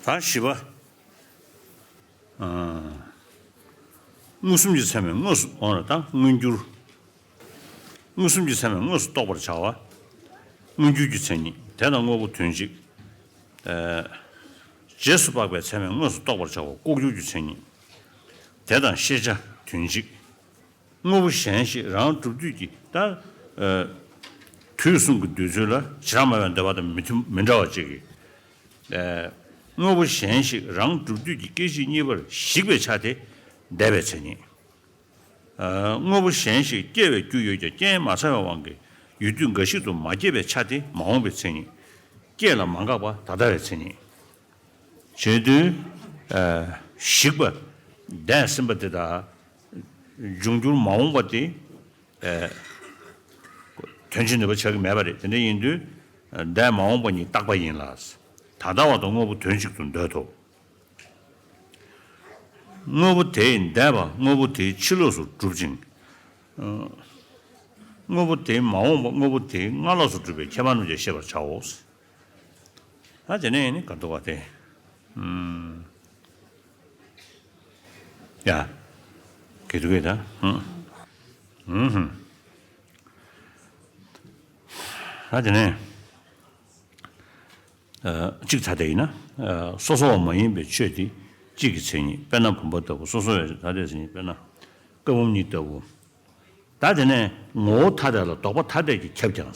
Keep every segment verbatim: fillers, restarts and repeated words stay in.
ད་བཞི་པ། ཨ། མངོན་སུམ་གྱི་ཚད་མས་དངོས་སུ་འོང་ལ་ད་མངོན་གྱུར། མངོན་སུམ་གྱི་ཚད་མས་དངོས་སུ་རྟོགས་པར་བྱ་བ། མངོན་གྱུར་གྱི་མཚན་ཉིད་དེ་དང་དངོས་པོ་དོན་གཅིག་ཨ། རྗེས་སུ་དཔག་པའི་ཚད་མས་དངོས་སུ་རྟོགས་པར་བྱ་བ་ལྐོག་གྱུར་གྱི་མཚན་ཉིད་དེ་དང་ཤེས་བྱ་དོན་གཅིག་དངོས་པོ་གཞན་ཞིག་རང་གྲུབ་དུས་ཀྱི་ད། ཨ། དུས་གསུམ་གྱི་འདོད་ཚུལ་ལ་བྱེ་བྲག་སྨྲ་བའི་འདོད་པ་དང་མི་མཐུན་མི་འདྲ་བ་གཅིག་གིས། ཨ། དངོས་པོ་གཞན་ཞིག་རང་གྲུབ་དུས་ཀྱི་སྐད་ཅིག་གཉིས་པར་ཞིག་པའི་ཆ་དེ་འདས་པའི་མཚན་ཉིད། ཨ། དངོས་པོ་གཞན་ཞིག་སྐྱེ་བའི་རྒྱུ་ཡོད་ཀྱང་རྐྱེན་མ་ཚང་བའི་དབང་གིས་ཡུལ་དུས་འགའ་ཞིག་ཏུ་མ་སྐྱེས་པའི་ཆ་དེ་མ་འོངས་པའི་མཚན་ཉིད། སྐྱེས་ལ་མ་འགགས་པ་ད་ལྟ་བའི་མཚན་ཉིད། བྱེད་དུས། ཨ། ཞིག་པ། འདས་ཟིན་པ་དེ་དག་འབྱུང་འགྱུར་མ་འོངས་པ་དེ། ཨ། དོན་བྱེད་ནུས་པ་ཆགས་ཀྱི་མེད་པ་རེད། དེ་འདྲ་ཡིན་དུས། ཨ། འདས་མ་འོངས་པ་ཉིད་རྟག་པ་ཡིན་ལ། ད་ལྟ་བ་དང་དངོས་པོ་དོན་གཅིག་ཏུ་འདོད་དོ། དངོས་པོ་དེས་འདས་པ་དངོས་པོ་དེའི་ཕྱི་ལོགས་སུ་གྲུབ་ཅིང་། ཨ། དངོས་པོ་དེས་མ་འོངས་པ་དངོས་པོ་དེའི་སྔ་ལོགས་སུ་གྲུབ་པའི་ཁྱད་པར་རྣམས་ཀྱང་ཤེས་པར་བྱའོ། ད་དེ་ནས་ནི་ག་འདུག་བ་དེ། ཨུམ། ཡ། ག་འདུག་གས་ད། ཧུམ། ཧུམ་ཧུམ། ད་དེ་ནས། ཨ། གཅིག་ཐ་དད་ཡིན་ན། ཨ། སོ་སོ་བ་མ་ཡིན་པའི་ཆོས་དེ་གཅིག་གི་མཚན་ཉིད། དཔེར་ན་བུམ་པ་ལྟ་བུ། སོ་སོ་བའི་ཐ་དད་མཚན་ཉིད། དཔེར་ན་ཀ་བུམ་གཉིས་ལྟ་བུ། ད་དེ་ནས་ངོ་བོ་ཐ་དད་ལ་ལྡོག་པ་ཐ་དད་ཀྱིས་ཁྱབ་ཀྱང་།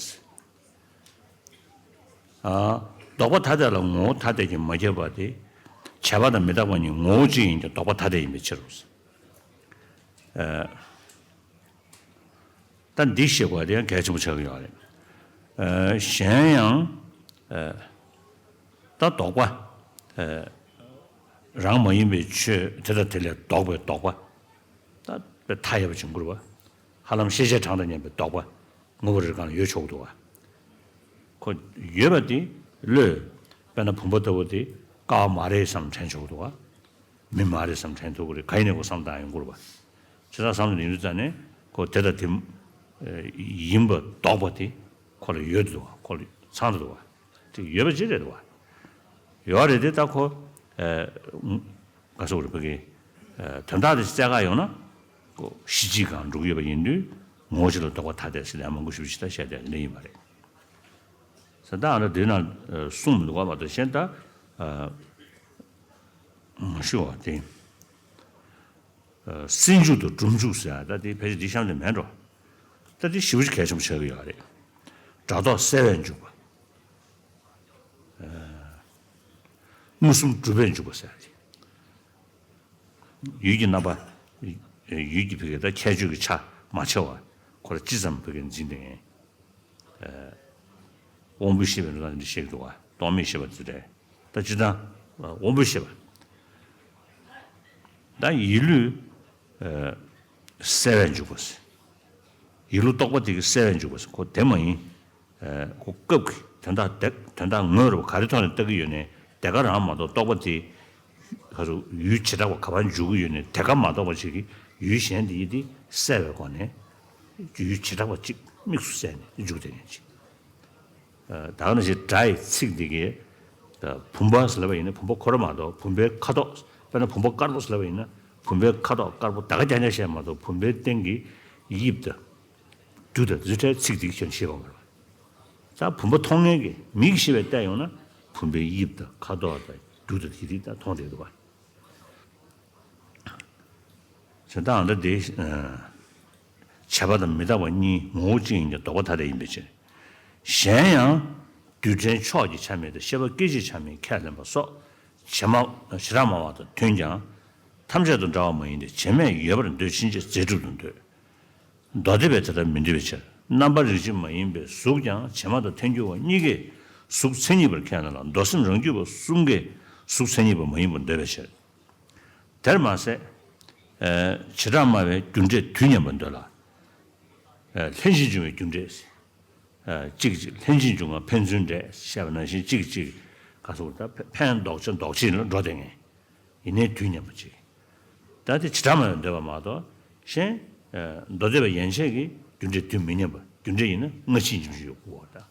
ཨ། ལྡོག་པ་ཐ་དད་ལ་ངོ་བོ་ཐ་དད་ཀྱིས་མ་ཁྱབ་པ་དེ། བྱས་པ་དང་མི་རྟག་པ་གཉིས་ངོ་བོ་གཅིག་ཡིན་ཀྱང་ལྡོག་པ་ཐ་དད་ཡིན་པའི་ཕྱིར་རོ། ཨ། ད་འདི་ཤེས་དགོས་པ་དེ་ཡང་གལ་ཆེན་པོ་ཆགས་ཀྱི་ཡོད་རེད། ཨ། གཞན་ཡང་། ཨ། ད་ལྡོག་པ། ཨ། རང་མ་ཡིན་པའི་ཆོས་དེ་དང་དེ་ལས་ལྡོག་པའི་ལྡོག་པ། ད་དཔེ་མཐའ་ཡས་པ་ཅིག་འགུར་བ། ཧ་ལམ་ཤེས་བྱའི་གྲངས་དང་མཉམ་པའི་ལྡོག་པ། དངོས་པོ་རེ་རེ་སྒང་ལ་ཡོད་ཆོག་གི་འདུག་བ། ཁོ་ཡོད་པ་དེ་བློས། དཔེར་ན་བུམ་པ་ལྟ་བུ་དེ་ཀ་བ་མ་རེད་བསམ་དྲན་ཆོག་གི་འདུག་བ། མི་མ་རེད་བསམ་དྲན་ཐུབ་ཀྱི་རེད། ག་ཡིན་ནའི་ཁོ་བསམ་བཏང་ཡོང་གི་རེད་བ། བྱས་ཙང་བསམ་བློ་ཡིན་དུས་ཙང་ནས་ཁོ་དེ་དང་དེ་ཡིན་པ་ལྡོག་པ་དེ་ཁོ་ལ་ཡོད་འདུག་བ། ཁོ་ལ་ཚང་འདུག་བ། དེ་ཡོད་པ་ཅི་རེད་འདུག་བ། ཡོད་རེད་དེ་ད་ཁོ། ཨ། ག་སོགས་རེད་ཕ་གི། ཨ། དོན་དག་དེ་བཙལ་ག་ཡོང་ན། ཁོ་གཞི་གཅིག་སྒང་འགྲོ་གི་ཡོད་པ་ཡིན་དུས་ངོ་བོ་གཅིག་ལ་ལྡོག་པ་ཐ་དད་ཟེར་ནས་མང་པོ་ཞེ་པོ་ཅིག་ད་བཤད་བསྡད་ཡོད་ནི་ཡིན་པ་རེད། ས་ད་ཨ་ན་དེ་ན་གསུངས་མི་འདུག་བ་མ་གཏོགས་གཞན་ད། ཨ། མ་ཞུ་བ་དེ། ཨ། སེལ་འཇུག་དང་སྒྲུབ་འཇུག་ཟེར་ཡ་ད་དེ་ཕལ་ཆེར་འདི་གཤམ་དེ་མེད་འགྲོ། ད་དེ་ཞེ་པོ་ཅིག་གལ་ཆེན་པོ་ཆགས་ཀྱི་ཡོད་རེད། སྒྲ་རྟོག་གསལ་བས་འཇུག་པ། ཨ། མངོན་སུམ་གྲུབ་པས་འཇུག་པ་ཟེར་ཡ་དེ། ཡུལ་གྱི་རྣམ་པ། ཡུལ་གྱི་ཕ་གི་ད་ཁྱད་ཆོས་ཀྱི་ཆ་མ་ཕྱེ་བར་ཁོ་ལ་ཅི་ཙམ་ཕ་གི་འཛིན་བསྡད་མཁན། ཨ། དབང་པོའི་ཤེས་པའི་ལུགས་ལ་འདི་བཤད་ཀྱི་འདུག་བ། རྟོག་མེད་ཤེས་པ་དེ་རེད། ད་སྤྱིར་བཏང་དབང་པོའི་ཤེས་པ། ད་ཡིད་ལུས། ཨ། གསལ་བས་འཇུག་པ་ཟེར། ཡིད་ལུས་རྟོག་པ་དེ་གིས་གསལ་བས་འཇུག་པ་ཟེར། ཁོ་དེ་མ་ཡིན། ཨ། ཁོ་སྐབས་ཀྱི་དོན་དག་དེ་དོན་དག་ངོས་རུ་ག་རེ་ཐོག་ནས་ལྟ་གི་ཡོད་ནའི་དེ་ག་རང་མ་གཏོགས་རྟོག་པ་དེ། ག་རུ་ཡུལ་བྱེ་བྲག་པ་ག་པར་འཇུག་གི་ཡོད་ནའི་དེ་ག་མ་གཏོགས་པ་ཞིག་གིས་ཡུལ་གཞན་དེ་ཡི་དེ་གསལ་བའི་སྒོ་ནས་ཡུལ་བྱེ་བྲག་པ་གཅིག་དམིགས་སུ་བསལ་ནས་འཇུག་བསྡད་མཁན་ཅིག་ཨ། ད་ག་ནང་བཞིན་སྒྲ་ཡི་ཚིག་འདི་གས། ད་བུམ་པ་ཟེར་ལབ་པ་ཡིན་ན་བུམ་པ་ཁོ་རང་མ་གཏོགས་བུམ་པའི་ཁ་དོག་དཔེར་ན་བུམ་པ་དཀར་པོ་ཟེར་ལབ་པ་ཡིན་ན་བུམ་པའི་ཁ་དོག་དཀར་པོ་ད་ག་རྐྱང་རྐྱང་བཤད་མ་གཏོགས་བུམ་པའི་སྟེང་གི་དབྱིབས་དང་། རྒྱུ་དང་རྫུ་འཕྲུལ་ཚིག་འདི་གས་ཤེས་པ་མ་རེད། ད་བུམ་པ་མཐོང་མཁན་གྱི་མིག་གིས་ཤེས་པའི་བལྟས་ཡོང་ན་བུམ་པའི་དབྱིབས་དང་ཁ་དོག་དང་རྒྱུ་དང་དེ་རིགས་ད་མཐོང་བསྡད་འདུག་བ། བྱས་ཙང་ད་དེ། ཨ། བྱས་པ་དང་མི་རྟག་པ་གཉིས་ངོ་བོ་གཅིག་ཡིན་ཀྱང་ལྡོག་པ་ཐ་དད་ཡིན་པའི་ཕྱིར། གཞན་ཡང་། རྡུལ་ཕྲན་ཕྱོགས་ཀྱི་ཆ་མེད་དང་ཤེས་པ་སྐད་ཅིག་ཆ་མེད་ཁས་ལེན་པ་སོགས་བྱེ་མ་བྱེ་བྲག་སྨྲ་བ་དང་མཐུན་ཀྱང་། ཐམས་ཅད་དུ་འདྲ་བ་མ་ཡིན་ཏེ་བྱེ་སྨྲས་ཡོད་པར་འདོད་ཕྱིན་ཆད་རྫས་གྲུབ་ཏུ་འདོད། མདོ་སྡེ་པས་དེ་ལྟར་མི་འདོད་པའི་ཕྱིར། རྣམ་པ་རིགས་གཅིག་མ་ཡིན་པའི་གཟུགས་ཀྱང་བྱེ་སྨྲ་དང་ཐལ་འགྱུར་བ་གཉིས་ཀས་གཟུགས་མཚན་ཉིད་པར་ཁས་ལེན་ལ་མདོ་སེམས་རང་རྒྱུད་པ་གསུམ་ཀས་གཟུགས་མཚན་ཉིད་པ་མ་ཡིན་པར་འདོད་པའི་ཕྱིར། དེར་མ་ཟད། ཨ། བྱེ་བྲག་སྨྲ་བས་རྒྱུ་འབྲས་དུས་མཉམ་པར་འདོད་ལ། ཨ། ལྷན་ཅིག་འབྱུང་བའི་རྒྱུ་འབྲས། ཨ། གཅིག་གཅིག་ལྷན་ཅིག་འབྱུང་བ་ཕན་ཚུན་འབྲས་བཤད་པ་ནང་བཞིན་གཅིག་གཅིག་ག་སོགས་ད་ཕན་འདོགས་ཆ་འདོགས་ཆེད་ལ་འགྲོ་བསྡད་མཁན། ཡིན་ནའི་དུས་མཉམ་པ་གཅིག་ད་དེ་བྱེ་བྲག་སྨྲ་བས་འདོད་པ་མ་གཏོགས་གཞན། ཨ། མདོ་སྡེ་པ་ཡན་ཆད་ཀྱིས་རྒྱུ་འབྲས་དུས་མི་མཉམ་པ་རྒྱུ་འབྲས་ཡིན་ན་སྔ་ཕྱི་འབྱུང་བཞི་ཡོད་དགོས་པ་དང་།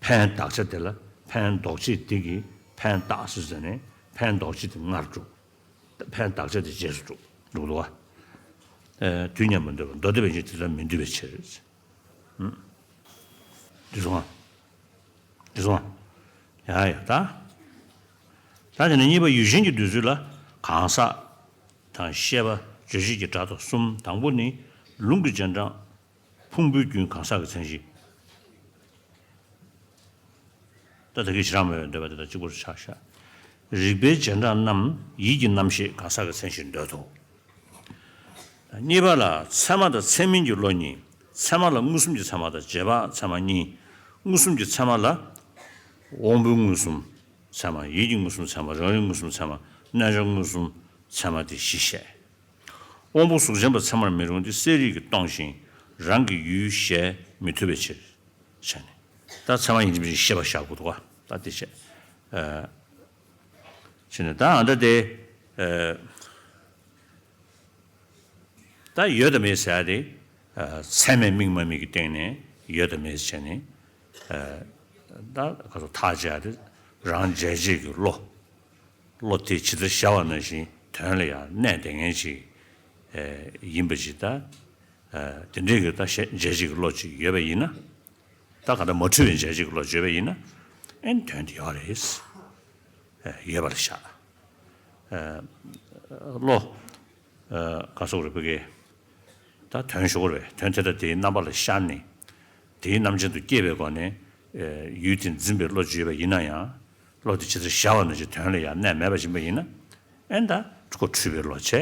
ཕན་འདོགས་ཆ་དེ་ལ་ ཕན་འདོགས་བྱེད་དེ་གིས་ཕན་བཏགས་ཟེར་ནས་ཕན་འདོགས་བྱེད་དེ་སྔར་འགྲུབ། ཕན་བཏགས་བྱ་དེ་རྗེས་སུ་འགྲུབ་འགྲུབ་འདུག་བ། ཨེ། དུས་མཉམ་པར་འདོད་པ་མདོ་སྡེ་པའི་ཕྱིར་དེ་ལྟར་མི་འདུས་པའི་ཕྱིར། ཨུམ། འདི་སོང་ང་། འདི་སོང་ང་། ཡ་ཡ་ད། ད་དེ་ནས་གཉིས་པ་ཡུལ་ཅན་གྱི་འདོད་ཚུལ་ལ་གང་ཟག་དང་ཤེས་པ་རྗོད་བྱེད་ཀྱི་སྒྲ་དང་གསུམ། དང་པོ་ནི་ལུང་གི་རྗེས་འབྲང་། ཕུང་པོའི་རྒྱུན་གང་ཟག་གི་མཚན་གཞི། ད་ད་གིན་བྱེ་བྲག་སྨྲ་བའི་འདོད་པ་དེ་དང་གཅིག་པུར་ཆགས་ཤག། རིགས་པའི་རྗེས་འབྲང་རྣམས་ཡིད་ཀྱི་རྣམ་ཤེས་གང་ཟག་གི་མཚན་གཞིར་འདོད་དོ། གཉིས་པ་ལ་ཚད་མ་དང་ཚད་མིན་གྱི་བློ་གཉིས། ཚད་མ་ལ་མངོན་སུམ་གྱི་ཚད་མ་དང་རྗེས་དཔག་ཚད་མ་གཉིས། མངོན་སུམ་གྱི་ཚད་མ་ལ་དབང་པོའི་མངོན་སུམ་ཚད་མ། ཡིད་ཀྱི་མངོན་སུམ་ཚད་མ། རང་རིག་མངོན་སུམ་ཚད་མ། རྣལ་འབྱོར་མངོན་སུམ་ཚད་མ་སྟེ་བཞི་བཤད། དབང་པོ་གཟུགས་ཅན་པ་ཚད་མར་མི་རུང་སྟེ། གསལ་རིག་གིས་སྟོང་ཞིང་རང་གི་ཡུལ་ཞེས་མི་ཐུབ་པའི་ཕྱིར། བྱས་ནས། ད་ཚད་མ་ཡིན་གཅིག་མིན་གཅིག་ཤེས་པ་བཞག་དགོས་འདུག་ག། ད་དེ་བྱས། ཨ། བྱས་ནས་ད་ཨ་ད་དེ། ཨ། ད་ཡོད་དང་མེད་ཟེར་ཡ་དེ། ཨ། ཚད་མས་དམིགས་མ་དམིགས་ཀྱི་སྟེང་ནས་ཡོད་དང་མེད་ཟེར་བྱས་ནས། ཨ། ད་ག་ཚོད་ཐག་བཅད་ཡ་དེ་རང་འཇལ་བྱེད་ཀྱི་བློ། བློ་དེ་ཇི་ལྟར་བྱ་བ་ནང་བཞིན་དོན་ལ་ཡང་གནས་བསྡད་མཁན་ཅིག་ཨེ་ཡིན་པ་ཅིག་ད། ཨེ་དེ་འདྲའི་གི་ད་བཤད་འཇལ་བྱེད་ཀྱི་བློ་ཅིག་ཡོད་པ་ཡིན་ན། ད་ག་ད་མ་འཁྲུལ་བའི་འཇལ་བྱེད་ཀྱི་བློ་ཅིག་ཡོད་པ་ཡིན་ན། ཨེ་དོན་དེ་ཡོད་རེད། ཨེ་ཡོད་པ་ལ་བཞག། ཨེ་བློ། ཨེ་ག་སོགས་རེད་བུ་གེ། ད་དོན་ཞུ་གི་རེད། དོན་དེ་དག་དེའི་རྣམ་པ་ལ་ཤར་ནས། དེའི་རྣམ་ཅན་དུ་སྐྱེས་པའི་སྒོ་ནས། ཨེ་ཡུལ་དེ་འཛིན་པའི་བློ་ཅིག་ཡོད་པ་ཡིན་ན་ཡང་། བློ་དེ་ཇི་ལྟར་བྱ་བ་ནང་བཞིན་དོན་ལ་ཡང་གནས་མེད་པ་ཡིན་པ་ཡིན་ན། ཨེ་ད་ཁོ་འཁྲུལ་པའི་བློ་བྱས།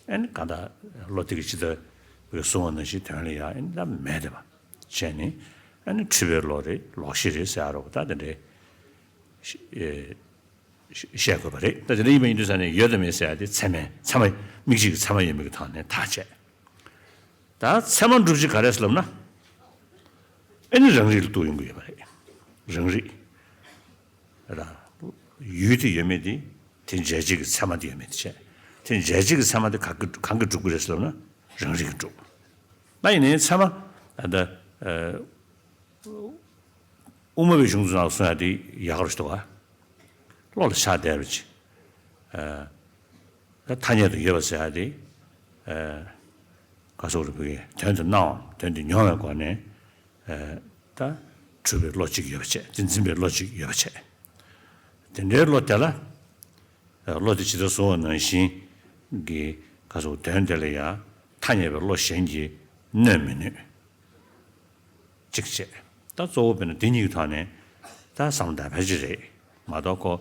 ཨེ་གང་ལྟར་བློ་དེ་གིས་ཇི་ལྟར་བུ་གེས་གསུངས་པ་ནང་བཞིན་དོན་ལ་ཡང་ཨེ་ད་མེད་བསྡད་པ་བྱས་ནས། ཨེ་འཁྲུལ་པའི་བློ་རེད། ལོག་ཤེས་རེད་ཟེར་ཡ་རོ། ད་དེ་འདྲའི་ཤེས་ཨེ་བཤད་དགོས་པ་རེད། ད་དེ་འདྲ་ཡིན་པ་ཡིན་དུས་ཙང་ནས་ཡོད་དང་མེད་ཟེར་ཡ་དེ་ཚད་མས་ཚད་མ་དམིགས་བྱེད་ཀྱི་ཚད་མ་ཡོད་མེད་ཀྱི་ཐོག་ནས་ཐག་བཅད། ད་ཚད་མ་སྒྲུབ་བྱེད་ག་རེ་ལབ་ན། ཨེ་ནི་རང་རིག་ལ་གཏུགས་ཡོང་གི་ཡོད་པ་རེད། རང་རིག་ར། ཡུལ་དེ་ཡོད་མེད་དེ། དེ་འཇལ་བྱེད་ཀྱི་ཚད་མ་དེ་ཡོད་མེད་དེ་བྱས། དེ་འཇལ་བྱེད་ཀྱི་ཚད་མ་དེ་ག་གི་གང་གིས་སྒྲུབ་ཀྱི་རེད་ཟེར་ལབ་ན། རང་རིག་གིས་སྒྲུབ། ད་ཡིན་ནའི་ཚད་མ་ད་ལྟ། ཨ། དབུ་མ་པའི་གཞུང་ཚོ་ནང་གསུང་ཡ་དེ་ཡག་རུ་ཞིག་འདུག་ག། བློ་ལ་ཆགས་བསྡད་པ་ཅིག། ཨ། ད་ཐ་སྙད་དུ་ཡོད་པ་ཟེར་ཡ་དེ། ཨ། ག་སོགས་རེ་བུ་གེ་དོན་དུ་སྣང་བའམ་དོན་དུ་མྱོང་བའི་སྒོ་ནས། ཨ། ད་འཁྲུལ་པའི་བློ་གཅིག་ཡོད་པ་བྱས། དེ་འཛིན་པའི་བློ་གཅིག་ཡོད་པ་བྱས། དེ་འདྲའི་བློ་དེ་ལ། ཨ། བློ་དེ་ཇི་ལྟར་གསུངས་པ་ནང་བཞིན་གྱི་ག་སོགས་དོན་དེ་ལ་ཡང་ཐ་སྙད་པའི་བློ་གཞན་གྱིས་གནོད་མི་ནུས། གཅིག་བྱས། ད་གཙོ་བོ་དཔེར་ན་འདི་གཉིས་ཀྱི་ཐོག་ནས་ད་བསམ་བློ་ད་ཕལ་ཆེར་རེད་མ་གཏོགས། ཁོ་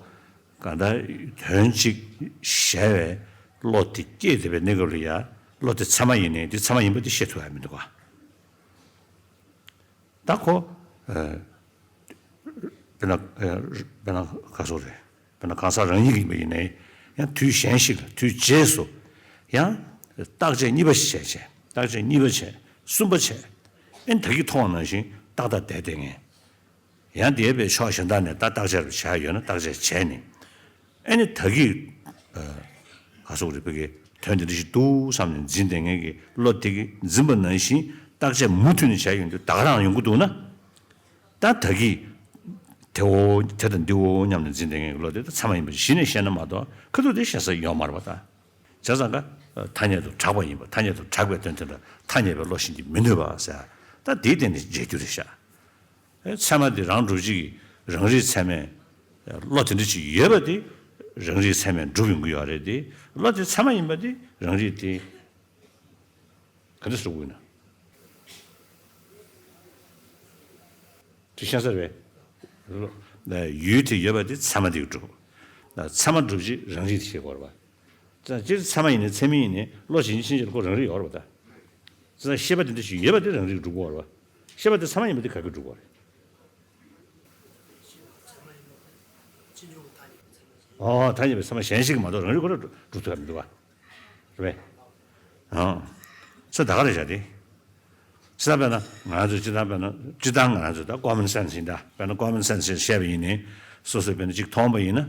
གང་ལྟར་དོན་གཅིག་གཞལ་བའི་བློ་དེ་སྐྱེས་བསྡད་པའི་གནས་སྐབས་ལ་ཡ། བློ་དེ་ཚད་མ་ཡིན་ནའི་འདི་ཚད་མ་ཡིན་པ་དེ་ཤེས་ཐུབ་ཡ་མི་འདུག་ག། ད་ཁོ། ཨ། དཔེར་ན། ཨ། དཔེར་ན་ག་སོགས་རེད། དཔེར་ན་གང་ཟག་རང་ཉིད་ཀྱི་ཡིན་པ་ཡིན་ནའི། ཡང་དུས་གཞན་ཞིག་ལ་དུས་རྗེས་སུ། ཡང་བརྟག་དཔྱད་གཉིས་པ་ཞིག་བྱས་བྱས། བརྟག་དཔྱད་གཉིས་པ་བྱས། གསུམ་པ་བྱས། ཨེ་ད་གིན་མཐོང་བ་ནང་བཞིན་ཏག་ཏག་བསྡད་བསྡད་མཁན། ཡང་དེ་བས་ཕྱོགས་གཞན་དག་ནས་ད་བརྟག་དཔྱད་རུ་བྱས་ཡོད་ན་བརྟག་དཔྱད་བྱས་ནས། ཨེ་ནི་ད་གིན། ཨ། ག་སོགས་རེད་བུ་གེ་དོན་དེ་འདྲ་ཞིག་འདུག་བསམ་ནས་འཛིན་བསྡད་མཁན་གྱི་བློ་དེ་གིས་འཛིན་པ་ནང་བཞིན་བརྟག་དཔྱད་མུ་མཐུད་ནས་བྱས་ཡོང་དུས་ད་ག་རང་ཡོང་གི་འདུག་ན། ད་ད་གིན་དེ་འོ་དེ་དང་འདི་འོ་སྙམ་ནས་འཛིན་བསྡད་མཁན་གྱི་བློ་དེ་ད་ཚད་མ་ཡིན་པ་གཞི་ནས་ཤེས་ན་མ་གཏོགས་ཁ་ཐུག་དེ་ཤེས་ས་ཡོད་མ་རེད་པ། ད་བྱས་ཙང་ཀ་ཐ་སྙད་དུ་གྲགས་པ་ཡིན་པ། ཐ་སྙད་དུ་གྲགས་པའི་དོན་དེ་ལ་ཐ་སྙད་པའི་བློ་གཞན་གྱིས་མི་གནོད་པ་ཟེར། ད་དེའི་སྟེང་ནས་འཇལ་རྒྱུ་རེད་ཤག། ཨེ་ཚད་མ་འདི་རང་སྒྲུབ་བྱེད་ཀྱི་རང་རིག་ཚད་མས། བློ་དེ་འདྲ་ཅིག་ཡོད་པ་དེ་རང་རིག་ཚད་མས་སྒྲུབ་ཡོང་གི་ཡོད་རེད་དེ། བློ་དེ་ཚད་མ་ཡིན་པ་དེ་རང་རིག་དེ་ག་འདྲ་ཟེར་དགོས་ཡིན་ན། དེ་ཤེས་ས་རེད། ཡུལ་དེ་ཡོད་པ་དེ་ཚད་མ་དེ་གིས་སྒྲུབ། ཚད་མ་སྒྲུབ་བྱེད་རང་རིག་དེ་ཤེས་དགོས་རེད་པ། ཙང་སྤྱིར་ཚད་མ་ཡིན་ནའི་ཚད་མིན་ཡིན་ནའི་བློ་ཇི་བཞིན་ཕྱིན་ཅི་ལ་ཁོ་རང་རིག་ཡོད་རེད་པ་ད། ཙང་ཤེས་པ་དེ་འདྲ་ཞིག་ཡོད་པ་དེ་རང་རིག་སྒྲུབ་དགོས་རེད་པ། ཤེས་པ་དེ་ཚད་མ་ཡིན་པ་དེ་ག་གིས་སྒྲུབ་དགོས་རེད། ཨོ་ཐ་སྙད་པའི་ཚད་མ་གཞན་ཞིག་གིས་མ་གཏོགས་རང་རིག་ཁོ་རང་སྒྲུབ་ཐུབ་ཡ་མི་འདུག་པ། རེད་པས། ཨང་། ས་ད་ག་རེ་བྱ་དེ། ས་ད་དཔེར་ན་ང་ཚོ་སྤྱིར་བཏང་དཔེར་ན་སྤྱིར་བཏང་ང་ཚོ་ད་common sense་ཡིན་ད། དཔེར་ན་common sense་ཞེས་བཤད་པ་ཡིན་ནའི་སོ་སོས་དཔེར་ན་གཅིག་མཐོང་པ་ཡིན་ན།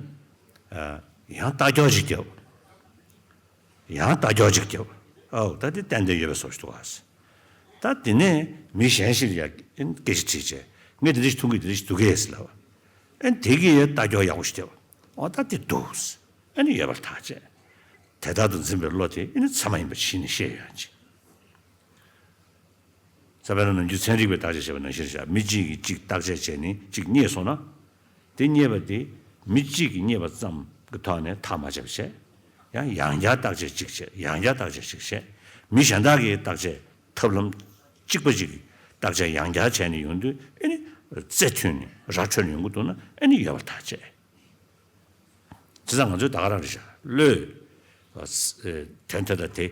ཡང་ལྟ་སྐྱོར་ཅིག་བརྒྱབ། ཡང་ལྟ་སྐྱོར་ཅིག་བརྒྱབ། ཨའོ་ད་དེ་ཏན་ཏན་ཡོད་པའི་བཟོ་ཞིག་འདུག་ཨ། ད་དེ་ནས་མི་གཞན་ཞིག་ལ་ཡང་སྐད་ཆ་དྲིས་བྱས། ངས་དེ་འདྲ་ཞིག་མཐོང་གི་དེ་འདྲ་ཞིག་འདུག་གས་ཟེར་ལབ། ཨ་ནི་དེ་གི་ལྟ་སྐྱོར་ཡག་པོ་ཞིག་བྱས་པ། འོ་ད་དེ་འདུག་ཨ་ནི་ཡོད་པར་ཐག་བཅད། དེ་ལྟར་དུ་འཛིན་པའི་བློ་དེ་ཨ་ནི་ཚད་མ་ཡིན་པ་གཞི་ནས་ཤེས་ཡོང་ཅིག་ས་པཎ་ནམ་རྒྱུན་ཚན་རིག་པས་བརྟག་དཔྱད་བྱས་པ་ནང་བཞིན་བྱ། མི་གཅིག་གིས་གཅིག་བརྟག་དཔྱད་བྱས་ནས་གཅིག་རྙེད་སོང་ན། དེ་རྙེད་པ་དེ་མི་གཅིག་གིས་རྙེད་པ་ཙམ་གྱི་ཐོག་ནས་ཐག་མ་བཅད་པ་བྱས། ཡང་ཡང་བསྐྱར་བརྟག་དཔྱད་གཅིག་བྱས། ཡང་བསྐྱར་བརྟག་དཔྱད་གཅིག་བྱས། མི་གཞན་དག་གིས་བརྟག་དཔྱད་ཐབས་ལམ་གཅིག་པ་གཅིག་གིས་བརྟག་དཔྱད་ཡང་བསྐྱར་བྱས་ནས་ཡོང་དུས་ཨ་ནི་རྩེ་མཐུད་ནས་ར་འཕྲོད་ནས་ཡོང་གི་འདུག་ན་ཨ་ནི་ཡོད་པར་ཐག་བཅད། བྱས་ཙང་ང་ཚོས་ད་ག་རང་རེད་ཤག་བློས། ཨ་ཨེ་དོན་དེ་དང་དེ།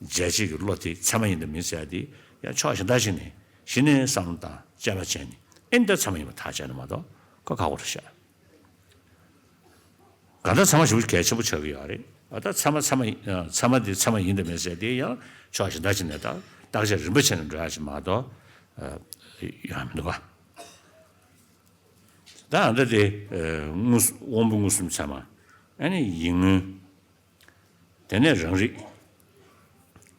འཇལ་བྱེད་ཀྱི་བློ་དེ་ཚད་མ་ཡིན་དང་མིན་ཟེར་ཡ་དེ་ཡང་ཕྱོགས་གཞན་དག་ཞིག་ནས་གཞི་ནས་བསམ་བློ་བཏང་དཔྱད་པ་བྱས་ནས་ཨེ་འདི་ཚད་མ་ཡིན་པ་ཐག་བཅད་ན་མ་གཏོགས་ཁོ་ཁག་པོ་རེད་ཤག་གང་ལྟར་ཚད་མ་ཞེ་པོ་གལ་ཆེན་པོ་ཆགས་ཀྱི་ཡོད་རེད། ཨ་ད་ཚད་མ་ཚད་མ་ཡིན་ཨ་ཚད་མ་དེ་ཚད་མ་ཡིན་དང་མིན་ཟེར་དེ་ཡང་ཕྱོགས་གཞན་དག་ཅིག་ནས་ད་བརྟག་དཔྱད་རིམ་པ་བྱས་ནས་འགྲོ་ཡ་ཞིག་མ་གཏོགས་ཨ་ཡོང་ཡ་མི་འདུག་ག་ད་ཨ་ད་དེ་ཨ་དངོས་སུ་དབང་པོ་མངོན་སུམ་ཚད་མ། ཨ་ནི་ཡིད་མངོན། དེ་ནས་རང་རིག་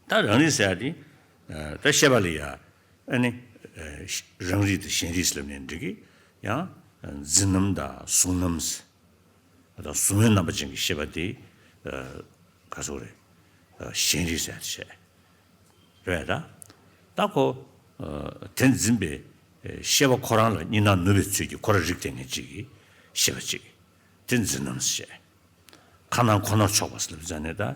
ད་རང་རིག་ཟེར་ཡ་དེ་ཨ་ད་ཤེས་པ་ལ་ཡ་ཨ་ནི་ཨ་རང་རིག་དང་གཞན་རིག་ཟེར་ལབ་ནས་འགྲིག་གི། ཡང་འཛིན་རྣམ་དང་གཟུང་རྣམ། ད་གཟུང་བའི་རྣམ་པ་ཅན་གྱི་ཤེས་པ་དེ་ཨ་ག་ཟེར་རེད། ཨ་གཞན་རིག་ཟེར་ཡ་དེ་བྱས། རེད་ད། ད་ཁོ་ཨ་དེ་འཛིན་པའི་ཨ་ཤེས་པ་ཁོ་རང་ལ་གཉིས་སྣང་ནུབ་པའི་ཚུལ་གྱིས་ཁོ་རང་རིག་སྟེ་ངེས་གཅིག་གི་ཤེས་པ་གཅིག་དེ་འཛིན་རྣམ་ཟེར་བྱས། ཁ་ནང་ཁོ་ནར་ཕྱོགས་པ་ཟེར་ལབ་ཙང་ནས་ད།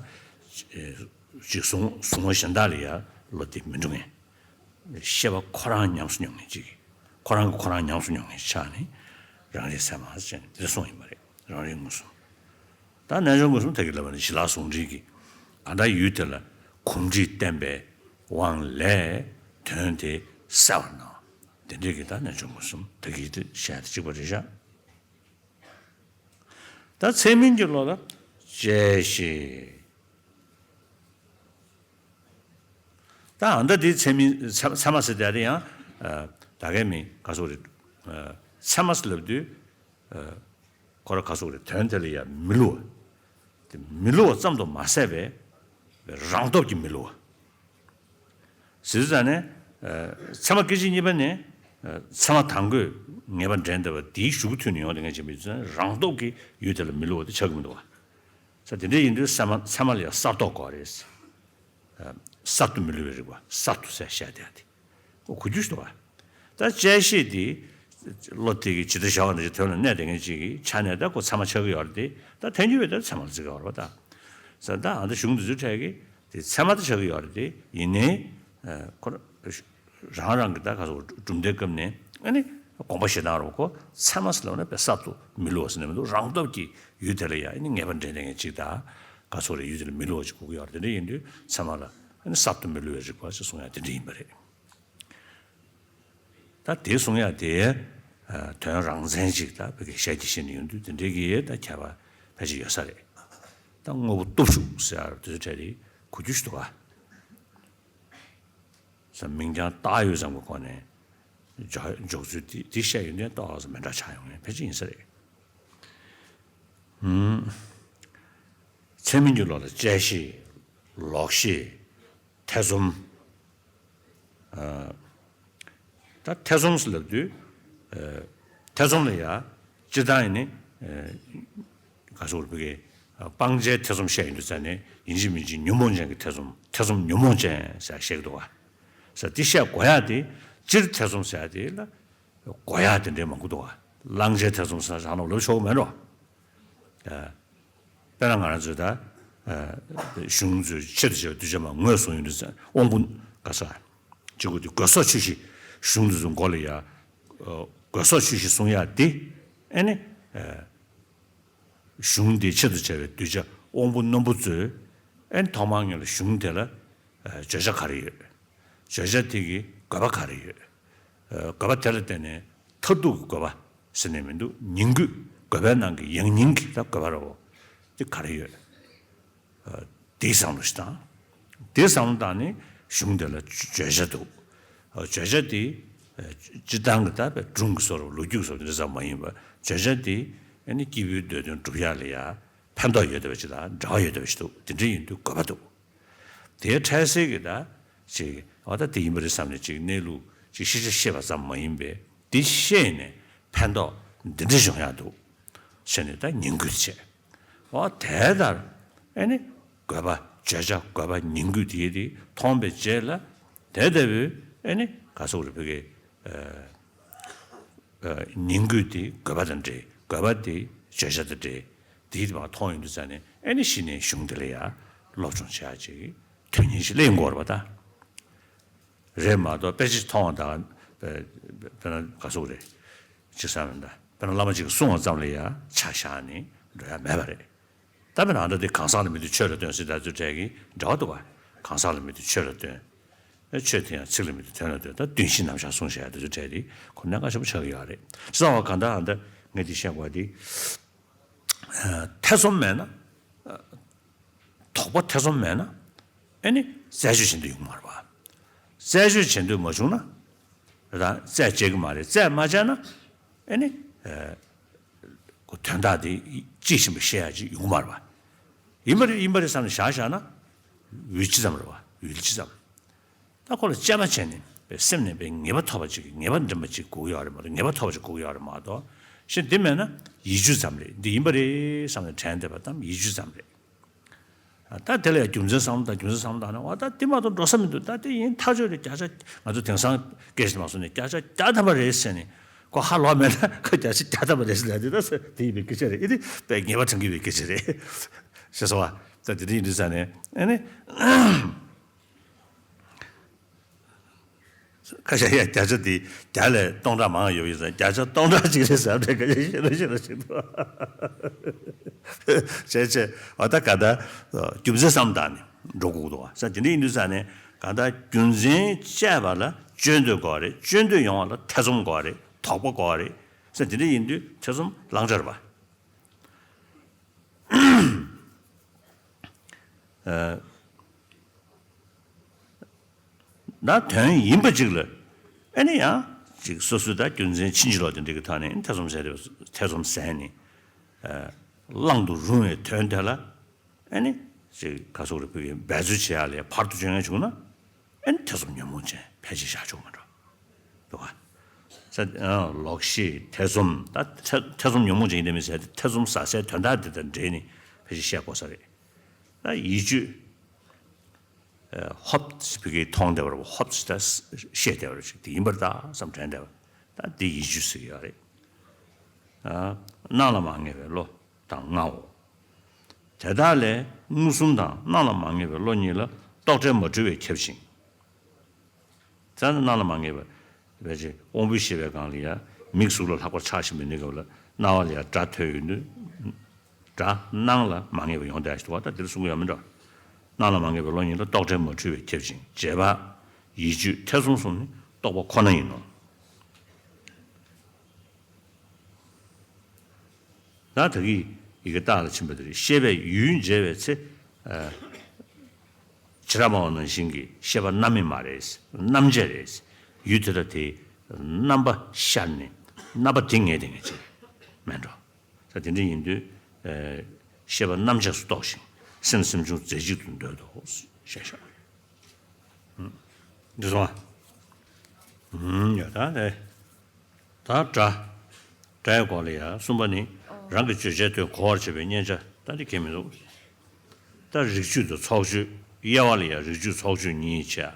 ཅིག་གཟུང་གཟུང་བ་གཞན་དག་ལ་ཡ་བློ་དེ་མི་འགྲོ་ངེས། ཤེས་པ་ཁོ་རང་ཉམས་སུ་མྱོང་ངེས་ཅིག་ཁོ་རང་གིས་ཁོ་རང་ཉམས་སུ་མྱོང་ངེས་ཆགས་ནས་རང་རིག་ཚད་མ་ཟེར་ནས་དེ་གསུངས་ཡིན་པ་རེད། རང་རིག་མངོན་སུམ། ད་རྣལ་འབྱོར་མངོན་སུམ་ད་གིན་ལབ་པ་ནི་ཞི་ལྷག་ཟུང་འབྲེལ་གྱིས་གང་ལྟར་ཡུལ་དེ་ལ་གོམས་འདྲིས་བསྟན་པའི་དབང་ལས་དོན་དེ་གསལ་བར་སྣང་། དེ་འདྲའི་གི་ད་རྣལ་འབྱོར་མངོན་སུམ་ད་གིན་དེ་བཤད་དེ་གཅིག་པ་རེད་ཤག་ད་ཚད་མིན་གྱི་བློ་ལ་བཅད་ཤེས། ད་ཨ་ད་དེ་ཚད་མིན་ཚད་ཚད་མ་ཟེར་དེ་ཡང་ཨ་ད་གའི་མིན་ག་སོགས་རེད། ཨ་ཚད་མ་ཟེར་ལབ་དུས་ཨ་ཁོ་ར་ག་སོགས་རེད། དོན་དེ་ལ་ཡང་མི་བསླུ་བ། དེ་མི་བསླུ་བ་ཙམ་དུ་མ་ཟད་པའི་རང་སྟོབས་ཀྱིས་མི་བསླུ་བ། ཟེར་ཙང་ནས། ཚད་མ་སྐད་ཅིག་གཉིས་པ་ནས། ཚད་མ་དང་པོས་ངེས་པ་འདྲེན་འདོད་པ་དེའི་གཞུག་གུ་མཐུད་ནས་ཡོང་བསྡད་མཁན་ཅིག་ཡིན་པའི་ཚེ་རང་སྟོབས་ཀྱིས་ཡུལ་དེ་ལ་མི་བསླུ་བ་དེ་ཆགས་ཀྱི་མི་འདུག་བ། ས་དེ་འདྲ་ཡིན་དུས་ཚད་མ་ཚད་མ་ལ་ཡང་གསར་རྟོག་དགོས་རེད། གསར་དུ་མི་བསླུ་བའི་རིག་པ་གསར་དུ་ཟེར་བཤད་བསྡད་དེ། ཁོ་གོ་རྒྱུ་ཞིག་འདུག་བ། ད་བཅད་ཤེས་དེ། བློ་དེ་གི་ཇི་ལྟར་བྱ་བ་ནང་བཞིན་དོན་ལ་གནས་བསྡད་མཁན་ཅིག་གི་ཆ་ནས་ད་ཁོ་ཚད་མ་ཆགས་ཀྱི་ཡོད་རེད་དེ། ད་ཐལ་འགྱུར་བས་ད་ཚད་མ་ལ་བརྩི་གི་ཡོད་རེད་བ་ད། ས་ད་ཨ་ད་གཞུང་འདི་ཚོའི་གྲས་ཀྱི་དེ་ཚད་མ་ད་ཆགས་ཀྱི་ཡོད་རེད་དེ་ཡིན་ནའི། ཁོ་རང་རང་གི་ད་ག་ཚོད་གྲུབ་མཐའི་སྐབས་ནས་ཨ་ནི་དགོངས་པ་བཞེས་སྟངས་རོ་ཁོ་ཚད་མ་ཟེར་ལབ་ན་དཔེ་གསར་དུ་མི་བསླུ་བ་ཟེར་ནས་མི་འདུག་རང་སྟོབས་ཀྱིས་ཡུལ་དེ་ལ་ཡང་ཨ་ནི་ངེས་པ་འདྲེན་བསྡད་མཁན་ཅིག་ད་ག་ཚོད་རེད་ཡུལ་དེ་ལ་མི་བསླུ་བ་ཅིག་དགོས་ཀྱི་ཡོད་རེད་དེ་འདྲ་ཡིན་དུས་ཚད་མ་ལ་ཨ་ནི་གསར་དུ་མི་བསླུ་བའི་རིག་པ་ཅིག་གསུང་ཡ་དེ་འདྲ་ཡིན་པ་རེད། ད་དེ་གསུང་ཡ་དེ་དོན་རང་མཚན་ཅིག་ད་བོད་སྐད་ཞལ་གྱིས་བཞེས་ནས་ཡོང་དུས་དེ་འདྲའི་གི་ད་ཁྱད་པར་ཕལ་ཆེར་ཡོད་ས་རེད། ད་དངོས་པོ་སྟོབས་ཞུགས་ཟེར་ཡ་དེ་ཚོ་གྲས་རེད་གོ་རྒྱུ་ཞིག་འདུག་ག་ས་མིང་རྐྱང་བཏགས་ཡོད་ཙམ་གྱི་སྒོ་ནས་འཇོག་འཇོག་ཚུལ་དེ་དེ་བཤད་ཡོང་དུས་ཏོག་ཙམ་མི་འདྲ་ཆགས་ཡོང་ངེས་ཕལ་ཆེར་ཡིན་ས་རེད། ཚད་མིན་གྱི་བློ་ལ་བཅད་ཤེས། ལོག་ཤེས། ཐེ་ཚོམ། ད་ཐེ་ཚོམ་ཟེར་ལབ་དུས། ཐེ་ཚོམ་ལ་ཡ། སྤྱིར་བཏང་ཡིན་ནི། ག་ཟེར་བོད་སྐད། སྤང་བྱའི་ཐེ་ཚོམ་བཤད་ཡོང་དུས་ཙ་ནས་ཡིན་གཅིག་མིན་གཅིག་ཉོན་མོངས་ཅན་གྱི་ཐེ་ཚོམ་ཐེ་ཚོམ་ཉོན་མོངས་ཅན་ཟེར་བཤད་ཀྱི་འདུག་ག་ས་འདི་བཤད་དགོས་ཡ་དེ། སྤྱིར་ཐེ་ཚོམ་ཟེར་ཡ་དེ་ལ། དགོས་ཡ་དེ་འདྲའི་མང་པོ་འདུག་ག་བླང་བྱའི་ཐེ་ཚོམ་ཟེར་ཡ་ནང་ལབ་ཆོག་གི་མེད་འགྲོ། དཔེར་ན་ང་རང་ཚོས་ད། གཞུང་ཚོའི་ཆེད་དུ་བྱ་བའི་གདུལ་བྱ་མ་ངོས་བཟུང་ཡོང་དུས་ཙང་དབང་པོ་ག་ས། གཅིག་པུ་དེ་དགོས་སོགས་ཆོས་བཞི། གཞུང་འདི་ཚོ་མགོ་ལ་ཡ། དགོས་སོགས་ཆོས་བཞི་གསུང་ཡ་དེ། ཨེ་ནི། གཞུང་འདིའི་ཆེད་དུ་བྱ་བའི་གདུལ་བྱ་དབང་པོ་རྣོན་པོ་ཚོས། ཨེ་ནི་ཐོག་མར་ངེད་ལ་གཞུང་དེ་ལ། བརྗོད་བྱ་ག་རེ་ཡོད། བརྗོད་བྱ་དེ་གི་དགོས་པ་ག་རེ་ཡོད། དགོས་པ་དེ་ལ་བརྟེན་ནས་མཐར་ཐུག་གི་དགོས་པ་ཟེར་ནས་མི་འདུག་ཉིང་དགོས། དགོས་པའི་ནང་གི་ཡང་སྙིང་གི་ད་དགོས་པ་རེད་བོ། དེ་ག་རེ་ཡོད། དེའི་བསམ་བློ་ཞིག་བཏང་། དེའི་བསམ་བློ་བཏང་ནས་གཞུང་དེ་ལ་བརྗོད་བྱ་འདུག་བརྗོད་བྱ་དེ། སྤྱིར་བཏང་གི་ད་དཔེ་སྒྲུང་གི་བཟོ་འདྲ་ལོ་རྒྱུས་ཀྱི་བཟོ་འདྲ་ཙམ་མ་ཡིན་པར་བརྗོད་བྱ་དེ་ཨ་ནི་སྐྱེས་བུའི་འདོད་དོན་སྒྲུབ་ཡག་ལ་ཡ་ཕན་ཐོགས་ཡོད་བསྡད་པ་ཅིག་དང་འབྲེལ་བ་ཡོད་བསྡད་པ་ཞིག་འདུག་དེ་འདྲ་ཡིན་དུས་དགོས་པ་འདུག་དེའི་འཕྲལ་སེལ་གྱི་ད་ཅིག་འོ་ད་དེ་ཡིན་པ་རེད་བསམ་ནས་ཅིག་གནས་ལུགས་ཅིག་ཤེས་བྱ་ཤེས་པ་ཙམ་མ་ཡིན་པས་དེ་ཤེས་ནས་ཕན་ཐོགས་ འདི་འདྲ་བྱུང་ཡག་འདུག་ཟེར་ནས་ད་ཉིང་དགོས་བྱས། འོ་དེ་ལྟར་ཨེ་ནི་དགོས་པ་བརྗོད་བྱ་དགོས་པ་ཉིང་དགོས་དེ་དེ་མཐོང་བའི་རྗེས་ལ་དེ་ལྟ་བུའི་ཨེ་ནི་ག་སོགས་རེ་བོད་ཀྱི་ཉིང་དགོས་དེ་དགོས་པ་དང་འབྲེལ། དགོས་པ་དེ་བརྗོད་བྱ་དང་འབྲེལ། དེའི་མ་མཐོང་ཡོང་དུས་ཙ་ནས་ཨེ་ནི་གཞི་ནས་གཞུང་དེ་ལ་ཡང་སློབ་སྦྱོང་བྱེད་ཡག་ཅིག་དོན་སྙིང་ཞིག་སླེབས་ཡོང་གི་ཡོད་རེད་པ་ད། རེད་མ་གཏོགས་དཔེ་ཆ་མཐོང་བ་དང་། དཔེར་ན་ག་སོགས་རེད། ཅིག་བསམ་མེད་ད། དཔེར་ན་བླ་མ་ཅིག་གིས་གསུངས་པ་ཙམ་ལ་ཡང་ཆ་བཞག་ནས་འགྲོ་ཡག་མེད་པ་རེད། ད་དཔེར་ན་ཨ་འདྲ་དེ་གང་ཟག་ལ་མི་ལྟོས་ཆོས་ལ་ལྟོས་ཟེར་ད་ཚོའི་གྲས་ཀྱི་འབྲེལ་བ་འདུག་པ། གང་ཟག་ལ་མི་ལྟོས་ཆོས་ལ་ལྟོས། ཨེ་ཆོས་དེ་ཡང་ཚིག་ལ་མི་ལྟོས་དོན་ལ་ལྟོས། ད་བདེན་བཞིའི་རྣམ་གཞག་གསུངས་བཞག་ཡག་དེ་ཚོའི་གྲས་དེ་ཁོ་གནད་འགག་ཆེན་པོ་ཆགས་ཀྱི་ཡོད་རེད། བྱས་ཙང་བ་གང་ལྟར་ཨ་འདྲ་ངས་འདི་བཤད་དགོས་པ་དེ། ཐེ་ཚོམ་མེད་ན། དོགས་པ་ཐེ་ཚོམ་མེད་ན། ཨེ་ནི་རྩད་གཅོད་བྱེད་འདོད་ཡོང་གི་མ་རེད་པ། རྩད་གཅོད་བྱེད་འདོད་མ་བྱུང་ན། རེད་ད་རྩད་བཅད་ཀྱི་མ་རེད། རྩད་མ་བཅད་ན། ཨེ་ནི། ཨ། ཁོ་དོན་དག་དེ་དཔྱིས་ཕྱིན་པ་བཤད་ཡག་ཅིག་ཡོང་གི་མ་རེད་པ། ཡིན་པ་རེད་ཡིན་པ་རེད་བསམ་ནས་བཞག་བཞག་ན། འོལ་ཅི་ཙམ་རེད་པ། འོལ་ཅི་ཙམ། ད་ཁོ་ལ་དཔྱད་པ་བྱས་ནས་པའི་སེམས་ནས་པའི་ངེས་པ་ཐོབ་པ་ཅིག་གི་ངེས་པ་འདྲེན་པ་ཅིག་དགོས་ཀྱི་ཡོད་རེད་མ་གཏོགས། ངེས་པ་ཐོབ་པ་ཅིག་དགོས་ཀྱི་ཡོད་རེད་མ་གཏོགས། ཞེ་འདི་མེད་ན་ཡིད་དཔྱོད་ཙམ་རེད། འདི་ཡིན་པ་རེད་བསམ་ནས་དྲན་བསྡད་པ་དང་ཡིད་དཔྱོད་ཙམ་རེད། ད་དེ་ལ་ཡང་རྒྱུ་མཚན་བསམ་བློ་བཏང་རྒྱུ་མཚན་བསམ་བློ་བཏང་ན། འོ་ད་དེ་མ་གཏོགས་འགྲོ་ས་མི་འདུག་ད་དེ་ཡིན་ཐག་ཆོད་རེད། བརྒྱ་ཆ་ང་ཚོ་དེང་སང་སྐད་ཆ་མ་གསུངས་ནས་བརྒྱ་ཆ་བརྒྱ་ཐམ་པ་རེད་ཟེར་ནས་ཁོ་ཧ་ལོག་མེད་ན་ཁོ་བརྒྱ་ཆ་བརྒྱ་ཐམ་པ་རེད་ཟེར་ལབ་དུས་ད་ཟེར་དེ་ཡིན་པའི་སྐད་ཆ་རེད། ཨེ་དེ་དཔེ་ངེས་པ་དྲན་གྱི་ཡོད་པའི་སྐད་ཆ་རེད། ཤེས་སོང་བ། ད་དེ་འདྲ་ཡིན་དུས་ཙ་ནས་ཨེ་ནི། ཁ་ཤས་ཡ་བརྒྱ་ཆ་དེ་བརྒྱ་ལས་སྟོང་ཕྲག་མང་ཡོད་ཡོད་ཙང་བརྒྱ་ཆ་སྟོང་ཕྲག་གཅིག་རེད་ཟེར་བ་དེ་ཁ་ཤས་ཤེས་རོགས་ཤེས་རོགས་ཞིག་འདུག་བྱས་བྱས་འོ་ད་ག་ད་རྒྱུ་མཚན་བསམ་བཏང་ནས་འགྲོ་དགོས་འདུག་བ། ས་དེ་འདྲ་ཡིན་དུས་ཙ་ནས་ག་ད་རྒྱུ་མཚན་དཔྱད་པ་ལ་དཔྱོད་འདོད་དགོས་རེད། དཔྱོད་འདོད་ཡོང་བ་ལ་ཐེ་ཚོམ་དགོས་རེད། དོགས་པ་དགོས་རེད། ས་དེ་འདྲ་ཡིན་དུས་ཐེ་ཚོམ་བླང་བྱར་བ། ད་དོན་ཡིན་པ་ཅིག་ལ་ཨེ་ནི་ཡང་ཅིག་སོ་སོའི་ད་རྒྱུ་མཚན་ཕྱིན་ཅི་ལོག་དེ་འདྲ་གི་ཐོག་ནས་ཐེ་ཚོམ་ཟད་རེད། ཐེ་ཚོམ་ཟད་ནས་བླང་དུ་རུང་བའི་དོན་དེ་ལ་ཨེ་ནི་ཅིག་ག་སོགས་རེ་བོད་ཀྱི་འབད་རྩོལ་བྱེད་ཡག་ལས་ཕར་དུ་བྱུང་ཡང་བྱུང་ན། ཨེ་ནི་ཐེ་ཚོམ་ཉོན་མོངས་ཅན་ཕལ་ཆེར་བཞག་ཆོག་མི་འགྲོ། འདུག་ག་ལོག་ཤེས་ཐེ་ཚོམ་ད་ཐེ་ཐེ་ཚོམ་ཉོན་མོངས་ཅན་ཡིན་དེ་མིན་ཟེར་ཏེ་ཐེ་ཚོམ་ཟ་སའི་དོན་དག་འདི་དང་འབྲེལ་ནས་ཕལ་ཆེར་བཤད་དགོས་ས་རེད། ད་ཡིད་དཔྱོད། ཧོབ་ཙི་བི་གའི་མཐོང་བདེ་བར་ཧོབ་ཙི་ད་ཤེས་བདེ་བར་ཞིག་དེ་ཡིན་པར་ཐལ་བསམ་དྲན་བདེ་བར་ད་འདི་ཡིད་དཔྱོད་ཟེར་གྱི་ཡོད་རེད། སྣང་ལ་མ་ངེས་པའི་བློ་དང་ལྔའོ། དེ་དག་ལས་མངོན་སུམ་དང་སྣང་ལ་མ་ངེས་པའི་བློ་གཉིས་ལ་རྟོག་བྲལ་མ་འཁྲུལ་བས་ཁྱབ་ཅིང་། ཙ་ན་སྣང་ལ་མ་ངེས་པ། བས་ཅིག་དབང་པོའི་ཤེས་པའི་སྒང་ལ་ཡང་མིག་གཟུགས་ལ་ལྷག་པར་ཆགས་བཞིན་པའི་གནས་སྐབས་ལ་རྣ་བ་ལ་ཡང་སྒྲ་ཐོས་ཡོང་དུས། སྒྲ་སྣང་ལ་མ་ངེས་པ་ཡོང་བསྡད་ཞིག་འདུག་བ། ད་འདིར་གསུང་གི་ཡོད་མིན་འགྲོ། སྣང་ལ་མ་ངེས་པའི་བློ་གཉིས་ལ་རྟོག་བྲལ་མ་འཁྲུལ་བས་ཁྱབ་ཅིང་རྗེས་དཔག་ཡིད་དཔྱོད་ཐེ་ཚོམ་གསུམ་ནི་རྟོག་པ་ཁོ་ན་ཡིན་ནོ། ད་ད་གི་ཡི་གེ་རྟགས་ལ་ཕྱིན་པ་དེ་རེད། ཤེས་པས་ཡུལ་འཇལ་བའི་ཚེ། ཨ། བྱེ་བྲག་སྨྲ་བ་ནང་བཞིན་གྱི་ཤེས་པ་རྣམ་སྨིན་མ་རེད། རྣམ་འབྱེད་རེད། ཡུལ་དེ་དག་དེ་རྣམ་པ་ཤར་ནས་རྣམ་པ་དེ་ངེས་དེ་ངེས་ཅན་མེད་འགྲོ། ད་དེ་འདྲ་ཡིན་དུས། ཨ། ཤེས་པ་རྣམ་འབྱེད་སུ་རྟོགས་ཤིང་སེམས་སེམས་བྱུང་རྫས་གཅིག་ཏུ་འདོད་དོ་ཞེས་བྱ། འདི་སོང་ཨ། ཡ་ད་ཨེ། ད་སྒྲ། སྒྲའི་སྐོར་ལ་ཡ་གསུམ་པ་ནི། རང་གི་བརྗོད་བྱའི་དོན་གོ་བར་བྱེད་པའི་མཉན་བྱ། ད་འདི་གལ་མི་འདུག་ད་རིགས་བརྗོད་དང་ཚོགས་བརྗོད། དབྱེ་བ་ལ་ཡ་རིགས་བརྗོད་ཚོགས་བརྗོད་གཉིས་བྱས།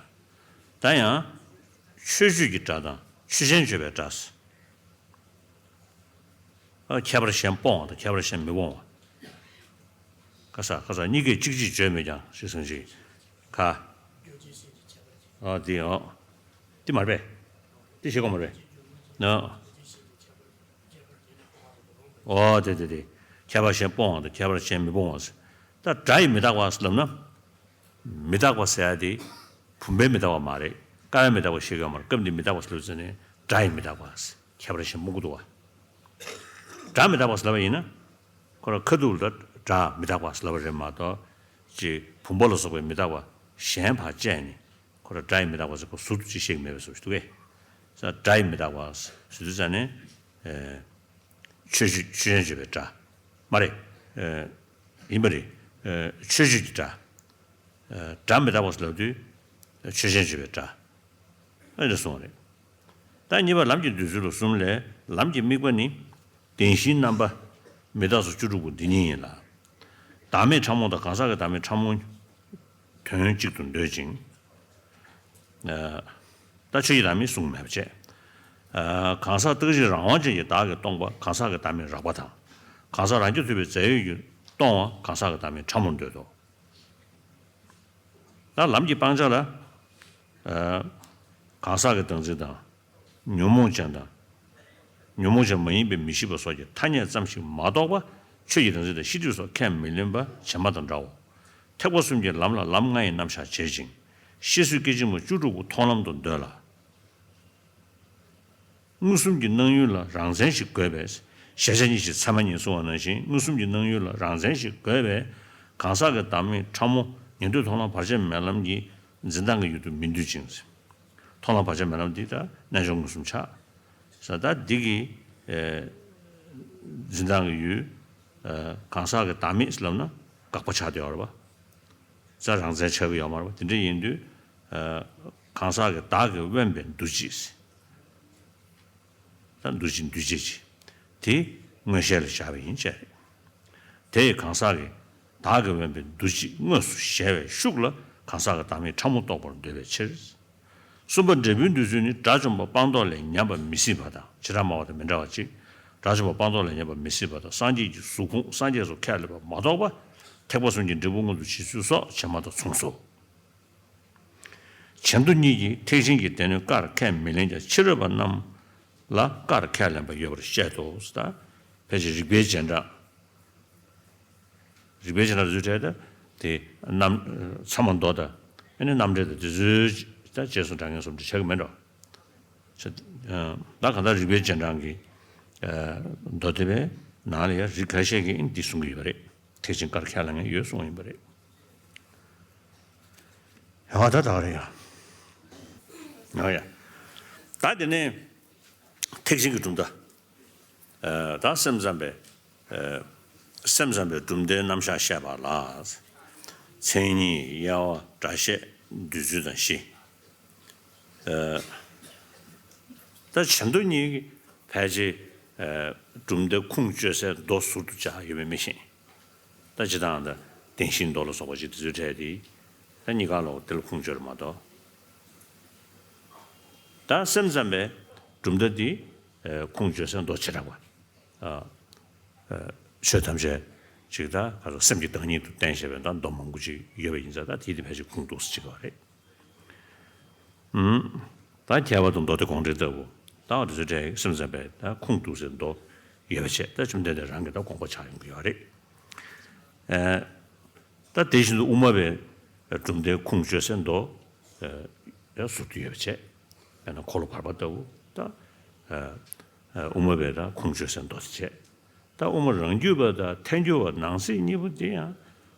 ད་ཡང་། ཆོས་བརྗོད་ཀྱི་སྒྲ་དང་ཆོས་ཅན་བརྗོད་པའི་སྒྲ། ཨ། ཁྱད་པར་གཞན་སྤོང་བ་དང་ཁྱད་པར་གཞན་མི་སྤོང་བ། ཁ་ས་ཁ་ས་གཉིས་ཀས་གཅིག་གཅིག་བརྗོད་མི་ཀྱང་ཞེས་གསུངས་ཤིང་། ཁ། ཨ་དེ་ཨོ། དེ་མ་རེད་པས། དེ་ཤེས་དགོས་མ་རེད། ཨ། ཨོ་དེ་དེ་དེ། ཁྱད་པར་གཞན་སྤོང་བ་དང་ཁྱད་པར་གཞན་མི་སྤོང་བ། ད་སྒྲ་ཡིས་མི་རྟག་པ་ལབ་ན། མི་རྟག་པ་ཟེར་ཡ་དེ། བུམ་པས་མི་རྟག་པ་མ་རེད། ཀ་བས་མི་རྟག་པ་ཞིག་ཡོད་མ་རེད། སྐབས་འདིར་མི་རྟག་པ་ཟེར་ལབ་ཙང་ནས་སྒྲ་ཡིས་མི་རྟག་པ། ཁྱད་པར་གཞན་སྤོང་གི་འདུག་བ། སྒྲ་མི་རྟག་པ་ཟེར་ལབ་པ་ཡིན་ན། ཁོ་རང་ཁ་ཐུག་ལ་སྒྲ་མི་རྟག་པ་ཟེར་ལབ་པ་རེད་མ་གཏོགས། ཅིག་བུམ་པ་ལ་སོགས་པའི་མི་རྟག་པ་གཞན་ཕར་བཅད་ནས་ཁོ་རང་སྒྲ་ཡིས་མི་རྟག་པ་ཟེར་ཁོ་ཟུར་དུ་ཅིག་བཤད་ཀྱི་མེད་པའི་བཟོ་ཞིག་འདུག་གས། ས་སྒྲ་ཡིས་མི་རྟག་པ་ཟེར་དུས་ཙང་ནས། ཨེ། ཆོས་བརྗོད་ཆོས་ཅན་བརྗོད་པའི་སྒྲ། མ་རེད། ཨེ། ཡིན་པ་རེད། ཨེ། ཆོས་བརྗོད་ཀྱི་སྒྲ། ཨེ། སྒྲ་མི་རྟག་པ་ཟེར་ལབ་དུས། ཆོས་ཅན་བརྗོད་པའི་སྒྲ། ཨེ་འདྲ་གསུངས་པ་རེད། ད་གཉིས་པ་ལམ་གྱི་འདོད་ཚུལ་ལ་གསུམ་ལས་ལམ་གྱི་དམིགས་པ་ནི། བདེན་བཞིའི་རྣམ་པ་མི་རྟག་སོགས་བཅུ་དྲུག་པོ་འདི་ཉིད་ཡིན་ལ། བདག་མེད་ཕྲ་མོ་དང་གང་ཟག་གི་བདག་མེད་ཕྲ་མོ་དོན་གཅིག་ཏུ་འདོད་ཅིང་། ད་ཆོས་ཀྱི་བདག་མེད་གསུངས་མེད་པ་བྱས། གང་ཟག་རྟག་གཅིག་རང་དབང་ཅན་གྱི་བདག་གིས་སྟོང་པ་གང་ཟག་གི་བདག་མེད་རགས་པ་དང་། གང་ཟག་རང་རྐྱ་ཐུབ་པའི་རྫས་ཡོད་ཀྱིས་སྟོང་བ་གང་ཟག་གི་བདག་མེད་ཕྲ་མོར་འདོད་དོ། ད་ལམ་གྱི་སྤང་བྱ་ལ། གང་ཟག་གི་བདག་འཛིན་དང་། ཉོན་མོངས་ཅན་དང་། ཉོན་མོངས་ཅན་མ་ཡིན་པའི་མི་ཤེས་པ་སོགས་ཀྱི་ཐ་སྙད་ཙམ་ཞིག་མ་གཏོགས་པ་ཆོས་ཀྱི་བདག་འཛིན་དང་ཤེས་སྒྲིབ་སོགས་ཁས་མི་ལེན་པ་བྱེ་སྨྲ་དང་འདྲའོ། ཐེག་པ་གསུམ་གྱི་ལམ་ལ་ལམ་ལྔ་ཡི་རྣམ་གཞག་བྱེད་ཅིང་། ཤེས་བཟོད་སྐད་ཅིག་མ་བཅུ་དྲུག་པོ་མཐོང་ལམ་དུ་འདོད་ལ། མངོན་སུམ་གྱི་སྣང་ཡུལ་ལ་རང་མཚན་ཞིག་དགོས་པས། གཞལ་བྱ་གཉིས་ཀྱི་ཚད་མ་ཉིད་གསུངས་པ་ནང་བཞིན་མངོན་སུམ་གྱི་སྣང་ཡུལ་ལ་རང་མཚན་ཞིག་དགོས་པས། གང་ཟག་གི་བདག་མེད་ཕྲ་མོ་ཉན་ཐོས་མཐོང་ལམ་བར་ཆད་མེད་ལམ་གྱི་འཛིན་སྟངས་ཀྱི་ཡུལ་དུ་མི་འདུ་ཅིང་། མཐོང་ལམ་བར་ཆད་མེད་ལམ་འདི་ལྟར་རྣལ་འབྱོར་མངོན་སུམ་ཆགས། ས་ད་འདི་གི་འཛིན་སྟངས་ཀྱི་ཡུལ་གང་ཟག་གི་བདག་མེད་ལབ་ན་དགག་པ་ཆགས་བསྡད་ཡོད་རེད་པ། ས་རང་མཚན་ཆགས་ཀྱི་ཡོད་མ་རེད་པ། དེ་འདྲ་ཡིན་དུས་གང་ཟག་གི་བདག་གིས་དབེན་པའི་འདུ་བྱེད། ད་འདུ་བྱེད་འདུས་བྱས་ཀྱི་དེ་མངོན་ཤེས་ལ་བཞག་པ་ཡིན་ཅེས་རེད། དེ་ཡི་གང་ཟག་གི་བདག་གིས་དབེན་པའི་འདུ་བྱེད་དངོས་སུ་གཞལ་བའི་ཤུགས་ལ་གང་ཟག་གི་བདག་མེད་ཕྲ་མོ་རྟོགས་པར་འདོད་པའི་ཕྱིར། གསུམ་པ་འབྲས་བུའི་འདོད་ཚུལ་ནི་དགྲ་བཅོམ་པ་སྤངས་རྟོགས་ལས་ཉམས་པ་མི་སྲིད་པ་དང་བྱེ་བྲག་སྨྲ་བ་དང་མི་འདྲ་བ་གཅིག་དགྲ་བཅོམ་པ་སྤངས་རྟོགས་ལས་ཉམས་པ་མི་སྲིད་པ་དང་སངས་རྒྱས་ཀྱི་གཟུགས་ཕུང་སངས་རྒྱས་སུ་ཁས་ལེན་པ་མ་གཏོགས་པ་ཐེག་པ་གསུམ་གྱི་འབྲས་བུ་མངོན་དུ་བྱེད་ཚུལ་སོགས་བྱེ་སྨྲ་དང་མཚུངས་སོ། བྱེ་མདོ་གཉིས་ཀྱིས་ཐེག་ཆེན་གྱི་སྡེ་སྣོད་ཀར་ཁས་མི་ལེན་ཀྱང་ཕྱི་རོལ་པ་རྣམས་ལ་ཀར་ཁས་ལེན་པ་ཡོད་པར་བཤད་དོ། ད་ཕལ་ཆེར་རིགས་པའི་རྗེས་འབྲང་། རིགས་པའི་རྗེས་འབྲང་རྫུས་ཕྲད་ད་དེ་རྣམ་ཚད་མ་མདོ་དང་ཨ་ནི་རྣམ་འགྲེལ་དང་དེ་ཚོའི་ད་རྗེས་སུ་འབྲང་མཁན་སོགས་འདྲ་ཆགས་ཀྱི་མེད་འགྲོ། ད་གང་ལྟར་རིགས་པའི་རྗེས་འབྲང་གི་མདོ་སྡེ་པའི་ནང་ལ་ཡང་རིགས་ཁ་ཤས་ཀྱིས་འདི་གསུང་གི་ཡོད་པ་རེད། ཐེག་ཆེན་ཀར་ཁས་ལེན་མཁན་ཡོད་གསུངས་ཡིན་པ་རེད། ཡང་ད་ད་རེད་ཡ། ཡང་ཡ། ད་དེ་ནས་ཐེག་ཆེན་གྱི་གྲུབ་མཐའ། ད་སེམས་ཙམ་པའི་སེམས་ཙམ་པའི་གྲུབ་མཐའི་རྣམ་གཞག་བཤད་པ་ལ། མཚན་ཉིད་དབྱེ་བ་སྒྲ་བཤད་འདོད་ཚུལ་དང་བཞི། ད་བྱེ་མདོ་གཉིས་ཕལ་ཆེར་གྲུབ་མཐའི་ཁུངས་བཅོལ་སའི་མདོ་ཟུར་དུ་བཅའ་ཡོད་མེད་མི་ཤེས། ད་ཇི་ལྟར་ད་བདེན་བཞིའི་མདོ་ལ་སོགས་པ་ཅིག་དེ་ཚོའི་གྲས་དེ་ད་གཉིས་ཀ་ལོག་དེ་ལ་ཁུངས་བཅོལ་མ་གཏོགས། ད་སེམས་ཙམ་པའི་གྲུབ་མཐའ་དེ་ཁུངས་བཅོལ་སའི་མདོ་བྱེ་བྲག་པ། ཆོས་ཐམས་ཅད་ཅིག་ད་ག་ཚོད་སེམས་ཀྱི་བདག་ཉིད་དུ་བསྟན་བཞག་པའི་ད་མདོ་མང་པོ་ཅིག་ཡོད་པ་ཡིན་ཙང་ད་དེ་དེ་ཕལ་ཆེར་ཁུངས་གཏུགས་སུ་བྱེད་དགོས་པ་རེད། ད་ཁྱད་པར་དུ་མདོ་སྡེ་དགོངས་འགྲེལ་ལྟ་བུ་ད་འོ་དེ་ཚོའི་གྲས་སེམས་ཙམ་པའི་ད་ཁུངས་གཏུགས་སའི་མདོ་ཡོད་པ་བྱས་ད་བཅོམ་ལྡན་འདས་རང་གི་ད་དགོངས་པ་ཆགས་ཡོང་གི་ཡོད་རེད། ད་དེ་བཞིན་དུ་དབུ་མ་པའི་གྲུབ་མཐའི་ཁུངས་བཅོལ་སའི་མདོ་ཡང་ཟུར་དུ་ཡོད་པ་བྱས། དཔེར་ན་འཁོར་ལོ་བར་པ་ལྟ་བུ་ད་དབུ་མ་པའི་ད་ཁུངས་བཅོལ་སའི་མདོ་དེ་བྱས། ད་དབུ་མ་རང་རྒྱུད་པ་དང་ཐལ་འགྱུར་བ་ནང་གསེས་གཉིས་པོ་དེ་ཡང་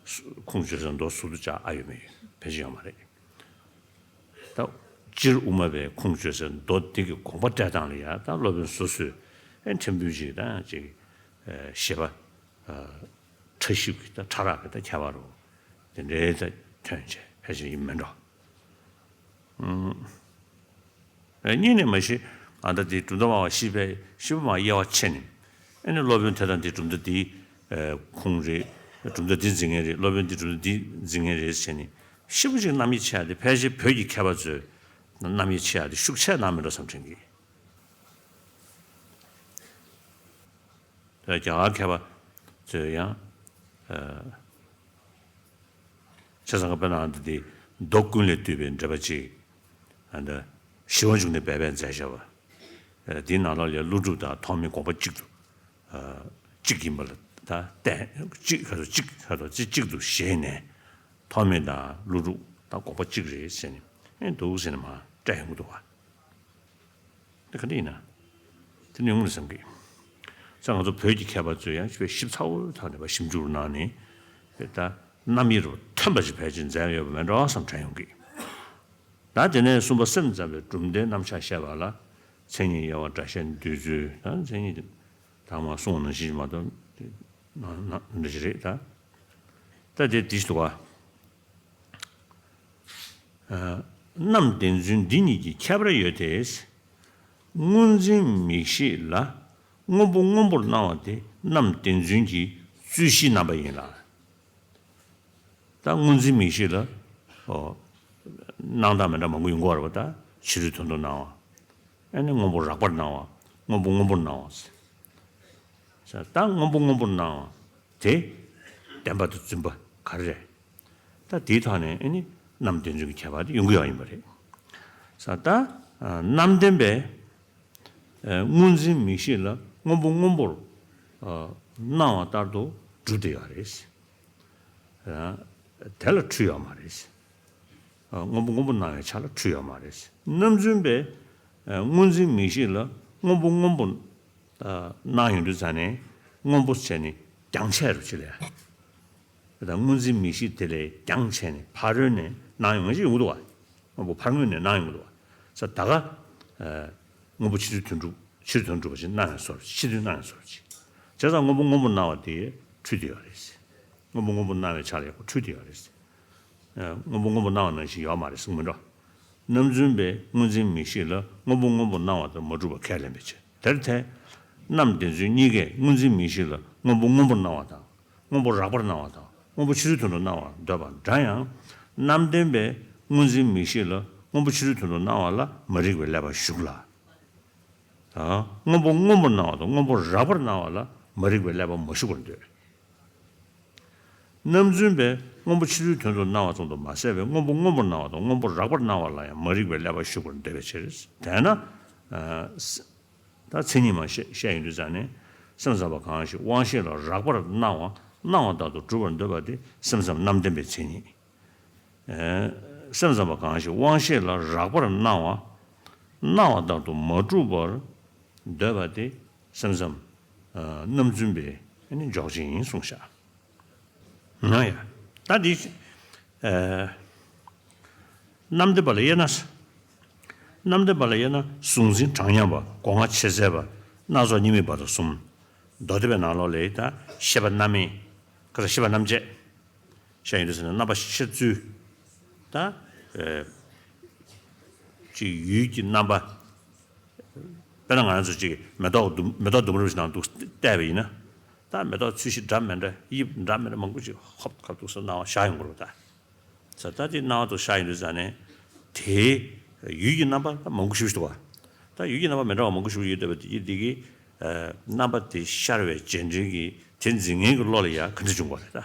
ཁུངས་བཅོལ་སའི་མདོ་ཟུར་དུ་བཅའ་ཨ་ཡོད་མེད་ཡོད་ཕལ་ཆེར་ཡོད་མ་རེད། ད་སྤྱིར་དབུ་མ་པའི་ཁུངས་བཅོལ་སའི་མདོ་འདི་གི་དགོངས་པ་བཀྲལ་སྟངས་ལ་ཡང་ད་སློབ་དཔོན་སོ་སོས་ཨེ་ཕྲན་བུ་ཅིག་ད་ཅིག་ཞེས་པ་ཕྲ་ཞིབ་ཀྱི་ད་ཕྲ་རགས་ཀྱི་ད་ཁྱད་པར་རོ། དེ་འདྲའི་ད་ཐོན་བྱས་ཕལ་ཆེར་ཡིན་མིན་འགྲོ། གཉིས་ནས་མ་གཞི་ཨ་ད་དེ་གྲུབ་མཐའ་སྨྲ་བ་བཞི་པའི་བཞི་པོ་མར་དབྱེ་བ་ཕྱེ་ནས་ཨེ་ནི་སློབ་དཔོན་དེ་དང་དེ་གྲུབ་མཐའ་འདིའི་ཁུངས་རེད། གྲུབ་མཐའ་འདི་འཛིན་མཁན་རེད། སློབ་དཔོན་འདི་གྲུབ་མཐའ་འདི་འཛིན་མཁན་རེད་ཟེར་ནས་བཞི་པོ་ཅིག་རྣམ་དབྱེ་ཕྱེ་ཡ་དེ་ཕལ་ཆེར་བོད་ཀྱི་མཁས་པ་ཚོས་རྣམ་དབྱེ་ཕྱེ་ཡ་དེ་ཤུགས་ཆེ་གནང་མེད་འགྲོ་བསམ་དྲན་གི། རྒྱ་གར་མཁས་པ་ཚོས་ཡང་ཆ་ཚང་གི་དཔེར་ན་འདི་དེ་མདོ་ཀུན་ལས་བཏུས་པའི་འགྲེལ་པ་གཅིག་ཨ་འདི་ཞི་བ་འབྱུང་གནས་སྦས་པས་མཛད་བྱ་བ། འདིའི་ནང་ལོགས་ལ་ཀླུ་སྒྲུབ་དང་ཐོགས་མེད་དགོངས་པ་གཅིག་ཏུ་གཅིག་ཡིན་པ་ལ་ད་བརྟེན་གཅིག་ག་ཚོད་གཅིག་ག་ཚོད་གཅིག་གཅིག་ཏུ་བཞེས་ནས་ཐོགས་མེད་དང་ཀླུ་སྒྲུབ་དང་དགོངས་པ་གཅིག་རེད་ཟེར་ནས་ཨེ་འདུག་ཟེར་ནས་མར་སྤྲད་ཡོང་གི་འདུག་བ། དེ་ག་འདྲ་ཡིན་ན། དེ་ནི་ངོ་བསམ་གི། ས་ང་ཚོ་བོད་ཀྱི་མཁས་པ་ཚོས་ཡང་ཞིབ་ཚགས་པོ་ཐོག་ནས་ཞིབ་འཇུག་གནང་ནས། ད་རྣམ་དབྱེ་རུ་ཐོན་པ་ཞིག་ཕལ་ཆེར་མཛད་ཡོད་པ་མེད་འགྲོ་བསམ་དྲན་ཡོང་གི། ད་དེ་ནས་གསུམ་པ་སེམས་ཙམ་པའི་གྲུབ་མཐའི་རྣམ་གཞག་བཤད་པ་ལ། མཚན་ཉིད་དབྱེ་བ་སྒྲ་བཤད་འདོད་ཚུལ་དང་མཚན་ཉིད་དང་མ་གསུངས་ནང་བཞིན་མ་གཏོགས། འདི་ཞིག་རེད་ད། ད་དེ་དེ་ཞིག་འདུག་བ། རྣམ་བདེན་རྫུན་འདི་གཉིས་ཀྱི་ཁྱད་པར་ཡོད་དེ། སྔོ་འཛིན་མིག་ཤེས་ལ་ སྔོན་པོ་སྔོན་པོར་སྣང་བ་དེ་རྣམ་བདེན་རྫུན་གྱི་རྩོད་གཞིའི་རྣམ་པ་ཡིན་ལ། ད་སྔོ་འཛིན་མིག་ཤེས་ལ། ཨོ། སྣང་སྟངས་མི་འདྲ་མང་པོ་ཡོང་གི་ཡོད་རེད་པ། ད་ཕྱི་རོལ་དོན་དུ་སྣང་བ། ཨ་ནི་སྔོན་པོ་རགས་པར་སྣང་བ། སྔོན་པོ་སྔོན་པོར་སྣང་བ། ད་སྔོན་པོ་སྔོན་པོར་སྣང་བ་དེ་བདེན་པ་དང་རྫུན་པ་ག་རེ་རེད། ད་དེའི་ཐོག་ནས་ཨ་ནི་རྣམ་བདེན་རྫུན་གྱི་ཁྱད་པར་དེ་ཡོང་གི་ཡོད་ཡིན་པ་རེད། ས་ད་རྣམ་བདེན་པས། ཨ། སྔོ་འཛིན་མིག་ཤེས་ལ་སྔོན་པོ་སྔོན་པོར། ཨ། སྣང་བ་ལྟར་དུ་གྲུབ་བསྡད་ཡོད་རེད། ཨ། དེ་ལ་འཁྲུལ་ཡོད་མ་རེད། ཨ། སྔོན་པོ་སྔོན་པོར་སྣང་བའི་ཆ་ལ་འཁྲུལ་ཡོད་མ་རེད། རྣམ་རྫུན་པས། ཨ། སྔོ་འཛིན་མིག་ཤེས་ལ་སྔོན་པོ་སྔོན་པོར། ཨ། སྣང་ཡོང་དུས་ཙ་ནས་སྔོན་པོ་བྱས་ནས་རྒྱང་ཆད་རུ་ཅི་ལས། དང་སྔོ་འཛིན་མིག་ཤེས་དེ་ལས་རྒྱང་ཆད་ནས་ཕ་རོལ་ནས་སྣང་ཡོང་ཞིག་ཡོང་གི་འདུག་བ། སྔོན་པོ་ཕར་ངོས་ནས་སྣང་ཡོང་གི་འདུག་བ། ས་ད་ག་ཨ། སྔོན་པོ་ཕྱི་རོལ་དོན་གྲུབ་ཕྱི་རོལ་དོན་གྲུབ་པ་ཞིག་སྣང་ཡང་སོར་ཕྱི་དོན་སྣང་ཡང་སོར་ཅིག་བྱས་ཙང་སྔོན་པོ་སྔོན་པོར་སྣང་བ་དེ་འཁྲུལ་བསྡད་ཡོད་རེད། སྔོན་པོ་སྔོན་པོར་སྣང་བའི་ཆ་ལ་ཡག་པོ་འཁྲུལ་བསྡད་ཡོད་རེད། ཨ། སྔོན་པོ་སྔོན་པོར་སྣང་བ་ནང་བཞིན་ཡོད་མ་རེད་གསུངས་མི་འགྲོ། རྣམ་རྫུན་པས་སྔོ་འཛིན་མིག་ཤེས་ལ་སྔོན་པོ་སྔོན་པོར་སྣང་བ་དང་མ་གྲུབ་པ་ཁས་ལེན་པའི་ཕྱིར། དེར་ཐལ། རྣམ་བདེན་རྫུན་གཉིས་ཀས་སྔོ་འཛིན་མིག་ཤེས་ལ་སྔོན་པོ་སྔོན་པོར་སྣང་བ་དང་། སྔོན་པོ་རགས་པར་སྣང་བ་དང་སྔོན་པོ་ཕྱི་རོལ་དོན་དུ་སྣང་བར་འདོད་པ་འདྲ་ཡང་། རྣམ་བདེན་པས་སྔོ་འཛིན་མིག་ཤེས་ལ་སྔོན་པོ་ཕྱི་རོལ་དོན་དུ་སྣང་བ་ལ་མ་རིག་པའི་ཀླད་པ་ཞུགས་ལ། ཨ། སྔོན་པོ་སྔོན་པོར་སྣང་བ་དང་སྔོན་པོ་རགས་པར་སྣང་བ་ལ་མ་རིག་པའི་ཀླད་པ་མ་ཞུགས་པར་འདོད། རྣམ་རྫུན་པས་སྔོན་པོ་ཕྱི་རོལ་དོན་དུ་སྣང་བ་ཙམ་དུ་མ་ཟད་པའི་སྔོན་པོ་སྔོན་པོར་སྣང་བ་དང་སྔོན་པོ་རགས་པར་སྣང་བ་ལ་ཡང་མ་རིག་པའི་ཀླད་པ་ཞུགས་པར་འདོད་པའི་ཕྱིར། དེས་ན། ཨ། ད་མཚན་ཉིད་མ་བཤད་བཤད་ཡོང་དུས་ཙང་ནས་སེམས་ཙམ་པ་གང་ཞིག་དབང་ཤེས་ལ་རགས་པར་སྣང་བ་སྣང་བ་ལྟར་དུ་གྲུབ་པར་འདོད་པ་དེ་སེམས་ཙམ་རྣམ་བདེན་པའི་མཚན་ཉིད། ཨེ། སེམས་ཙམ་པ་གང་ཞིག་དབང་ཤེས་ལ་རགས་པར་སྣང་བ་སྣང་བ་ལྟར་དུ་མ་གྲུབ་པར་འདོད་པ་དེ་སེམས་ཙམ། ཨ། རྣམ་རྫུན་པའི་འཇོག་བྱེད་ཡིན་གསུངས་ཤག་ན་ཡ། ད་འདི། ཨ། རྣམ་བདེན་པ་ལ་དབྱེ་ན། རྣམ་བདེན་པ་ལ་དབྱེ་ན་གཟུང་འཛིན་གྲངས་མཉམ་པ་སྒོ་ལྔ་ཆེས་ཟད་པ་སྣ་ཚོགས་གཉིས་མེད་པ་དང་གསུམ། མདོ་སྡེ་པའི་ནང་ལོགས་ལ་ད་ཤེས་པ་རྣམ་དབྱེ། ཁ་ས་ཤེས་པ་རྣམ་བཅད། བཤད་ཡོང་དུས་ཟེར་ན་རྣམ་པ་ཤེས་ཚུལ། ད། ཨེ། ཅིག་ཡུལ་གྱི་རྣམ་པ། དཔེར་ན་ང་རང་ཚོ་ཅིག་མེ་ཏོག་ལྡུམ་མེ་ཏོག་ལྡུམ་ར་ཞིག་ནང་དུ་བལྟས་པ་ཡིན་ན། ད་མེ་ཏོག་ཚོས་གཞི་འདྲ་མི་འདྲ་དབྱིབས་འདྲ་མི་འདྲ་མང་པོ་ཅིག་ཧོབ་ཁ་ཐུག་སེ་སྣང་བ་ཤར་ཡོང་གི་རེད་ད། ས་ད་དེ་སྣང་བ་ཐུག་ཤར་ཡོང་དུས་ཙ་ནས། དེའི་ཡུལ་གྱི་རྣམ་པ་ད་མང་པོ་ཞིག་འདུག་བ། ད་ཡུལ་གྱི་རྣམ་པ་མི་འདྲ་བ་མང་པོ་ཞིག་ཡོད་བསྡད་པ་དེ་དེ་གི་ཨ། རྣམ་པ་དེ་ཤར་བའི་རྗེས་འབྲེལ་གྱི་དེ་འཛིན་མཁན་གྱི་བློ་ལ་ཡང་ག་འདྲ་བྱུང་བ་རེད་ད།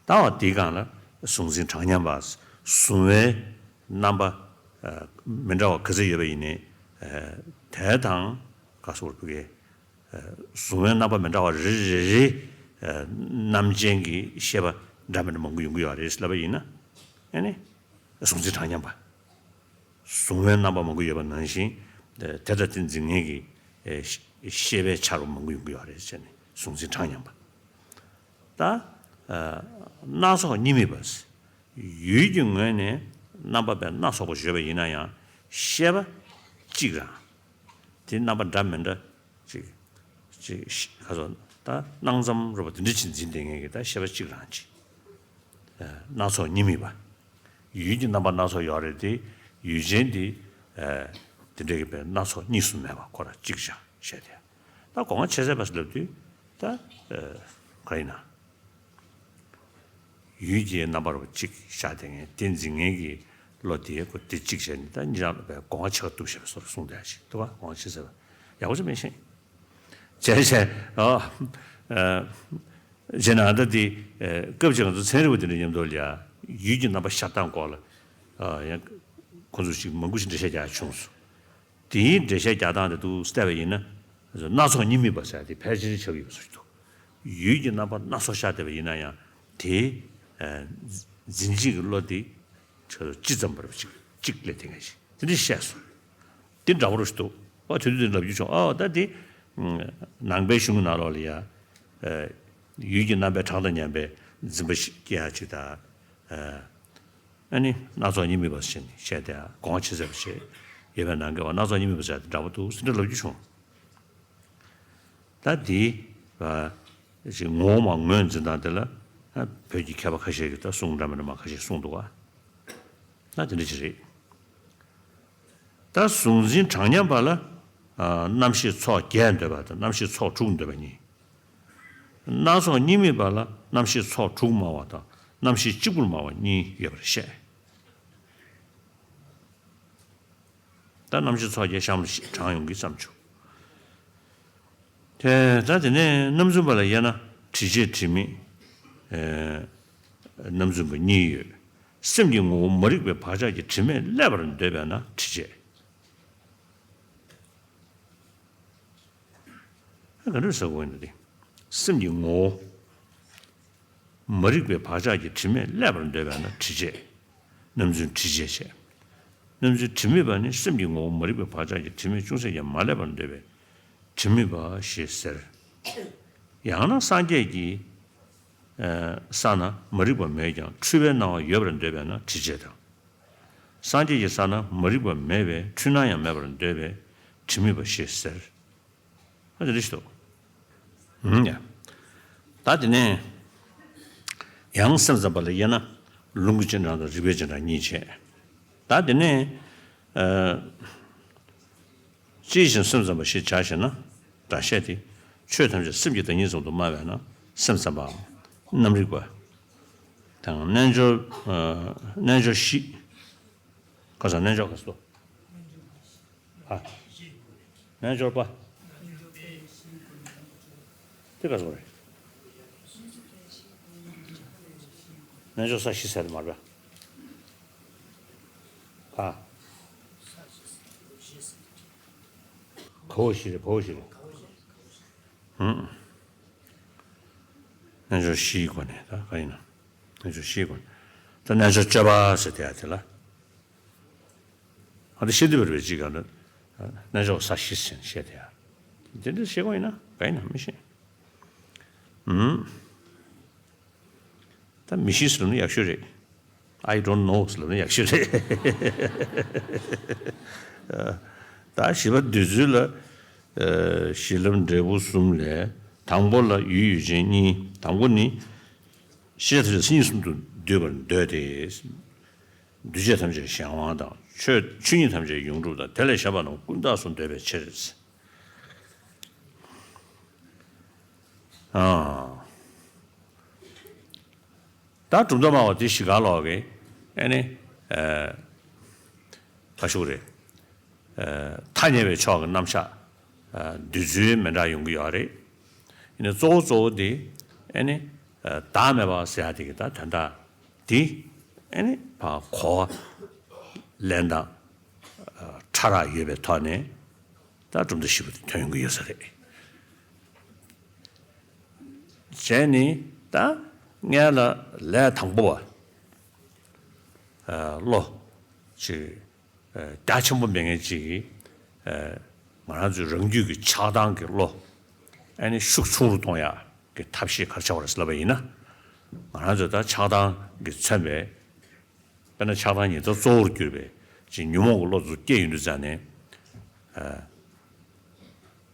ལྟ་བ་དེའི་སྒང་ལ་གཟུང་འཛིན་གྲངས་མཉམ་པ། གཟུང་བའི་རྣམ་པ། ཨ། མི་འདྲ་བ་ག་ཚོད་ཡོད་པ་ཡིན་ནའི། ཨ། དེ་དང་ག་སོགས་པའི། ཨ། གཟུང་བའི་རྣམ་པ་མི་འདྲ་བ་རེ་རེ་རེ། ཨ། རྣམ་ཅན་གྱི་ཤེས་པ་འདྲ་མི་འདྲ་མང་པོ་ཡོང་གི་ཡོད་རེད་ལབ་པ་ཡིན་ན། ཨ་ནི། གཟུང་འཛིན་གྲངས་མཉམ་པ། གཟུང་བའི་རྣམ་པ་མང་པོ་ཡོད་པ་ནང་བཞིན། དེ་དང་དེ་འཛིན་མཁན་གྱི། ཨེ། ཤེས་པའི་ཆ་རོ་མང་པོ་ཡོང་གི་ཡོད་རེད་ཟེར་ནས་གཟུང་འཛིན་གྲངས་མཉམ་པ། ད། ཨ། སྣ་ཚོགས་གཉིས་མེད་པ། ཡུལ་གྱི་ངོས་ནས་རྣམ་པ་དཔེ་སྣ་ཚོགས་པ་བརྗོད་པ་ཡིན་ན་ཡང་ཤེས་པ་གཅིག་རང་། དེ་རྣམ་པ་འདྲ་མི་འདྲ། ཅིག་ཅིག་ཁ་སོ་ད་སྣང་ཙམ་རུ་བ་དེ་འདྲ་ཅིག་འཛིན་བསྡད་མཁན་གྱི་ད་ཤེས་པ་གཅིག་རང་ཅིག་ཨ། སྣ་ཚོགས་གཉིས་མེད་པ། ཡུལ་གྱི་རྣམ་པ་སྣ་ཚོགས་ཡོད་རེད་དེ། ཡུལ་ཅན་དེ། ཨ། དེ་འདྲ་གི་དཔེ་སྣ་ཚོགས་གཉིས་སུ་མེད་པ་ཁོ་རང་གཅིག་བཞག་བཤད་དེ། ད་སྒོ་ལྔ་ཆེས་ཟད་པ་ཟེར་ལབ་དུས། ད། ཨ། ག་ཡིན་ན། ཡུལ་གྱི་རྣམ་པ་རུ་གཅིག་བཞག་བསྡད་མཁན་དེ་འཛིན་མཁན་གྱི་བློ་དེ་ཁོ་དེ་གཅིག་བྱས་ནས་ད་གཉིས་ཆར་ལ་དཔེ་སྒོ་ལྔ་ཆེ་ཁ་གཏུགས་བྱས་པའི་བཟོ་འདྲ་གསུངས་བསྡད་ཡ་ཞིག་འདུག་བ། སྒོ་ལྔ་ཆེས་ཟད་པ་ཡག་པོ་ཅིག་མི་ཤེས། བྱས་བྱས། ཨ། ཨ། བྱས་ན་ཨ་ད་དེ། ཨ། སྐབས་ཅིག་ང་ཚོ་ཚན་རིག་པ་དེ་འདྲ་མཉམ་དུ་ལ་ཡ། ཡུལ་གྱི་རྣམ་པ་ཤར་སྟངས་སྐོར་ལ། ཨ། ཡང་ཁོ་ཚོ་ཞིག་མང་པོ་ཞིག་འགྲེལ་བཤད་རྒྱག་ཡ་བྱུང་སོང་། དེའི་འགྲེལ་བཤད་རྒྱག་སྟངས་དེ་འདུག་བལྟས་པ་ཡིན་ན། སྣ་ཚོགས་གཉིས་མེད་པ་ཟེར་ཡ་དེ་ཕལ་ཆེར་ཆགས་ཀྱི་ཡོད་པ་བཟོ་ཞིག་འདུག་ཡུལ་གྱི་རྣམ་པ་སྣ་ཚོགས་ཤར་བསྡད་པ་ཡིན་ན་ཡང་དེའི། ཨ། འཛིན་བྱེད་ཀྱི་བློ་དེ། ཆ་ཚང་ཅི་ཙམ་པར་གཅིག་གཅིག་ལས་དེ་འགའ་ཞིག་དེ་འདྲ་བཤད་སོང་། དེ་འདྲ་པོ་རུ་ཞིག་འདུག་ཨ། དེ་དུས་དེ་ལབ་རྒྱུ་བྱུང་། ཨ། ད་དེ་ནང་པའི་གཞུང་གི་ནང་ལོགས་ལ་ཡ། ཨ། ཡུལ་གྱི་རྣམ་པའི་གྲངས་དང་མཉམ་པའི་འཛིན་པ་ཞིག་སྐྱེ་ཡ་ཅིག་དང་། ཨ། ཨ་ནི་སྣ་ཚོགས་གཉིས་མེད་པ་ཞེས་ནི་བཤད་དེ། སྒོ་ལྔ་ཆེས་ཟད་པ་ཞེས་ཡོད་པའི་ནང་གི་བ་སྣ་ཚོགས་གཉིས་མེད་པ་ཟེར་དེ་འདྲ་པོ་འདུག་ཟེར་འདྲ་ལབ་རྒྱུ་བྱུང་། ད་དེའི་བ་ཞིག་ངོ་བོ་མ་ངོས་འཛིན་སྟངས་དེ་ལ། ཨ། བོད་ཀྱི་མཁས་པ་ཁ་ཤས་ཀྱིས་ད་གསུང་འདྲ་མི་འདྲ་མ་ཁ་ཤས་གསུངས་འདུག་ག་ད་དེ་འདྲ་ཅིག་རེད། ད་གཟུང་འཛིན་གྲངས་མཉམ་པ་ལ། རྣམ་ཤེས་ཚོགས་བརྒྱད་འདོད་པ་དང་རྣམ་ཤེས་ཚོགས་དྲུག་འདོད་པ་གཉིས། སྣ་ཚོགས་གཉིས་མེད་པ་ལ་རྣམ་ཤེས་ཚོགས་དྲུག་སྨྲ་བ་དང་རྣམ་ཤེས་གཅིག་པུར་སྨྲ་བ་གཉིས་ཡོད་པར་བཤད། ད་རྣམ་ཤེས་ཚོགས་བརྒྱད་གཤམ་ལ་དྲངས་ཡོང་གི་བསམ་བྱུང་། དེ་ད་དེ་ནས་རྣམ་རྫུན་པ་ལ་དབྱེ་ན་དྲི་བྱེད་དྲི་མེད། ཨེ། རྣམ་རྫུན་པ་གཉིས་ཡོད། སེམས་ཀྱི་ངོ་བོ་མ་རིག་པའི་བག་ཆགས་ཀྱི་དྲི་མས་བསླད་པར་འདོད་པས་ན་དྲི་བྱེད། ཨ་ག་འདྲ་ཟེར་དགོས་ཡིན་ན་དེ། སེམས་ཀྱི་ངོ་བོ། མ་རིག་པའི་བག་ཆགས་ཀྱི་དྲི་མས་བསླད་པར་འདོད་པས་ན་དྲི་བྱེད། རྣམ་རྫུན་དྲི་བྱེད་བྱས། རྣམ་རྫུན་དྲི་མེད་པ་ནི་སེམས་ཀྱི་ངོ་བོ་མ་རིག་པའི་བག་ཆགས་ཀྱི་དྲི་མས་ཅུང་ཟད་ཀྱང་མ་བསླད་པར་འདོད་པས་དྲི་མེད་པ་ཞེས་ཟེར། ཡང་ན་སངས་རྒྱས་ཀྱི་ས་ན་མ་རིག་པ་མེད་ཀྱང་འཁྲུལ་པའི་སྣང་བ་ཡོད་པར་འདོད་པས་ན་དྲི་བྱེད་དང་། སངས་རྒྱས་ཀྱི་ས་ན་མ་རིག་པ་མེད་པས་འཁྲུལ་སྣང་ཡང་མེད་པར་འདོད་པས་དྲི་མེད་པ་ཞེས་ཟེར། ཨ་དེ་འདྲ་ཞིག་འདུག་ཧུམ་ཡ། ད་དེ་ནས་ཡང་སེམས་ཙམ་པ་ལ་དབྱེ་ན་ལུང་གི་རྗེས་འབྲང་དང་རིགས་པའི་རྗེས་འབྲང་གཉིས་བྱས། ད་དེ་ནས་ཨ། ཅིའི་ཕྱིར་སེམས་ཙམ་པ་ཞེས་བྱ་ཞེ་ན། སྒྲ་བཤད་དེ། ཆོས་ཐམས་ཅད་སེམས་ཀྱི་བདག་ཉིད་ཙམ་དུ་སྨྲ་བས་ན་སེམས་ཙམ་པའམ། རྣམ་རིག་པ། དང་རྣལ་འབྱོར། ཨ། རྣལ་འབྱོར་བཞི། ཁ་སང་རྣལ་འབྱོར་ག་སོ། ཨ། རྣལ་འབྱོར་པ། དེ་ག་སོ་རེད། རྣལ་འབྱོར་ས་བཞི་ཟེར་མ་རེད་པ། ཨ། ག་བོ་བཞི་རེད། ག་བོ་བཞི་རེད། ཧུམ། རྣལ་འབྱོར་བཞིའི་སྒོ་ནས་ད་ག་ཡིན་ན། རྣལ་འབྱོར་བཞིའི་སྒོ་ནས། ད་རྣལ་འབྱོར་སྤྱོད་པ་ཟེར་དེ་ཡ་དེ་ལ། ཨ་དེ་ཤེས་བདེ་བར་བའི་གཅིག་ག་ལ། རྣལ་འབྱོར་ས་བཞི་ཟེར་བཤད་དེ་ཡ། དེ་འདྲ་བཤད་དགོས་ཡིན་ན་ག་ཡིན་ན་མི་ཤེས། ཧུམ། ད་མི་ཤེས་ཟེར་ལབ་ན་ཡག་ཤོས་རེད། I don't know ཟེར་ལབ་ན་ཡག་ཤོས་རེད། ད་བཞི་པ་འདོད་ཚུལ་ལ། ཨ། གཞི་ལམ་འབྲས་བུ་གསུམ་ལས། དང་པོ་ལ་ཡུལ་ཡུལ་ཅན་གཉིས། དང་པོ་ནི། ཤེས་བྱ་ཐམས་ཅད་མཚན་ཉིད་གསུམ་དུ་འདུས་པར་འདོད་དེ། འདུས་བྱས་ཐམས་ཅད་གཞན་དབང་དང་ཆོས་ཆོས་ཉིད་ཐམས་ཅད་ཡོངས་གྲུབ་དང་དེ་ལས་གཞན་པ་རྣམས་ཀུན་བརྟགས་སུ་འདོད་པའི་ཕྱིར། ཨ། ད་གྲུབ་མཐའ་སྨྲ་བ་དེ་བཞི་ག་ལོག་གི་ཨེ་ནི། ཨ། ཁ་ཤུག་རེད། ཨ། ཐ་སྙད་པའི་ཕྱོགས་ཀྱི་རྣམ་གཞག་ཨ། འདོད་ཚུལ་མི་འདྲ་ཡོང་གི་ཡོད་རེད། ཡིན་ནའི་གཙོ་བོ་གཙོ་བོ་དེ་ཨེ་ནི། ཨ། བདག་མེད་པ་ཟེར་ཡ་དེ་གི་ད་དོན་དག་དེ་ཨེ་ནི་ཕར་གོ་བ་ལེན་སྟངས་ཨ། ཕྲ་རགས་ཡོད་པའི་ཐོག་ནས། ད་གྲུབ་མཐའ་བཞི་པོ་དེ་ཐོན་ཡོང་གི་ཡོད་ས་རེད། བྱས་ནི་ད་སྔོན་ལ་ལས་དང་པོ་བ། ཨ། བློ་ཅིག་ཨ། རྒྱ་ཆེན་པོ་མེད་མཁན་ཅིག་གིས། ཨ། ང་རང་ཚོའི་རང་རྒྱུད་ཀྱི་ཆགས་སྡང་གི་བློ་ཨ་ནི་ཤུགས་ཆུང་རུ་གཏོང་ཡག་གི་ཐབས་ཤེས་ག་རེ་བྱ་བ་རེད་ཟེར་ལབ་པ་ཡིན་ན། ང་རང་ཚོས་ད་ཆགས་སྡང་གིས་མཚོན་པའི། དཔེར་ན་ཆགས་སྡང་ཉེར་ཐར་གཙོ་བོར་གྱུར་པའི་ཅིག་ཉོན་མོངས་ཀྱི་བློ་ཚོ་སྐྱེས་ཡོང་དུས་ཙང་ནས། ཨ།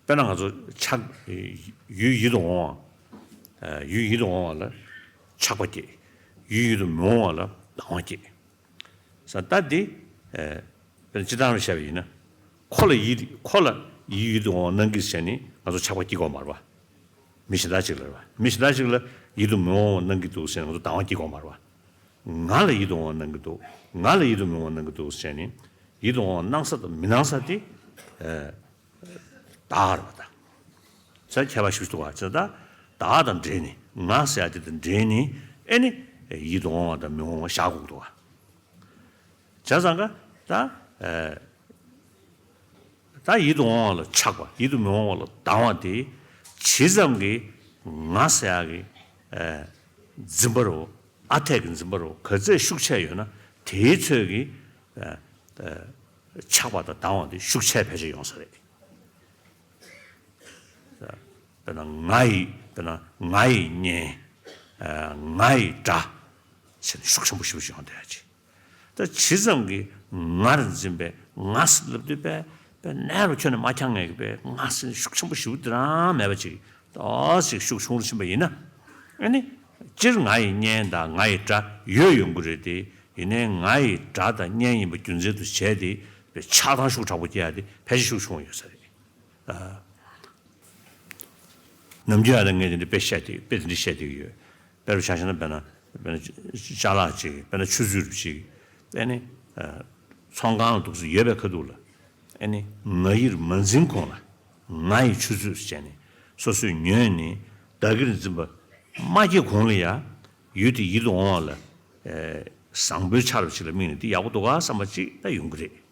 དཔེར་ན་ང་ཚོ་ཆགས། ཡུལ་ཡིད་དུ་འོང་བ། ཨ། ཡུལ་ཡིད་དུ་འོང་བ་ལ་ཆགས་པ་སྐྱེ། ཡུལ་ཡིད་དུ་མི་འོང་བ་ལ་སྡང་བ་སྐྱེ། ས་ད་འདི། ཨ། དཔེར་ན་སྤྱིར་བཏང་ལ་བཤད་པ་ཡིན་ན། ཁོ་ལ་ཡིད། ཁོ་ལ་ཡིད་ཡིད་དུ་འོང་བ་གནང་གི་བྱས་ནས་ང་ཚོ་ཆགས་པ་སྐྱེ་གི་ཡོད་མ་རེད་པ། མི་གཞན་དག་ཅིག་ལ་རེད་པ། མི་གཞན་དག་ཅིག་ལ་ཡིད་དུ་མི་འོང་བ་གནང་གི་འདུག་ཟེར་ནས་ང་ཚོ་སྡང་བ་སྐྱེ་གི་ཡོད་མ་རེད་པ། ང་ལ་ཡིད་དུ་འོང་བ་གནང་གི་འདུག་ང་ལ་ཡིད་དུ་མི་འོང་བ་གནང་གི་འདུག་ཟེར་ནས་ཡིད་དུ་འོང་བ་གནང་ས་དང་མི་གནང་ས་དེ། ཨ། བདག་རེད་པ་ད། ཚ་ཁྱད་པར་ཞིག་འདུག་པ་ཚ་ད། བདག་དང་འབྲེལ་ནས་ང་ཟེར་ཡ་དེ་དང་འབྲེལ་ནས་ཨེ་ནི་ཡིད་དུ་འོང་བ་དང་མི་འོང་བ་བཞག་དགོས་འདུག་པ། བྱས་ཙང་ཀ་ད། ཨ། ད་ཡིད་དུ་འོང་བ་ལ་ཆགས་པ། ཡིད་དུ་མི་འོང་བ་ལ་སྡང་བ་དེ་ཇི་ཙམ་གྱིས་ང་ཟེར་ཡག་གི། ཨ། འཛིན་པ་རུ། ཨ་འཐས་ཀྱི་འཛིན་པ་རུ་ག་ཚད་ཤུགས་ཆེ་ཡོད་ན་དེའི་ཚོད་ཀྱིས། ཨ། ཨ། ཆགས་པ་དང་སྡང་བ་དེ་ཤུགས་ཆེ་ཕལ་ཆེར་ཡོང་ས་རེད། དཔེར་ན་ང་ཡི། དཔེར་ན་ང་ཡི་གཉེན། ཨ། ང་ཡི་དགྲ་ཟེར་ནས་ཤུགས་ཆེན་པོ་ཞེ་པོ་ཅིག་ཡོང་བསྡད་ཡ་ཅིག་ད་ཇི་ཙམ་གྱིས་ང་རུ་འཛིན་པའི་ང་ཟེར་ལབ་དུས་པས་པས་གནས་རུ་ཁྱོན་ནས་མ་འཁྱངས་ངེས་ཀྱི་པས་ང་ཟེར་ཤུགས་ཆེན་པོ་ཞེ་པོ་དེ་རང་མེད་པ་ཅིག་ཏོག་ཙམ་ཤུགས་ཆུང་རུ་ཕྱིན་པ་ཡིན་ན། ཨ་ནི་སྤྱིར་ང་ཡི་གཉེན་དང་ང་ཡི་དགྲ་ཡོད་ཡོང་གི་རེད་དེ། ཡིན་ནའི་ང་ཡི་དགྲ་དང་གཉེན་ཡིན་པ་རྒྱུ་མཚན་དུ་བྱས་ཏེ་པས་ཆགས་སྡང་ཤུགས་དྲག་པོ་སྐྱེ་ཡ་དེ་ཕལ་ཆེར་ཤུགས་ཆུང་བ་ཡོད་ས་རེད། ནམ་རྒྱུན་ཡང་ད་ངས་དེ་འདྲ་དཔེ་བཤད་དེ་དཔེ་དེ་འདྲ་བཤད་དེ་ཡོད། དཔེ་རུ་ཆ་བཞག་ན་དཔེར་ན་དཔེར་ན་ཅ་ལག་ཅིག་དཔེར་ན་ཆུ་ཚོད་རུ་ཅིག་ཨེ་ནི། ཚོང་ཁང་ལ་འདུག་སེ་ཡོད་པའི་ཁ་ཐུག་ལ། ཨེ་ནི། ང་ཡིར་མ་འཛིན་གོང་ལ། ང་ཡི་ཆུ་ཚོད་ཟེར་ནས་སོ་སོས་ཉོས་ནས་བདག་གིར་འཛིན་པ་མ་སྐྱེས་གོང་ལ་ཡ། ཡུལ་དེ་ཡིད་དུ་འོང་བ་ལ། བཟང་པོའི་ཆར་བ་ཅིག་ལ་དམིགས་ནས་འདི་ཡག་པོ་འདུག་ག་བསམ་པ་ཅིག་ད་ཡོང་གི་རེད།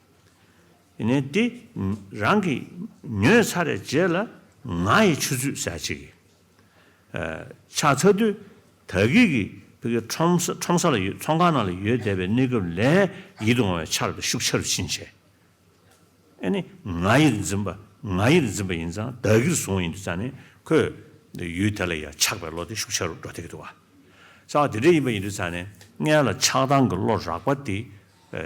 ཡིན་ནའི་འདི་རང་གིས་ཉོས་ཚར་བའི་རྗེས་ལ་ང་ཡི་ཆུ་ཚོད་ཟེར་ཅིག་ཆགས་ཚར་དུས་ད་གིན་གྱི་ཕ་གི་ཁྲོམ་ས་ཁྲོམ་ས་ལ་ཡོད། ཚོང་ཁང་ནང་ལ་ཡོད་བསྡད་པའི་གནས་སྐབས་ལས་ཡིད་དུ་འོང་བའི་ཆར་དུ་ཤུགས་ཆེ་རུ་ཕྱིན་བྱས། ཨེ་ནི། ང་ཡིར་འཛིན་པ། ང་ཡིར་འཛིན་པ་ཡིན་ཙང་བདག་གིར་བཟུང་ཡིན་དུས་ཙང་ནས་ཁོས་ཡུལ་དེ་ལ་ཡང་ཆགས་པའི་བློ་དེ་ཤུགས་ཆེ་རུ་འགྲོ་བསྡད་ཀྱི་འདུག་བ། ས་བ་དེ་འདྲ་ཡིན་པ་ཡིན་དུས་ཙང་ནས་སྔོན་ལ་ཆགས་སྡང་གི་བློ་རགས་པ་དེ་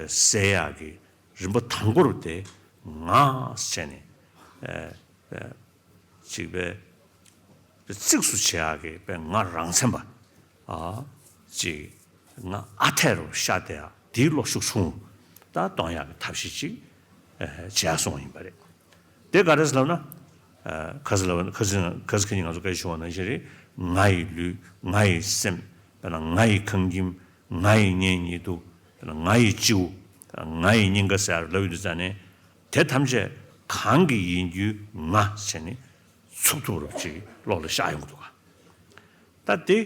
སེལ་ཡག་གི་རིམ་པ་དང་པོ་རུ་དེ་ང་ཟེར་ནས། ཅིག་པའི་གཙིགས་སུ་བྱེད་ཡག་གི་པའི་ང་རང་མཚན་པ། ཨ། ཅིག་ང་ཨ་འཐས་རུ་ཤར་བསྡད་ཡག་དེའི་བློ་ཤུགས་ཆུང་རུ་ད་གཏོང་ཡག་གི་ཐབས་ཤེས་ཅིག་བྱས་སོང་ཡིན་པ་རེད། དེ་ག་རེ་ཟེར་ལབ་ན། ཁ་ཟེར་ལབ་ན་ཁ་ཟེར་ཁ་ཟེར་ཁ་ཉིན་ང་ཚོ་སྐད་ཆ་བྱུང་བ་ནང་བཞིན་རེད། ང་ཡི་ལུས། ང་ཡི་སེམས། དཔེར་ན་ང་ཡི་ཁང་ཁྱིམ། ང་ཡི་གཉེན་ཉེ་དུ། དཔེར་ན་ང་ཡི་སྤྱི་བོ། ང་ཡི་སྙིང་ག་ཟེར་ལབ་ཡོད་དུས་ཙང་ནས། དེ་ཐམས་ཅད་གང་གི་ཡིན་རྒྱུའི་ང་ཟེར་ནས་ཚུགས་ཐུབ་རབས་ཅིག་བློ་ལ་ཤར་ཡོང་གི་འདུག་ག་ད་དེ་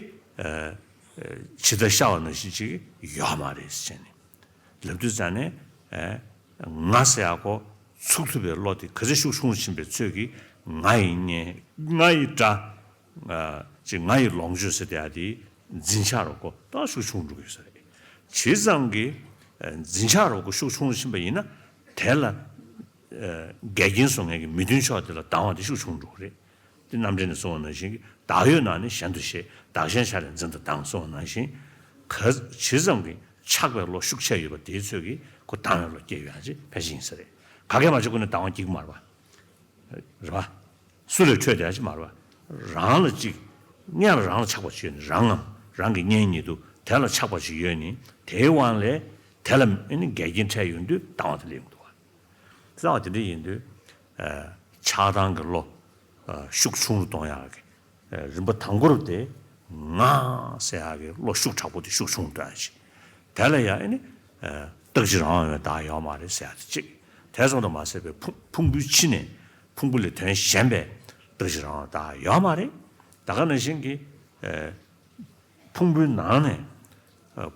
ཇི་ལྟར་ཤར་བ་ནང་བཞིན་ཅིག་ཡོད་མ་རེད་ཟེར་ནས་ལབ་དུས་ཙང་ནས། ང་ཟེར་ཡག་གོ་ཚུགས་ཐུབ་པའི་བློ་དེ་ག་ཚོད་ཤུགས་ཆུང་ཕྱིན་པའི་ཚོད་ཀྱིས་ང་ཡི་གཉེན། ང་ཡི་དགྲ། ཅིག་ང་ཡི་ལོངས་སྤྱོད་ཟེར་དེ་ཡ་དེ་འཛིན་ཆགས་རོགས་གོ་ཏོག་ཤུགས་ཆུང་འགྲོ་གི་ཡོད་ས་རེད། ཇི་ཙམ་གྱིས་འཛིན་ཆགས་རོགས་གོ་ཤུགས་ཆུང་ཕྱིན་པ་ཡིན་ན་དེ་ལ་འགལ་རྐྱེན་བཟོ་མཁན་གྱི་མི་མཐུན་ཕྱོགས་དེ་ལ་སྡང་བ་དེ་ཤུགས་ཆུང་འགྲོ་གི་རེད། དེ་རྣམ་འགྲེལ་ནས་གསུངས་པ་ནང་བཞིན་གྱི་བདག་ཡོད་ན་ནི་གཞན་དུ་ཤེས། བདག་གཞན་ཤ་ལས་འཛིན་དུ་སྡང་གསུངས་པ་ནང་བཞིན། ག་ཇི་ཙམ་གྱིས་ཆགས་པའི་བློ་ཤུགས་ཆེ་ཡོད་པ་དེའི་ཚོད་ཀྱིས་ཁོ་སྡང་བའི་བློ་སྐྱེ་ཡོད་ཡ་ཅེ་ཕལ་ཆེར་ཡིན་ས་རེད། ག་གེ་མ་བྱེད་ཁོ་ནི་སྡང་བ་སྐྱེ་གི་མ་རེད་པ། རེད་པ། སུ་ལས་འཕྲོས་བསྡད་ཡ་ཅིག་མ་རེད་པ། རང་ལ་ཅིག་སྔོན་ལ་རང་ལ་ཆགས་པ་ཅིག་ཡོད་ནི་རང་ངམ་རང་གི་གཉེན་ཉེ་དུ་དེ་ལ་ཆགས་པ་ཅིག་ཡོད་ནི་དེའི་དབང་ལས་དེ་ལ་ཨེ་ནི་འགལ་རྐྱེན་འཕྲད་ཡོང་དུས་སྡང་བ་དེ་སླེབས་ཡོང་གི་འདུག་བ། རྩ་བ་དེ་འདྲ་ཡིན་དུས། ཆགས་སྡང་གི་བློ་ཤུགས་ཆུང་རུ་གཏོང་ཡག་གི་རིམ་པ་དང་པོ་རུ་དེ་ང་ཟེར་ཡག་གི་བློ་ཤུགས་དྲག་པོ་དེ་ཤུགས་ཆུང་གཏོང་ཡག་ཅིག་དེ་ལ་ཡང་ཨེ་ནི་རྟག་གཅིག་རང་དབང་བའི་བདག་ཡོད་མ་རེད་ཟེར་ཡག་དེ་གཅིག་དེ་ཙམ་དུ་མ་ཟད་པའི་ཕུང་ཕུང་པོའི་ཕྱི་ནས་ཕུང་པོ་ལས་དོན་གཞན་པའི་རྟག་གཅིག་རང་དབང་བདག་ཡོད་མ་རེད། ད་ག་ནང་བཞིན་གྱི། ཕུང་པོའི་ནང་ནས་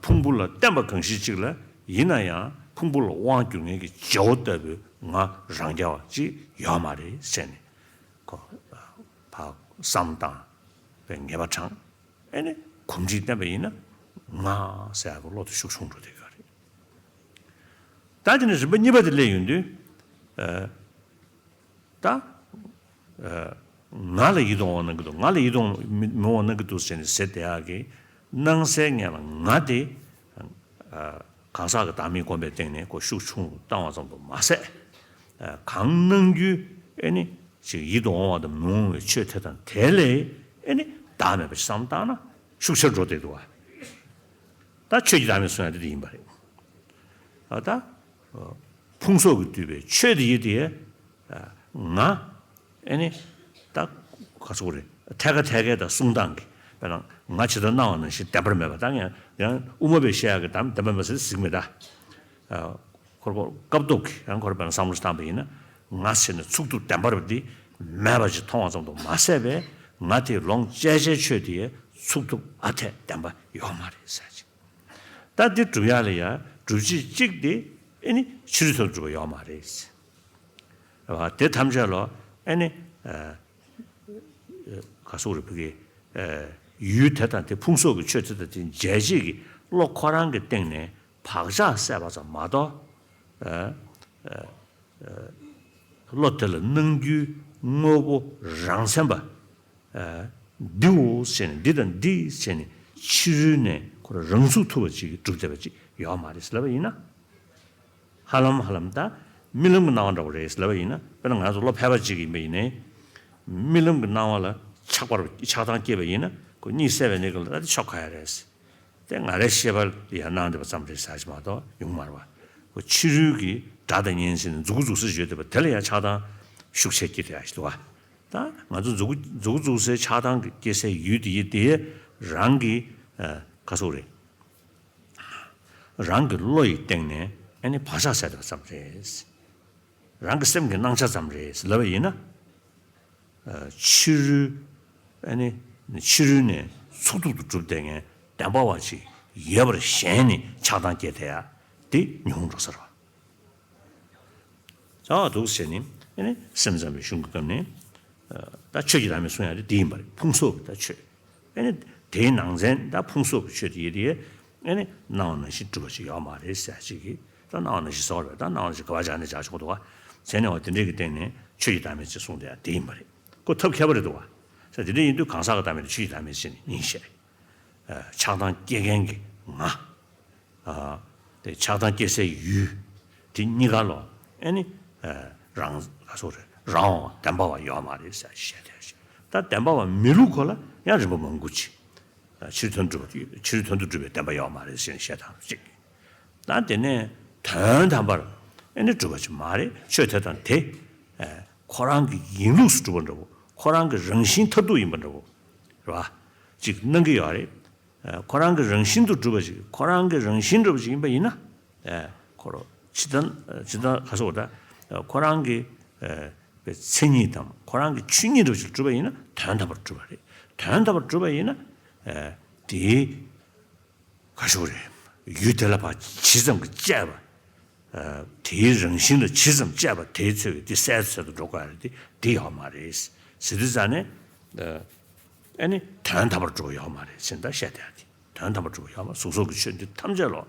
ཕུང་པོ་ལ་བརྟེན་པ་གང་ཞིག་ཅིག་ལ་ཡིན་ན་ཡང་ཕུང་པོ་ལ་དབང་སྒྱུར་མཁན་གྱི་བྱེད་པོ་ལྟ་བུའི་ང་རང་རྐྱ་བ་ཅིག་ཡོད་མ་རེད་ཟེར་ནས་ཁོ་ཕར་བསམ་བཏང་བའི་ངེས་པ་དྲངས། ཨེ་ནི་གོམས་འདྲིས་བསྟན་པ་ཡིན་ན་ང་ཟེར་ཡག་གི་བློ་དེ་ཤུགས་ཆུང་འགྲོ་བསྡད་ཡོད་རེད། ད་དེ་ནས་རིམ་པ་གཉིས་པ་དེ་སླེབས་ཡོང་དུས། ད། ང་ལ་ཡིད་དུ་འོང་བ་གནང་གི་འདུག་ང་ལ་ཡིད་དུ་འོང་མི་མི་འོང་གནང་གི་འདུག་ཟེར་ནས་ཟེར་བསྡད་ཡག་གི་སྣང་སའི་ངན་ལ་ང་དེ། གང་ཟག་གི་བདག་མེད་སྒོམ་པའི་སྟེང་ནས་ཁོ་ཤུགས་ཆུང་རུ་བཏང་བ་ཙམ་དུ་མ་ཟད། གང་གནང་རྒྱུའི་ཨེ་ནི་ཅིག་ཡིད་དུ་འོང་བ་དང་མི་འོང་བའི་ཆོས་དེ་དང་དེ་ལས་ཨེ་ནི་བདག་མེད་པ་ཞིག་བསམ་བཏང་ན་ཤུགས་ཆེར་འགྲོ་བསྡད་འདུག་བ། ད་ཆོས་ཀྱི་བདག་མེད་གསུང་ཡག་དེ་དེ་ཡིན་པ་རེད། ད་ལྟ། ཕུང་སོགས་ཀྱིས་བསྡུས་པའི་ཆོས་དེ་ཡི་དེ། ང་། ཨེ་ནི། ད། ག་ཚོད་རེད། ཐད་ཀ་ཐད་ཀའི་ད་གསུང་སྟངས་ཀྱི། དཔེར་ན་ང་ཇི་ལྟར་སྣང་བ་ནང་བཞིན་བདེན་པར་མེད་པ་དང་ཡང་ཡང་དབུ་མ་པས་བཤད་ཡག་གི་བདེན་པར་མེད་པ་ཟེར་གཟིགས་མེད་ད། ཁོར་ཁོར་སྐབས་ཐོག་གི་ཡང་ཁོར་དཔེར་ན་བསམ་བློ་བཏང་པ་ཡིན་ན། ང་ཟེར་ནས་ཚུགས་ཐུབ་བདེན་པར་འདི་མེད་པ་ཞིག་མཐོང་བ་ཙམ་དུ་མ་ཟད་པས་ང་དེའི་ལོངས་སྤྱད་བྱའི་ཆོས་དེ་ཚུགས་ཐུབ་ཨ་འཐས་བདེན་པ་ཡོད་མ་རེད་ཟེར་ཅིག་ད་འདི་སྒྲུབ་ཡག་ལ་ཡང་སྒྲུབ་བྱེད་གཅིག་དེ་ཨེ་ནི་ཕྱི་རོལ་ཐོག་སྒྲུབ་པ་ཡོད་མ་རེད། དེ་ཐམས་ཅད་ལ་ཨེ་ནི། ག་སོག་རེ་ཕུ་གེ། ཡུལ་དེ་དང་དེ་ཕུང་སོགས་ཀྱི་ཆོས་དེ་དང་དེ་འཇལ་བྱེད་ཀྱི་བློ་ཁོ་རང་གི་སྟེང་ནས་བག་ཆགས་སད་པ་ཙམ་མ་གཏོགས། བློ་དེ་ལ་སྣང་རྒྱུའི་དངོས་པོ་རང་མཚན་པ། འདིའོ་ཟེར་ནས་འདི་དང་འདི་ཟེར་ནས་ཕྱི་རོལ་ནས་ཁོ་རང་རང་ཚུགས་ཐུབ་པ་ཅིག་གིས་གྲུབ་བསྡད་པ་ཅིག་ཡོད་མ་རེད་ཟེར་ལབ་པ་ཡིན་ན། ཧ་ལམ་ཧ་ལམ་ད་རྨི་ལམ་གྱི་སྣང་བ་འདྲ་བོ་རེད་ཟེར་ལབ་པ་ཡིན་ན། དཔེར་ན་ང་ཚོ་བློ་ཕལ་པ་ཅིག་ཡིན་པ་ཡིན་ནའི། རྨི་ལམ་གྱི་སྣང་བ་ལ་ཆགས་པར་ཆགས་སྡང་སྐྱེས་པ་ཡིན་ན་ཁོ་གཉིད་སད་པའི་གནས་སྐབས་ལ་ད་དེ་ཆོག་ག་ཡ་རེད། དེ་ང་རའི་ཤེས་པ་ལ་ཡང་སྣང་བསྡད་པ་ཙམ་རེད་ཟེར་གྱི་མ་གཏོགས་ཡོང་མ་རེད་བ། ཁོ་ཕྱི་རོལ་གྱི་སྒྲ་དང་བརྙན་ཟེར་ནས་མཛུབ་གུ་འཛུགས་ས་ཡོད་བསྡད་པ་དེ་ལ་ཡང་ཆགས་སྡང་ ཤུགས་ཆེ་སྐྱེ་ཐུབ་ཡ་ཞིག་འདུག་ག་ད་ང་ཚོ་མཛུ་གུ་མཛུ་གུ་བཙུགས་སའི་ཆགས་སྡང་གི་སྐྱེ་སའི་ཡུལ་དེ་ཡི་དེ་རང་གི་ཨ་ག་སོག་རེད། རང་གི་བློ་ཡི་སྟེང་ནས་ཨ་ནི་བག་ཆགས་ཟ་བསྡད་པ་ཙམ་རེད། རང་གི་སེམས་ཀྱི་སྣང་ཆ་ཙམ་རེད་ལབ་པ་ཡིན་ན། ཕྱི་རོལ་ཨ་ནི་ཕྱི་རོལ་ནས་ཚུགས་ཐུབ་ཏུ་གྲུབ་བསྡད་མཁན་བདེན་པ་བ་ཅིག་ཡོད་པར་ཞེན་ནས་ཆགས་སྡང་སྐྱེས་བསྡད་ཡ་དེ་ཉུང་འགྲོ་ས་རེད་བ། ཨ་འདུག་ཟེར་ནས་ཨ་ནི་སེམས་ཙམ་པའི་གཞུང་གི་སྐབས་ནས་ད་ཆོས་ཀྱི་བདག་མེད་གསུང་ཡ་དེ་འདི་ཡིན་པ་རེད། ཕུང་སོགས་ཀྱི་ད་ཆོས། ཨ་ནི་དེའི་ནང་ཚན་ད་ཕུང་སོགས་ཀྱི་ཆོས་དེ་ཡི་དེ་ཨ་ནི་སྣང་བ་ནང་བཞིན་གྲུབ་པ་ཅིག་ཡོད་མ་རེད་ཟེར་ཅིག་གིས། ད་སྣང་བ་ནང་བཞིན་ཟེར་བ་རེད། ད་སྣང་བ་ནང་བཞིན་ག་བ་བྱ་ནས་བྱ་ཆོག་འདུག་བ། ཟེར་ནས་བ་དེ་འདྲས་ཀྱི་སྟེང་ནས་ཆོས་ཀྱི་བདག་མེད་ཅེས་གསུངས་དེ་ཡང་དེ་ཡིན་པ་རེད། ཁོ་ཐབས་མཁས་པ་རེད་འདུག་བ། ཟེར་དེ་འདྲས་ཡིན་དུས་གང་ཟག་གི་བདག་མེད་དང་ཆོས་ཀྱི་བདག་མེད་ཟེར་ནས་གཉིས་བཤད། ཆགས་སྡང་སྐྱེ་མཁན་གྱི་ང་། དེ་ཆགས་སྡང་སྐྱེ་སའི་ཡུལ། དེ་གཉིས་ཀ་ལོ། ཨ་ནི། རང་ག་སོག་རེད། རང་དབང་བདེན་པ་བ་ཡོད་མ་རེད་ཟེར་བཤད་དེ། ད་བདེན་པ་བ་མི་ལུགས་ཁོ་ལ་ཡང་རིམ་པ་མང་པོ་ཅིག་ཕྱིར་དོན་གྲུབ་པ་ཕྱིར་དོན་དུ་གྲུབ་པའི་བདེན་པ་ཡོད་མ་རེད་ཟེར་ནས་བཤད་སྟངས་གཅིག་ད་དེ་ནས་དོན་དམ་པར་ཨེ་ནི་གྲུབ་པ་ཅིག་མ་རེད། ཆོས་དེ་དང་དེ་ཁོ་རང་གི་ཡིན་ལུགས་སུ་གྲུབ་པ་འདྲ་བོ། ཁོ་རང་གི་རང་བཞིན་མཐར་ཐུག་ཡིན་པ་འདྲ་བོ་རེད་བ། ཅིག་སྣང་གི་ཡོད་རེད། ཁོ་རང་གི་རང་བཞིན་དུ་གྲུབ་པ་ཅིག་ཁོ་རང་གི་རང་བཞིན་འདྲ་བོ་ཅིག་ཡིན་པ་ཡིན་ན། ཁོ་རང་ཇི་ལྟར་ཇི་ལྟར་ག་སོགས་ད་ཁོ་རང་གི་པའི་མཚན་ཉིད་དམ་ཁོ་རང་གི་ཆོས་ཉིད་འདྲ་བོ་ཅིག་གྲུབ་པ་ཡིན་ན་དོན་དམ་པར་གྲུབ་པ་རེད། དོན་དམ་པར་གྲུབ་པ་ཡིན་ན། དེའི་ག་ཞུ་རེད། ཡུལ་དེ་ལ་ཕར་ཇི་ཙམ་གྱིས་དཔྱད་པ། དེའི་རང་བཞིན་ལ་ཇི་ཙམ་དཔྱད་པ་དེའི་ཚོད་ཀྱིས་དེ་གསལ་དུ་གསལ་དུ་འགྲོ་དགོས་ཡ་རེད། དེ་དེ་ཡོད་མ་རེད། ཟེར་དུས་ཙང་ནས། ཨ་ནི་དོན་དམ་པར་གྲུབ་པ་ཡོད་མ་རེད་ཟེར་ད་བཤད་བསྡད་ཡ་དེ། དོན་དམ་པར་གྲུབ་པ་ཡོད་མ་རེད། གཟུགས་སོགས་ཀྱི་ཆོས་འདི་ཐམས་ཅད་ལོ།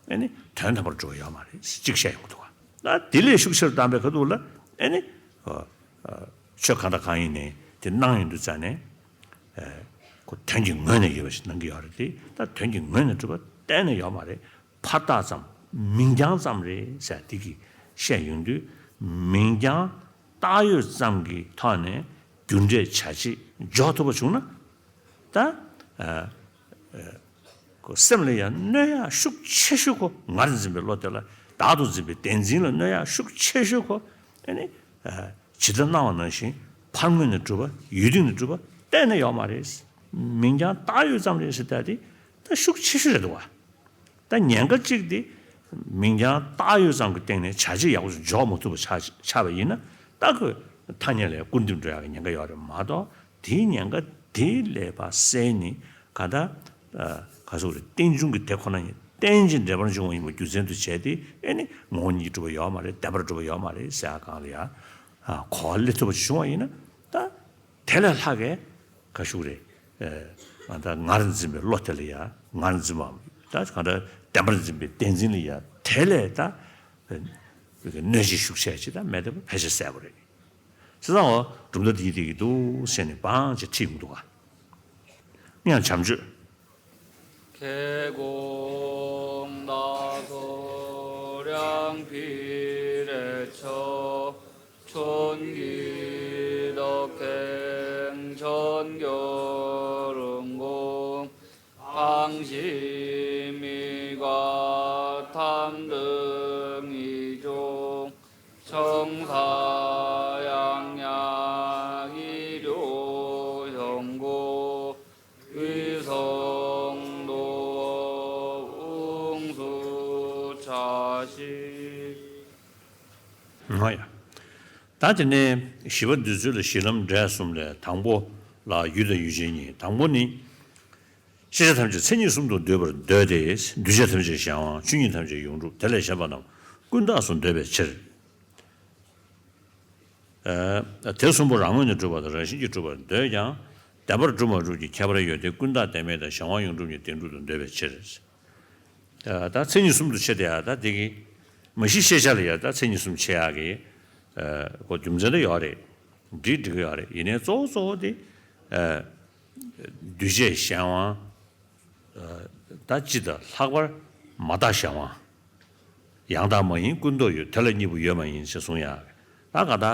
ཨ་ནི་དོན་དམ་པར་གྲུབ་པ་ཡོད་མ་རེད་ཅིག་བཤད་ཡོང་གི་འདུག་ག་ད་དེ་ལས་ཤུགས་ཆེར་བཏང་པའི་ཁ་ཐུག་ལ་ཨ་ནི། ཆོས་གང་དང་གང་ཡིན་ནའི་དེ་སྣང་ཡོང་དུས་ཙང་ནས། ཁོ་དོན་གྱི་ངོས་ནས་ཡོད་པ་ཞིག་སྣང་གི་ཡོད་རེད་དེ། ད་དོན་གྱི་ངོས་ནས་གྲུབ་པ་གཏན་ནས་ཡོད་མ་རེད། ཕར་བཏགས་ཙམ་མིང་རྐྱང་ཙམ་རེད་ཟེར་དེ་གི་བཤད་ཡོང་དུས། མིང་རྐྱང་བཏགས་ཡོད་ཙམ་གྱི་ཐོག་ནས་རྒྱུ་འབྲས་བྱ་བྱེད་འཇོག་ཐུབ་པ་བྱུང་ན། ད། ཁོ་སེམས་ལ་ཡང་གནོད་ཡག་ཤུགས་ཆེ་ཤོས་ཁོ་ངར་འཛིན་པའི་བློ་དེ་ལ། བདག་ཏུ་འཛིན་པའི་བདེན་འཛིན་ལ་གནོད་ཡག་ཤུགས་ཆེ་ཤོས་ཁོ། ཨ་ནི། ཇི་ལྟར་སྣང་བ་ནང་བཞིན་ཕར་ངོས་ནས་གྲུབ་པ་ཡུལ་སྟེང་ནས་གྲུབ་པ་གཏན་ནས་ཡོད་མ་རེད། མིང་རྐྱང་བཏགས་ཡོད་ཙམ་རེད་ཟེར་ད་དེ་ད་ཤུགས་ཆེ་ཤོས་རེད་འདུག་བ། ད་ཉེན་ཁ་གཅིག་དེ། མིང་རྐྱང་བཏགས་ཡོད་ཙམ་གྱི་སྟེང་ནས་བྱ་བྱེད་ཡག་པོ་ཞིག་འཇོག་མ་ཐུབ་པ་ཆགས་ཆགས་པ་ཡིན་ན། ད་ཁོས་ཐ་སྙད་ལ་སྐུར་འདེབས་འགྲོ་ཡག་གི་ཉེན་ཁ་ཡོད་རེད་མ་གཏོགས། དེའི་ཉེན་ཁ་དེ་ལས་ཕར་བསལ་ནས་ག་ད། ག་སོགས་རེད། རྟེན་འབྱུང་གི་དེ་ཁོ་ན་ཉིད་རྟེན་ཅིང་འབྲེལ་པར་འབྱུང་བ་ཡིན་པ་རྒྱུ་མཚན་དུ་བྱས་ཏེ། ཨེ་ནི་ངོ་བོ་ཉིད་ཀྱིས་གྲུབ་པ་ཡོད་མ་རེད། བདེན་པར་གྲུབ་པ་ཡོད་མ་རེད་ཟེར་ཡག་སྒང་ལ་ཡ། གོ་བ་སླེབས་ཐུབ་པ་ཞིག་བྱུང་བ་ཡིན་ན། ད། དེ་ལས་ལྷག་གི་ག་ཞུ་རེད། ཨ་ད་ངར་འཛིན་པའི་བློ་དེ་ལ་ཡ་ངར་འཛིན་པའམ། ད་གང་ལྟར་བདེན་པར་འཛིན་པའི་བདེན་འཛིན་ལ་ཡ་དེ་ལས་ད་གནོད་བྱེད་ཤུགས་ཆེ་ཅིག་ད་མེད་བསྡད་པ་ཕལ་ཆེར་གསལ་པོ་རེད། བྱས་ཙང་འོ་གྲུབ་མཐའ་འདི་ཡི་སྟེང་གི་འདུག་ཟེར་ནས་བང་ཅིག་ཁྲིད་ཡོང་འདུག་ག་སྙིང་བྱམས་ཆོས། ཁྱེད་དགོངས་དག་ཚོགས་རང་ཕི་རེ་ཆོ། ཆོན་གྱི་དོ་ཁེང་ཆོན་གྱོ་རུང་གོ། ཨང་ཞི་མི་ག་ཐམ་དུ་ངི་ཅོ། ཆང་ས་ཡང་ཉ་ངི་ཅོ་ཡོང་གོ། ཝི་སོང་དོ་ཨུང་སུ་ཆ་ཤི། ང་ཡ། ད་དེ་ནས་བཞི་པ་འདོད་ཚུལ་ལ་གཞི་ལམ་འབྲས་གསུམ་ལས་དང་པོ་ལ་ཡུལ་དང་ཡུལ་ཅན་གཉིས། དང་པོ་ནི། ཤེས་བྱ་ཐམས་ཅད་མཚན་ཉིད་གསུམ་དུ་འདོད་པར་འདོད་དེ། འདུས་བྱས་ཐམས་ཅད་གཞན་དབང་། ཆོས་ཉིད་ཐམས་ཅད་ཡོངས་གྲུབ། དེ་ལས་གཞན་པ་རྣམས་ཀུན་བརྟགས་སུ་འདོད་པའི་ཕྱིར། ཨ་དེ་གསུམ་པོ་རང་ངོས་ནས་གྲུབ་པ་དང་རང་བཞིན་གྱིས་གྲུབ་པར་འདོད་ཀྱང་། བདེན་པར་གྲུབ་མ་གྲུབ་ཀྱི་ཁྱད་པར་ཡོད་དེ། ཀུན་བརྟགས་བདེན་མེད་དང་གཞན་དབང་ཡོངས་གྲུབ་གཉིས་བདེན་གྲུབ་ཏུ་འདོད་པའི་ཕྱིར། ཨ་ད་མཚན་ཉིད་གསུམ་དུ་ཕྱེ་དེ་ཡང་ད་དེ་གི་མ་གཞི་ཤེས་བྱ་ལ་ཡང་ད་མཚན་ཉིད་གསུམ་ཕྱེ་ཡག་གི་ཨ་གོ་རྒྱུ་མཚན་ད་ཡོད་རེད། འགྲིག་འགྲིག་གི་ཡོད་རེད། ཡིན་ནའི་གཙོ་བོ་གཙོ་བོ་དེ་ཨ་འདུས་བྱས་གཞན་དབང་། ཨ་ད་སྤྱི་དང་ལྷག་པར་མ་དག་གཞན་དབང་། ཡང་དག་མ་ཡིན་ཀུན་རྟོག་ཡོད། དེ་ལ་གཉིས་པོ་ཡོད་མ་ཡིན་ཞེས་གསུངས་ཡག་གི་ད་ག་ད་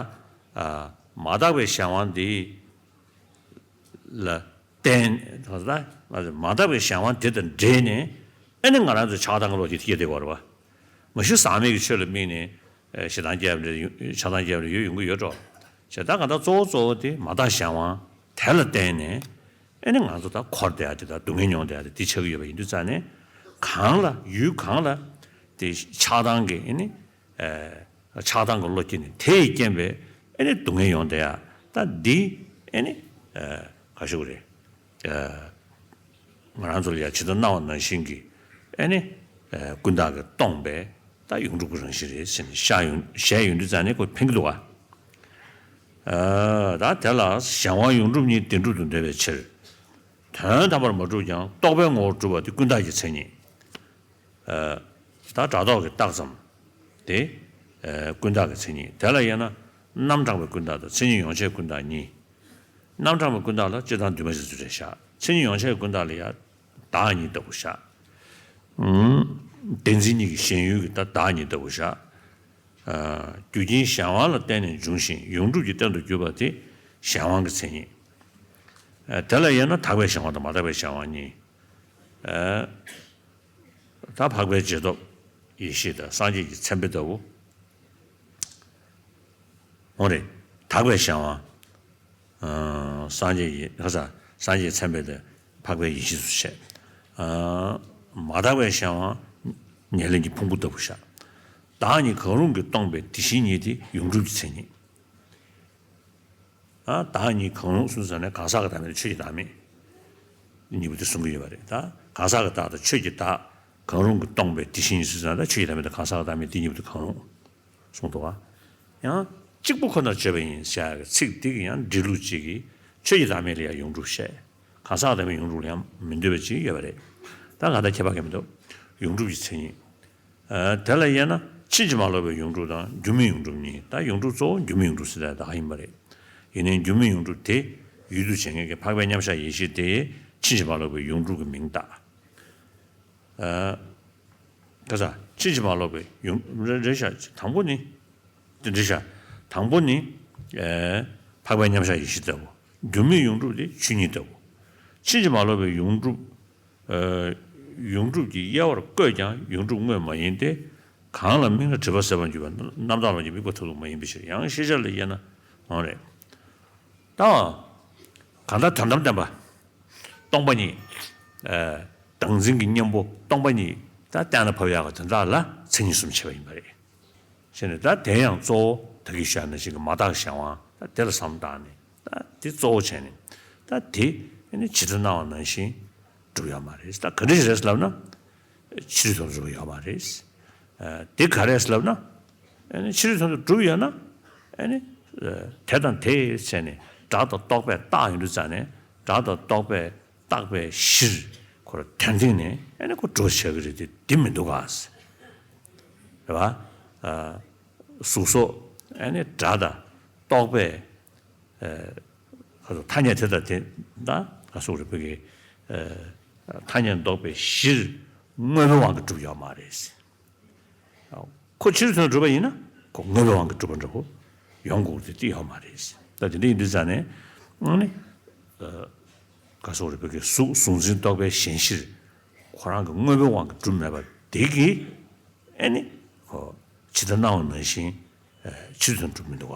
ཨ་མ་དག་པའི་གཞན་དབང་འདི། ལ་བརྟེན། མ་དག་པའི་གཞན་དབང་དེ་དང་འབྲེལ་ནས་ཨེ་ནི་ང་རང་ཚོའི་ཆགས་སྡང་གི་བློ་དེ་སྐྱེ་བསྡད་པ་རེད་བ། མ་གཞི་ཟག་མེད་ཀྱི་ཆོས་ལ་དམིགས་ནས་ཨེ་ཞེ་སྡང་སྐྱེ་བ་འདྲ་ཆགས་སྡང་སྐྱེ་བ་འདྲ་ཡོད་ཡོང་གི་ཡོད་འགྲོ། བྱས་ད་ག་ད་གཙོ་བོ་གཙོ་བོ་དེ་མ་དག་གཞན་དབང་དེ་ལ་བརྟེན་ནས་ཨེ་ནི་ང་ཚོ་ད་འཁོར་བསྡད་ཡ་དེ་དང་སྡུག་བསྔལ་མྱོང་བསྡད་ཡ་དེ་འདི་ཆགས་ཀྱི་ཡོད་པ་ཡིན་དུས་ཙང་ནས། གང་ལ་ཡུལ་གང་ལ་དེ་ཆགས་སྡང་གི་ཨེ་ནི་ཆགས་སྡང་གི་བློ་སྐྱེས་ནས་དེ་ཡི་རྐྱེན་པས་ཨེ་ནི་སྡུག་བསྔལ་ཡོང་བསྡད་ཡ་ད་འདི་ཨེ་ནི་ག་ཞུ་དགོས་རེད། ང་རང་ཚོ་ལ་ཡང་ཇི་ལྟར་སྣང་བ་ནང་བཞིན་གྱི་ཨེ་ནི་ཀུན་བརྟགས་ཀྱིས་སྟོང་པའི་ད་ཡོངས་གྲུབ་ཀྱི་རང་བཞིན་རེད་ཟེར་ནས་བཞག་ཡོང་བཞག་ཡོང་དུས་ཙང་ནས་ཁོ་ཕན་གྱི་འདུག་ག་ད་དེ་ལ་གཞན་དབང་ཡོངས་གྲུབ་གཉིས་བདེན་གྲུབ་ཏུ་འདོད་པའི་ཕྱིར། དོན་དམ་པར་མ་གྲུབ་ཀྱང་རྟོག་པའི་ངོ་བོར་གྲུབ་པ་དེ་ཀུན་བརྟགས་ཀྱི་མཚན་ཉིད། ད་སྒྲ་རྟོག་གི་རྟགས་ཙམ་དེ་ཀུན་བརྟགས་ཀྱི་མཚན་ཉིད། དེ་ལ་དབྱེ་ན་རྣམ་གྲངས་པའི་ཀུན་བརྟགས་དང་མཚན་ཉིད་ཡོངས་ཆད་ཀུན་བརྟགས་གཉིས། རྣམ་གྲངས་པའི་ཀུན་བརྟགས་ལ་སྤྱིར་བཏང་འདུས་མ་བྱས་ཚུལ་རེ་བཞག་མཚན་ཉིད་ཡོངས་ཆད་ཀུན་བརྟགས་ལ་ཡང་བདག་ཉིད་ལྟ་བུ་བཞག་བདེན་འཛིན་གཉིས་ཀྱི་ཞེན་ཡུལ་གྱི་ད་བདག་ཉིད་ལྟ་བུ་བཞག་རྒྱུ་རྐྱེན་གཞན་དབང་ལ་བརྟེན་ནས་འབྱུང་ཞིང་ཡོངས་གྲུབ་ཀྱི་རྟེན་དུ་གྱུར་པ་དེ་གཞན་དབང་གི་མཚན་ཉིད། དེ་ལ་དབྱེ་ན་དག་པའི་གཞན་དབང་དང་མ་དག་པའི་གཞན་དབང་གཉིས། ད་འཕགས་པའི་རྗེས་ཐོབ་ཡེ་ཤེས་དང་སངས་རྒྱས་ཀྱི་མཚན་དཔེ་ལྟ་བུ། འོ་རེད། དག་པའི་གཞན་དབང་། སངས་རྒྱས་ཀྱི་ཁ་ས་སངས་རྒྱས་མཚན་དཔེ་དང་འཕགས་པའི་ཡེ་ཤེས་སུ་བཤད། མ་དག་པའི་གཞན་དབང་ཉེར་ལེན་གྱི་ཕུང་པོ་ལྟ་བུ་བཞག་བདག་ཉིད་གང་རུང་གིས་སྟོང་པའི་དེ་བཞིན་ཉིད་དེ་ཡོངས་གྲུབ་ཀྱི་མཚན་ཉིད། བདག་ཉིད་གང་རུང་གསུངས་ཙང་ནས་གང་ཟག་གི་བདག་མེད་དང་ཆོས་ཀྱི་བདག་མེད་གཉིས་པོ་དེ་གསུང་གི་ཡོད་པ་རེད། ད་གང་ཟག་གི་བདག་དང་ཆོས་ཀྱི་བདག་གང་རུང་གིས་སྟོང་པའི་དེ་བཞིན་ཉིད་གསུངས་ཙང་ད་ཆོས་ཀྱི་བདག་མེད་དང་གང་ཟག་གི་བདག་མེད་དེ་གཉིས་པོ་དེ་གང་རུང་གསུངས་འདུག་བ། ཡང་གཅིག་པུ་ཁོ་ནར་བརྗོད་པ་ཡིན་ཞེས་ཚིག་འདི་གི་ཡང་འབྲི་ལུགས་གཅིག་གིས་ཆོས་ཀྱི་བདག་མེད་ལ་ཡང་ཡོངས་གྲུབ་བཤད། གང་ཟག་བདག་མེད་ཡོངས་གྲུབ་ལ་ཡང་མི་འདོད་པ་ཅིག་ཡོད་པ་རེད། ད་གང་ལྟར་ཁྱད་པར་གང་མི་འདུག་ཡོངས་གྲུབ་ཀྱི་མཚན་ཉིད། དེ་ལ་དབྱེ་ན་ཕྱིན་ཅི་མ་ལོག་པའི་ཡོངས་གྲུབ་དང་རྒྱུ་མེད་ཡོངས་གྲུབ་གཉིས། ད་ཡོངས་གྲུབ་གཙོ་བོ་རྒྱུ་མེད་ཡོངས་གྲུབ་ཟེར་ཡ་ད་ག་ཡིན་པ་རེད། ཡིན་ནའི་རྒྱུ་མེད་ཡོངས་གྲུབ་དེ་ཡུལ་དུ་བྱེད་མཁན་གྱི་འཕགས་པའི་མཉམ་གཞག་ཡེ་ཤེས་དེ་ཕྱིན་ཅི་མ་ལོག་པའི་ཡོངས་གྲུབ་ཀྱི་མིང་བཏགས། ཨ། ཁ་ས་ཕྱིན་ཅི་མ་ལོག་པའི་ཡོངས་རེ་རེ་བཞག་དང་པོ་ནི། དེ་འདྲ་བཞག་དང་པོ་ནི། ཨེ། འཕགས་པའི་མཉམ་གཞག་ཡེ་ཤེས་ལྟ་བུ། རྒྱུ་མེད་ཡོངས་གྲུབ་དེ་ཆོས་ཉིད་ལྟ་བུ། ཕྱིན་ཅི་མ་ལོག་པའི་ཡོངས་གྲུབ། ཨེ། ཡོངས་གྲུབ་ཀྱི་དབྱེ་བར་བཀོད་ཀྱང་ཡོངས་གྲུབ་དངོས་མ་ཡིན་ཏེ། གང་ལ་དམིགས་ན་སྒྲིབ་པ་ཟད་པར་འགྱུར་བ་རྣམ་དག་ལམ་གྱི་དམིགས་པ་མཐར་ཐུག་མ་ཡིན་པའི་ཕྱིར། ཡང་ཤེས་བྱ་ལ་དབྱེ་ན་འོང་རེད། ད། གང་ལྟར་དོན་དམ་བདེན་པ། སྟོང་པ་ཉིད། ཨ། བདག་འཛིན་གྱི་གཉེན་པོ་སྟོང་པ་ཉིད་ད་གཏན་ལ་ཕབ་ཡག་གི་དོན་དག་ལ་མཚན་ཉིད་གསུམ་བྱས་པ་ཡིན་པ་རེད། བྱས་ནས་ད་དེ་ཡང་གཙོ་བོ་ད་གིན་བཤད་ནང་བཞིན་གྱི་མ་དག་གཞན་དབང་ད་དེ་ལ་བསམ་བཏང་ནས་ད་དེ་གཙོ་བོ་བྱས་ནས་ད་དེ་ནི་ཇི་ལྟར་སྣང་བ་ནང་བཞིན་གྲུབ་ཡོད་མ་རེད། ད་ག་འདྲ་ཞིག་རེད་ལབ་ན། ཕྱི་རོལ་དོན་དུ་གྲུབ་ཡོད་མ་རེད། ཨ། དེ་ག་རེ་ལབ་ན། ཨ་ནི་ཕྱི་རོལ་དོན་དུ་གྲུབ་ཡོད་ན། ཨ་ནི། ཨ། དེ་དང་དེ་བྱས་ནས་སྒྲ་དང་རྟོག་པས་བཏགས་ཡོང་དུས་ཙང་ནས་སྒྲ་དང་རྟོག་པས་བཏགས་པའི་གཞིར་ཁོ་རང་དོན་སྟེང་ནས་ཨ་ནི་ཁོ་གྲུབ་བྱ་གི་རེད་དེ་འདི་མི་འདུག་ག་རེད་བ། ཨ། གཟུགས་སོགས་ཨ་ནི་སྒྲ་དང་རྟོག་པས། ཨ། ཁ་སོགས་ཐ་སྙད་དེ་དང་དེ་དང་ཁ་སོགས་རེ་བོད་ཀྱི། ཨ། ཐ་སྙད་འདོགས་པའི་གཞིར་དངོས་པོའི་དབང་གིས་གྲུབ་ཡོད་མ་རེད། ཁོ་ཕྱིར་ཐོན་གྲུབ་པ་ཡིན་ན་ཁོ་དངོས་པོའི་དབང་གིས་གྲུབ་པ་འདྲ་པོ་ཡོང་དགོས་དེ་དེ་ཡོད་མ་རེད། ད་དེ་འདྲ་ཡིན་དུས་ཙང་ནས་ཨ་ནི། ཨ། ཁ་སོགས་རེ་བོད་ཀྱི་གཟུགས་གཟུགས་འཛིན་རྟོག་པའི་ཞེན་གཞིར་ཁོ་རང་གི་དངོས་པོའི་དབང་གིས་གྲུབ་མེད་པ་དེ་གིས་ཨ་ནི་ཁོ་ཇི་ལྟར་སྣང་བ་ནང་བཞིན་ཕྱིར་ཐོན་གྲུབ་མི་འདུག་ག་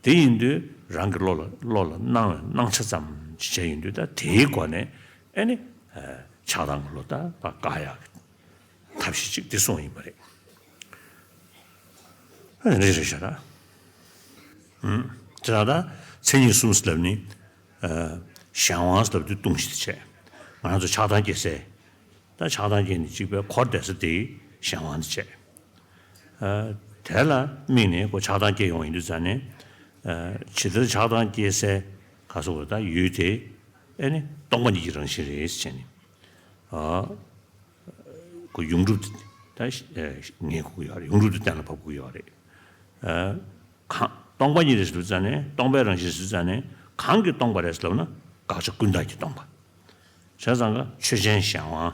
དེ་ཡིན་དུས་རང་གི་བློ་ལ་བློ་ལ་སྣང་བའི་སྣང་ཆ་ཙམ་ཅིག་བྱས་ཡོང་དུས་ད་དེའི་སྒོ་ནས་ཨེ་ནི། ཨ། ཆགས་སྡང་གི་བློ་ད་བཀག་ཡག་གི་ཐབས་ཤེས་ཅིག་དེ་གསུངས་ཡིན་པ་རེད། ཨ་ནི་རེད་རེད་ཤག་ར། ཨུམ། དེ་ལ་ད་མཚན་ཉིད་གསུམ་ཟེར་ལབ་ནི། ཨ། གཞན་དབང་ཟེར་ལབ་དུས་ལྟུང་བྱེད་དེ་བྱས། ང་རང་ཚོ་ཆགས་སྡང་སྐྱེ་སའི། ད་ཆགས་སྡང་སྐྱེས་ནས་གཅིག་པའི་འཁོར་བསྡད་ས་དེ་གཞན་དབང་དུ་བྱས། ཨ། དེ་ལ་དམིགས་ནས་ཁོ་ཆགས་སྡང་སྐྱེ་ཡོང་ཡིན་དུས་ཙང་ནས། ཨ། ཇི་ལྟར་ཆགས་སྡང་སྐྱེ་སའི་ག་སོགས་པ་ད་ཡུལ་དེ་ཨེ་ནི་སྟོང་པ་ཉིད་ཀྱི་རང་བཞིན་རེད་ཟེར་ནས། ཨ། ཁོ་ཡོངས་གྲུབ་ད་ངེས་དགོས་ཀྱི་ཡོད་རེད། ཡོངས་གྲུབ་ཏུ་གཏན་ལ་ཕབ་དགོས་ཀྱི་ཡོད་རེད། ཨ། གང་སྟོང་པ་ཉིད་རེད་ཟེར་དུས་ཙང་ནས་སྟོང་པའི་རང་བཞིན་ཟེར་དུས་ཙང་ནས་གང་གིས་སྟོང་པ་རེད་ཟེར་ལབ་ན་དགག་བྱ་ཀུན་བཏགས་ཀྱིས་སྟོང་པ། བྱས་ཙང་ཀ་ཆོས་ཅན་གཞན་དབང་།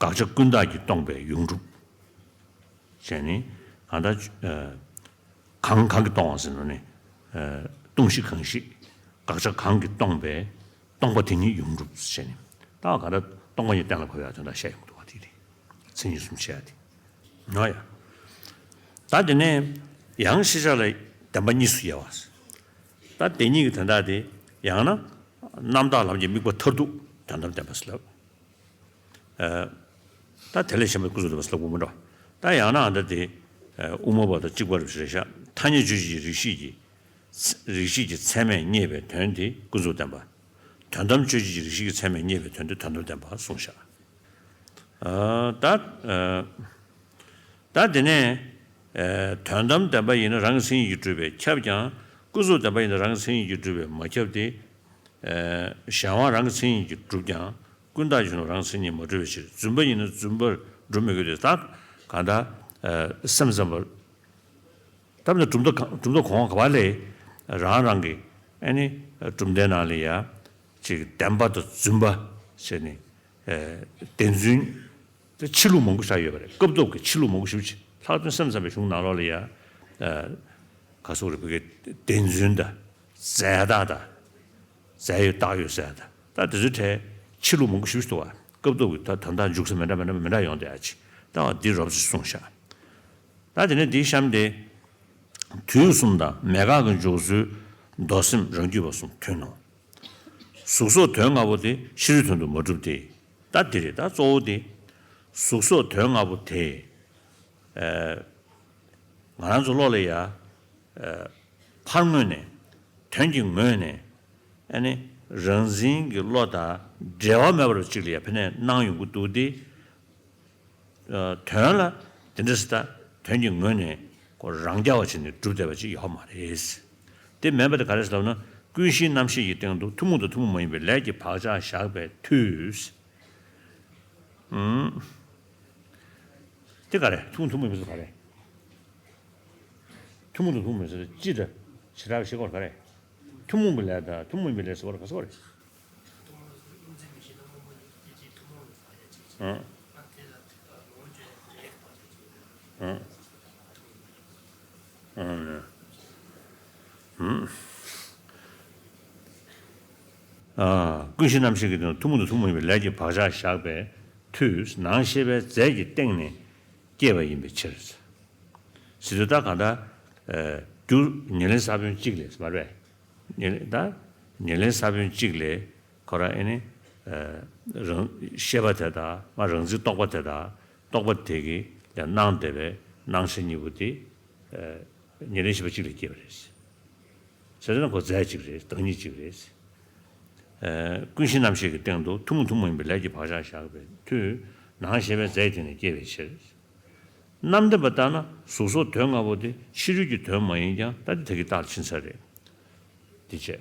དགག་བྱ་ཀུན་བཏགས་ཀྱིས་སྟོང་པའི་ཡོངས་གྲུབ། བྱས་ནས་གང་ལྟར། ཨ། གང་གང་གིས་སྟོང་བ་ཟེར་ནོ་ནི། ཨ། ལྟུང་བྱེད་གང་ཞིག་དགག་བྱ་གང་གིས་སྟོང་པའི་སྟོང་པ་དེ་ཉིད་ཡོངས་གྲུབ་བྱས་ནས། ད་གང་ལྟར་སྟོང་པ་ཉིད་གཏན་ལ་ཕབ་ཡག་དོན་དག་བཤད་ཡོང་གི་འདུག་བ་དེ་རེད། མཚན་ཉིད་གསུམ་བྱས་ཡ་དེ། ནོ་ཡ། ད་དེ་ནས། ཡང་ཤེས་བྱ་ལ་བདེན་པ་གཉིས་སུ་དབྱེ་བ། ད་དེ་གཉིས་ཀྱི་དོན་དག་དེ་ཡང་ན་རྣམ་དག་ལམ་གྱི་དམིགས་པ་མཐར་ཐུག་དོན་དམ་བདེན་པ་ཟེར་ལབ། ཨ། ད་དེ་ལས་གཞན་པ་ཀུན་རྫོབ་བདེན་པ་ཟེར་ལབ་དགོས་མི་འགྲོ། ད་ཡང་ན་ཨ་ད་དེ་ཨ་དབུ་མ་པ་དང་གཅིག་པ་རེད་ཤག་ཐ་སྙད་དཔྱོད་བྱེད་ཀྱི་རིགས་ཤེས་ཀྱི་རིགས་ཤེས་ཀྱི་ཚད་མས་རྙེད་པའི་དོན་དེ་ཀུན་རྫོབ་བདེན་པ། དོན་དམ་དཔྱོད་བྱེད་ཀྱི་རིགས་ཤེས་ཀྱི་ཚད་མས་རྙེད་པའི་དོན་དེ་དོན་དམ་བདེན་པ་གསུངས་ཤག་ཨ། ད་ཨ། ད་དེ་ནས་ཨ་དོན་དམ་བདེན་པ་ཡིན་ན་རང་གི་མཚན་ཉིད་ཀྱིས་གྲུབ་པས་ཁྱབ་ཀྱང་ཀུན་རྫོབ་བདེན་པ་ཡིན་ན་རང་གི་མཚན་ཉིད་ཀྱིས་གྲུབ་པས་མ་ཁྱབ་སྟེ། ཨ་གཞན་དབང་རང་གི་མཚན་ཉིད་ཀྱིས་གྲུབ་ཀྱང་ཀུན་བཏགས་གཞན་དབང་རང་གི་མཚན་ཉིད་མ་གྲུབ་པའི་ཕྱིར། རྫུན་པ་ཡིན་ན་རྫུན་པར་གྲུབ་མི་དགོས་ཏེ། ད་གང་ལྟར་ཨ་སེམས་ཙམ་པར། ད་ནི་གྲུབ་མཐའ་གང་གྲུབ་མཐའ་གོང་འོག་ག་པ་ལས་རང་རང་གི་ཨ་ནི་གྲུབ་མཐའི་ནང་ལ་ཡ་ཅིག་བདེན་པ་དང་རྫུན་པ་བྱས་ནས་ཨ་བདེན་རྫུན་དེ་ཕྱི་ལུགས་མང་པོ་ཆགས་ཡོད་པ་རེད། སྐབས་ཐོབ་ཀྱི་ཕྱི་ལུགས་མང་པོ་ཞེ་པོ་ཅིག་ལྷག་དོན་སེམས་ཙམ་པའི་གཞུང་ནང་ལོགས་ལ་ཡ་ཨ་ག་སོགས་རེད། བོད་ཀྱི་བདེན་རྫུན་དང་རྫས་བཏགས་དང་། རྫས་ཡོད་བཏགས་ཡོད་ཟེར་ཡ་དང་། ད་དེ་ཚོའི་གྲས་ཕྱི་ལུགས་མང་པོ་ཞེ་པོ་ཅིག་འདུག་བ། སྐབས་ཐོབ་ཀྱི་ད་དོན་དག་འཇུག་ས་མི་འདྲ་མི་འདྲ་མི་འདྲ་ཡོང་བསྡད་ཡ་ཅིག་ད་བ་འདི་རོབ་ཙམ་གསུངས་ཤག་ད་དེ་ནས་འདིའི་གཤམ་དེ། དུས་གསུམ་དང་མེད་དགག་གི་འཇོག་ཚུལ་མདོ་སེམས་རང་རྒྱུད་པ་གསུམ་མཐུན་ནོ། གཟུགས་སོགས་དོན་ལྔ་པོ་དེ་ཕྱི་རོལ་དོན་དུ་མ་གྲུབ་སྟེ། ད་འདི་རེད། ད་གཙོ་བོ་དེ་གཟུགས་སོགས་དོན་ལྔ་པོ་དེ་ཨ་ང་རང་ཚོ་བློ་ལ་ཡ་ཨ་ཕར་ངོས་ནས་དོན་གྱི་ངོས་ནས་ཨ་ནི་རང་འཛིན་གྱི་བློ་དང་འབྲེལ་བ་མེད་པར་ཅིག་ལ་ཡ་ཕན་ནས་སྣང་ཡོང་གི་འདུག་སྟེ། ཨ་དོན་ལ་དེ་འདྲ་ཟེར། ད་དོན་གྱི་ངོས་ནས་ཁོ་རང་རྐྱ་བ་བྱས་ནས་གྲུབ་བསྡད་པ་ཅིག་ཡོད་མ་རེད། དེ་མིན་པ་དེ་ག་རེ་ཟེར་ལབ་ན། ཀུན་གཞིའི་རྣམ་ཤེས་ཀྱི་སྟེང་དུ་ཐུན་མོང་དང་ཐུན་མོང་མ་ཡིན་པའི་ལས་ཀྱི་བག་ཆགས་བཞག་པའི་མཐུས། ཨུམ། དེ་ག་རེ། ཐུན་མོང་ཐུན་མོང་མིན་ཟེར་ག་རེ། ཐུན་མོང་དང་ཐུན་མོང་མིན་ཟེར་ཅི་འདྲ་བྱེ་བྲག་ཤེས་སྐོར་ག་རེ། ཐུན་མོང་གི་ལས་དང་ཐུན་མོང་མིན་པའི་ལས་ཟེར་བ་ལ་ག་ཟེར་བ་རེད། ཨང་། ཨང་། ཨང་། ཨ། ཀུན་གཞི་རྣམ་ཤེས་ཀྱི་སྟེང་དུ་ཐུན་མོང་དང་ཐུན་མོང་མིན་པའི་ལས་ཀྱི་བག་ཆགས་བཞག་པའི་མཐུས་ནང་ཤེས་པའི་རྫས་ཀྱི་སྟེང་ནས་སྐྱེས་པ་ཡིན་པའི་ཕྱིར། ཟེར་དུས་ད་གང་ལྟར་ཨ་རྒྱུ་ཉེར་ལེན་ས་བོན་གཅིག་ལས་མ་རེད། ཉེར་ལེན་ད་ཉེར་ལེན་ས་བོན་གཅིག་ལས་ཁོ་རང་ཨེ་ནི་ཨ་རང་ཤེས་པ་དེ་དང་མ་རང་འཛིན་རྟོག་པ་དེ་དང་རྟོག་པ་དེ་གི་ལས་སྣང་བསྡད་པའི་སྣང་ཤེས་གཉིས་པོ་དེ་ཨ་ཉེར་ལེན་ཤེས་པ་གཅིག་ལས་སྐྱེས་པ་རེད། ཟེར་ན་ཁོ་རྫས་གཅིག་རེད། བདག་ཉིད་གཅིག་རེད། ཨ་ཀུན་གཞི་རྣམ་ཤེས་ཀྱི་སྟེང་དུ་ཐུན་མོང་ཐུན་མོང་ཡིན་པའི་ལས་ཀྱི་བག་ཆགས་བཞག་པའི་མཐུས་ནང་ཤེས་པའི་རྫས་དེ་ནས་སྐྱེས་པའི་ཕྱིར། རྣམ་བདེན་པ་ལྟར་ན་གཟུགས་སོགས་དོན་ལྔ་པོ་དེ་ཕྱི་རོལ་གྱི་དོན་མ་ཡིན་ཀྱང་ད་དེ་དག་གི་རྟགས་ལ་ཕྱིན་ཚར་རེད། དེ་བྱས།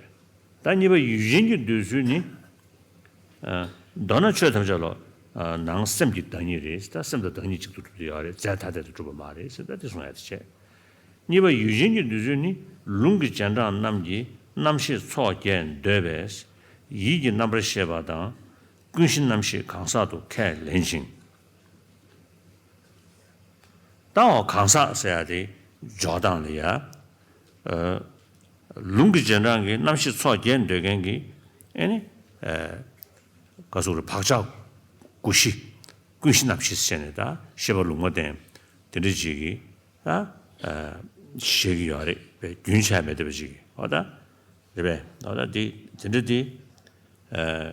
ད་གཉིས་པ་ཡུལ་ཅན་གྱི་འདོད་ཚུལ་ནི། ཨ་མདོར་ན་ཆོས་ཐམས་ཅད་ལ་ཨ་ནང་སེམས་ཀྱི་བདག་ཉིད་རེད། ད་སེམས་དང་བདག་ཉིད་གཅིག་ཏུ་གྲུབ་ཀྱི་ཡོད་རེད། རྫས་ཐ་དད་དུ་གྲུབ་པ་མ་རེད་ཟེར། ད་དེ་གསུང་ཡ་དེ་བྱས། གཉིས་པ་ཡུལ་ཅན་གྱི་འདོད་ཚུལ་ནི་ལུང་གི་རྗེས་འབྲང་རྣམས་ཀྱིས་རྣམ་ཤེས་ཚོགས་བརྒྱད་འདོད་པས་ཡིད་ཀྱི་རྣམ་པར་ཤེས་པ་དང་ཀུན་གཞི་རྣམ་ཤེས་གང་ཟག་ཏུ་ཁས་ལེན་ཅིང་། ད་འོ་གང་ཟག་ཟེར་ཡ་དེ་འཇོག་སྟངས་ལ་ཡ། ཨ་ལུང་གི་རྗེས་འབྲང་གི་རྣམ་ཤེས་ཚོགས་བརྒྱད་འདོད་མཁན་གྱི་ཨེ་ནི་ཨ་ག་ཟེར་རེད། བག་ཆགས་དགུ་བཞི་ཀུན་གཞི་རྣམ་ཤེས་ཟེར་ནས་ད་ཤེས་པ་ལུང་མ་བསྟན་དེ་འདྲ་ཅིག་གིས་ད་ཨ་བཞེད་ཀྱི་ཡོད་རེད་པས། རྒྱུན་ཆད་མེད་བསྡད་པ་ཅིག་གིས། འོ་ད་རེད་པས། འོ་ད་དེ་དེ་འདྲ་དེ་ཨ་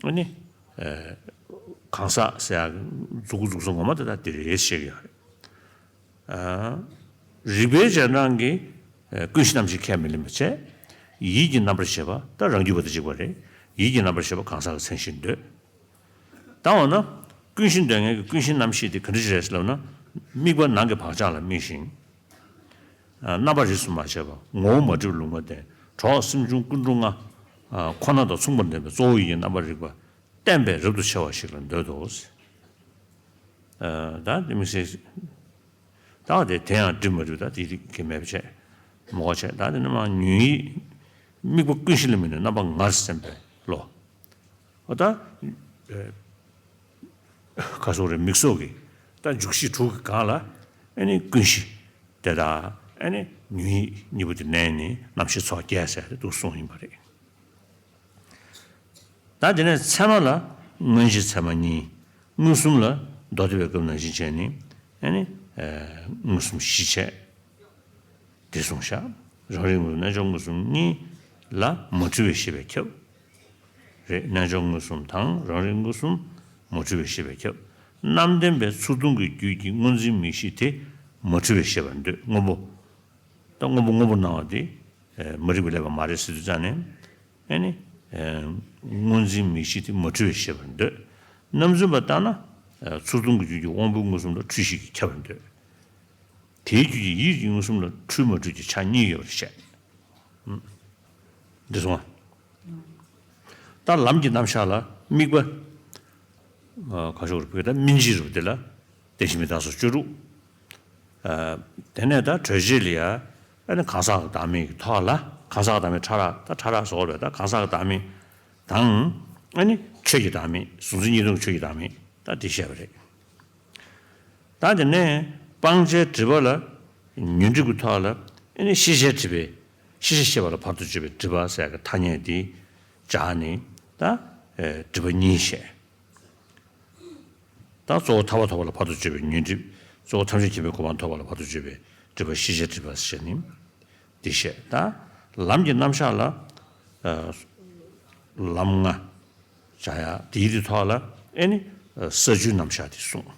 ཨ་ནི་ཨ་གང་ཟག་ཟེར་ཡག་མཛུབ་གུ་འཛུགས་ས་ངོ་མ་དེ་ད་དེ་རེད་ཞེས་ཀྱི་ཡོད་རེད། ཨ་རིགས་པའི་རྗེས་འབྲང་གིས་ཨ་ཀུན་གཞི་རྣམ་ཤེས་ཁས་མི་ལེན་པ་བྱས། ཡིད་ཀྱི་རྣམ་པར་ཤེས་པ་ད་རང་རྒྱུད་པ་དང་གཅིག་པ་རེད། ཡིད་ཀྱི་རྣམ་པར་ཤེས་པ་གང་ཟག་གི་མཚན་གཞིར་འདོད། ད་འོ་ན་ཀུན་གཞི་འདོད་མཁན་གྱི་ཀུན་གཞི་རྣམ་ཤེས་དེ་ག་འདྲ་ཞིག་རེད་ཟེར་ལབ་ན། དམིགས་པ་ནང་གི་བག་ཆགས་ལ་དམིགས་ཤིང་། རྣམ་པ་རིས་སུ་མ་ཆད་པ། ངོ་བོ་མ་བསྒྲིབས་ལུང་མ་བསྟན། གྲོགས་སེམས་བྱུང་ཀུན་འཁྲུལ་ལྔ་ཁོ་ན་དང་མཚུངས་པར་ལྡན་པའི་གཙོ་བོ་ཡིད་ཀྱི་རྣམ་པར་རིག་པ་བརྟན་པས་རབ་ཏུ་ཕྱེ་བ་ཞིག་ལ་འདོད་དོ། ད་དེ་དམིགས་བསལ། ད་དེ་དེ་ཡང་འགྲིག་མ་འགྲིག་ད་དེ་གི་མེད་པ་བྱས། མ་གོ་བྱས། ད་དེ་ནི་མ་ཉོན་ཡིད་དམིགས་པ་ཀུན་གཞི་ལ་དམིགས་ནས་རྣམ་པ་ངར་སེམས་པའི་བློ། འོ་ད། ག་སོགས་རེད། མིག་སོགས་ཀྱི་ད་འཇུག་གཞི་དྲུག་གི་སྒང་ལ་ཨེ་ནི་ཀུན་གཞི་དེ་དང་ཨེ་ནི་ཉོན་ཡིད་གཉིས་པོ་དེ་གནས་ནས་རྣམ་ཤེས་ཚོགས་བརྒྱད་ཟེར་དེ་འདུག་གསུངས་ཡིན་པ་རེད། ད་དེ་ནས་ཚད་མ་ལ་མངོན་གཞི་ཚད་མ་གཉིས། མངོན་སུམ་ལ་མདོ་སྡེ་པའི་སྐབས་ནང་བཞིན་བྱས་ནས་ཨེ་ནི་མངོན་སུམ་བཞི་བྱས། དེ་གསུངས་ཤག་རང་རིག་མངོན་སུམ་རྣལ་འབྱོར་མངོན་སུམ་གཉིས་ལ་མ་འཁྲུལ་བའི་ཤེས་པས་ཁྱབ། རེད། རྣལ་འབྱོར་མངོན་སུམ་དང་རང་རིག་མངོན་སུམ་མ་འཁྲུལ་བའི་ཤེས་པས་ཁྱབ། རྣམ་བདེན་པའི་ཚུར་མཐོང་གི་རྒྱུད་ཀྱི་སྔོ་འཛིན་མིག་ཤེས་དེ་མ་འཁྲུལ་བའི་ཤེས་པར་འདོད། སྔོན་པོ། ད་སྔོན་པོ་སྔོན་པོར་སྣང་བ་དེ་མ་རིག་པས་བསླད་པ་མ་རེད་ཟེར་དུས་ཙང་ནས། ཨ་ནི། སྔོ་འཛིན་མིག་ཤེས་དེ་མ་འཁྲུལ་བའི་ཤེས་པར་འདོད། རྣམ་རྫུན་པ་ལྟར་ན། ཚུར་མཐོང་གི་རྒྱུད་ཀྱི་དབང་པོའི་མངོན་སུམ་ལ་འཁྲུལ་ཤེས་ཀྱིས་ཁྱབ་པར་འདོད། དེའི་རྒྱུད་ཀྱི་ཡིད་ཀྱི་མངོན་སུམ་ལ་འཁྲུལ་མ་འཁྲུལ་གྱི་ཆ་གཉིས་ཡོད་པར་བཤད། འདི་སོང་ང་། ད་ལམ་གྱི་རྣམ་གཞག་ལ་དམིགས་པ། ག་ཤོག་རུ་བོད་ད་སྨིན་བྱེད་རུ་དེ་ལ་བདེན་བཞི་མི་རྟག་སོགས་བཅུ་དྲུག་དེ་ནས་ད་གྲོལ་བྱེད་ལ་ཡ། ཨ་ནི་གང་ཟག་གི་བདག་མེད་ཀྱི་ཐོག་ལ། གང་ཟག་གི་བདག་མེད་ཕྲ་རགས། ད་ཕྲ་རགས་བཟོ་བ་རེད། ད་གང་ཟག་གི་བདག་མེད་དང་། ཨ་ནི་ཆོས་ཀྱི་བདག་མེད། གཟུང་འཛིན་གཉིས་སྟོང་གི་ཆོས་ཀྱི་བདག་མེད། ད་འདི་བཤད་པ་རེད། ད་དེ་ནས་སྤང་བྱའི་སྒྲིབ་པ་ལ་ཉོན་སྒྲིབ་ཀྱི་ཐོག་ལ། ཨ་ནི་ཤེས་བྱའི་སྒྲིབ་པའི། ཤེས་བྱ་ཤེས་པ་ལ་བར་དུ་གཅོད་པའི་སྒྲིབ་པ་ཟེར་གྱི་ཐ་སྙད་འདི་སྦྱར་ནས། ད་སྒྲིབ་པ་གཉིས་བཤད། ད་གཙོ་བོ་ཐར་པ་ཐོབ་པ་ལ་བར་དུ་གཅོད་པའི་ཉོན་སྒྲིབ། གཙོ་བོ་ཐམས་ཅད་མཁྱེན་པའི་གོ་འཕང་ཐོབ་པ་ལ་བར་དུ་གཅོད་པའི་སྒྲིབ་པ་ཤེས་བྱའི་སྒྲིབ་པ་ཟེར་ནས་འདི་བཤད། ད་ལམ་གྱི་རྣམ་གཞག་ལ། ལམ་ལྔ་བྱ་ཡ་དེའི་དེ་ཐོག་ལ། ཨེ་ནི་ས་བཅུའི་རྣམ་གཞག་དེ་གསུངས།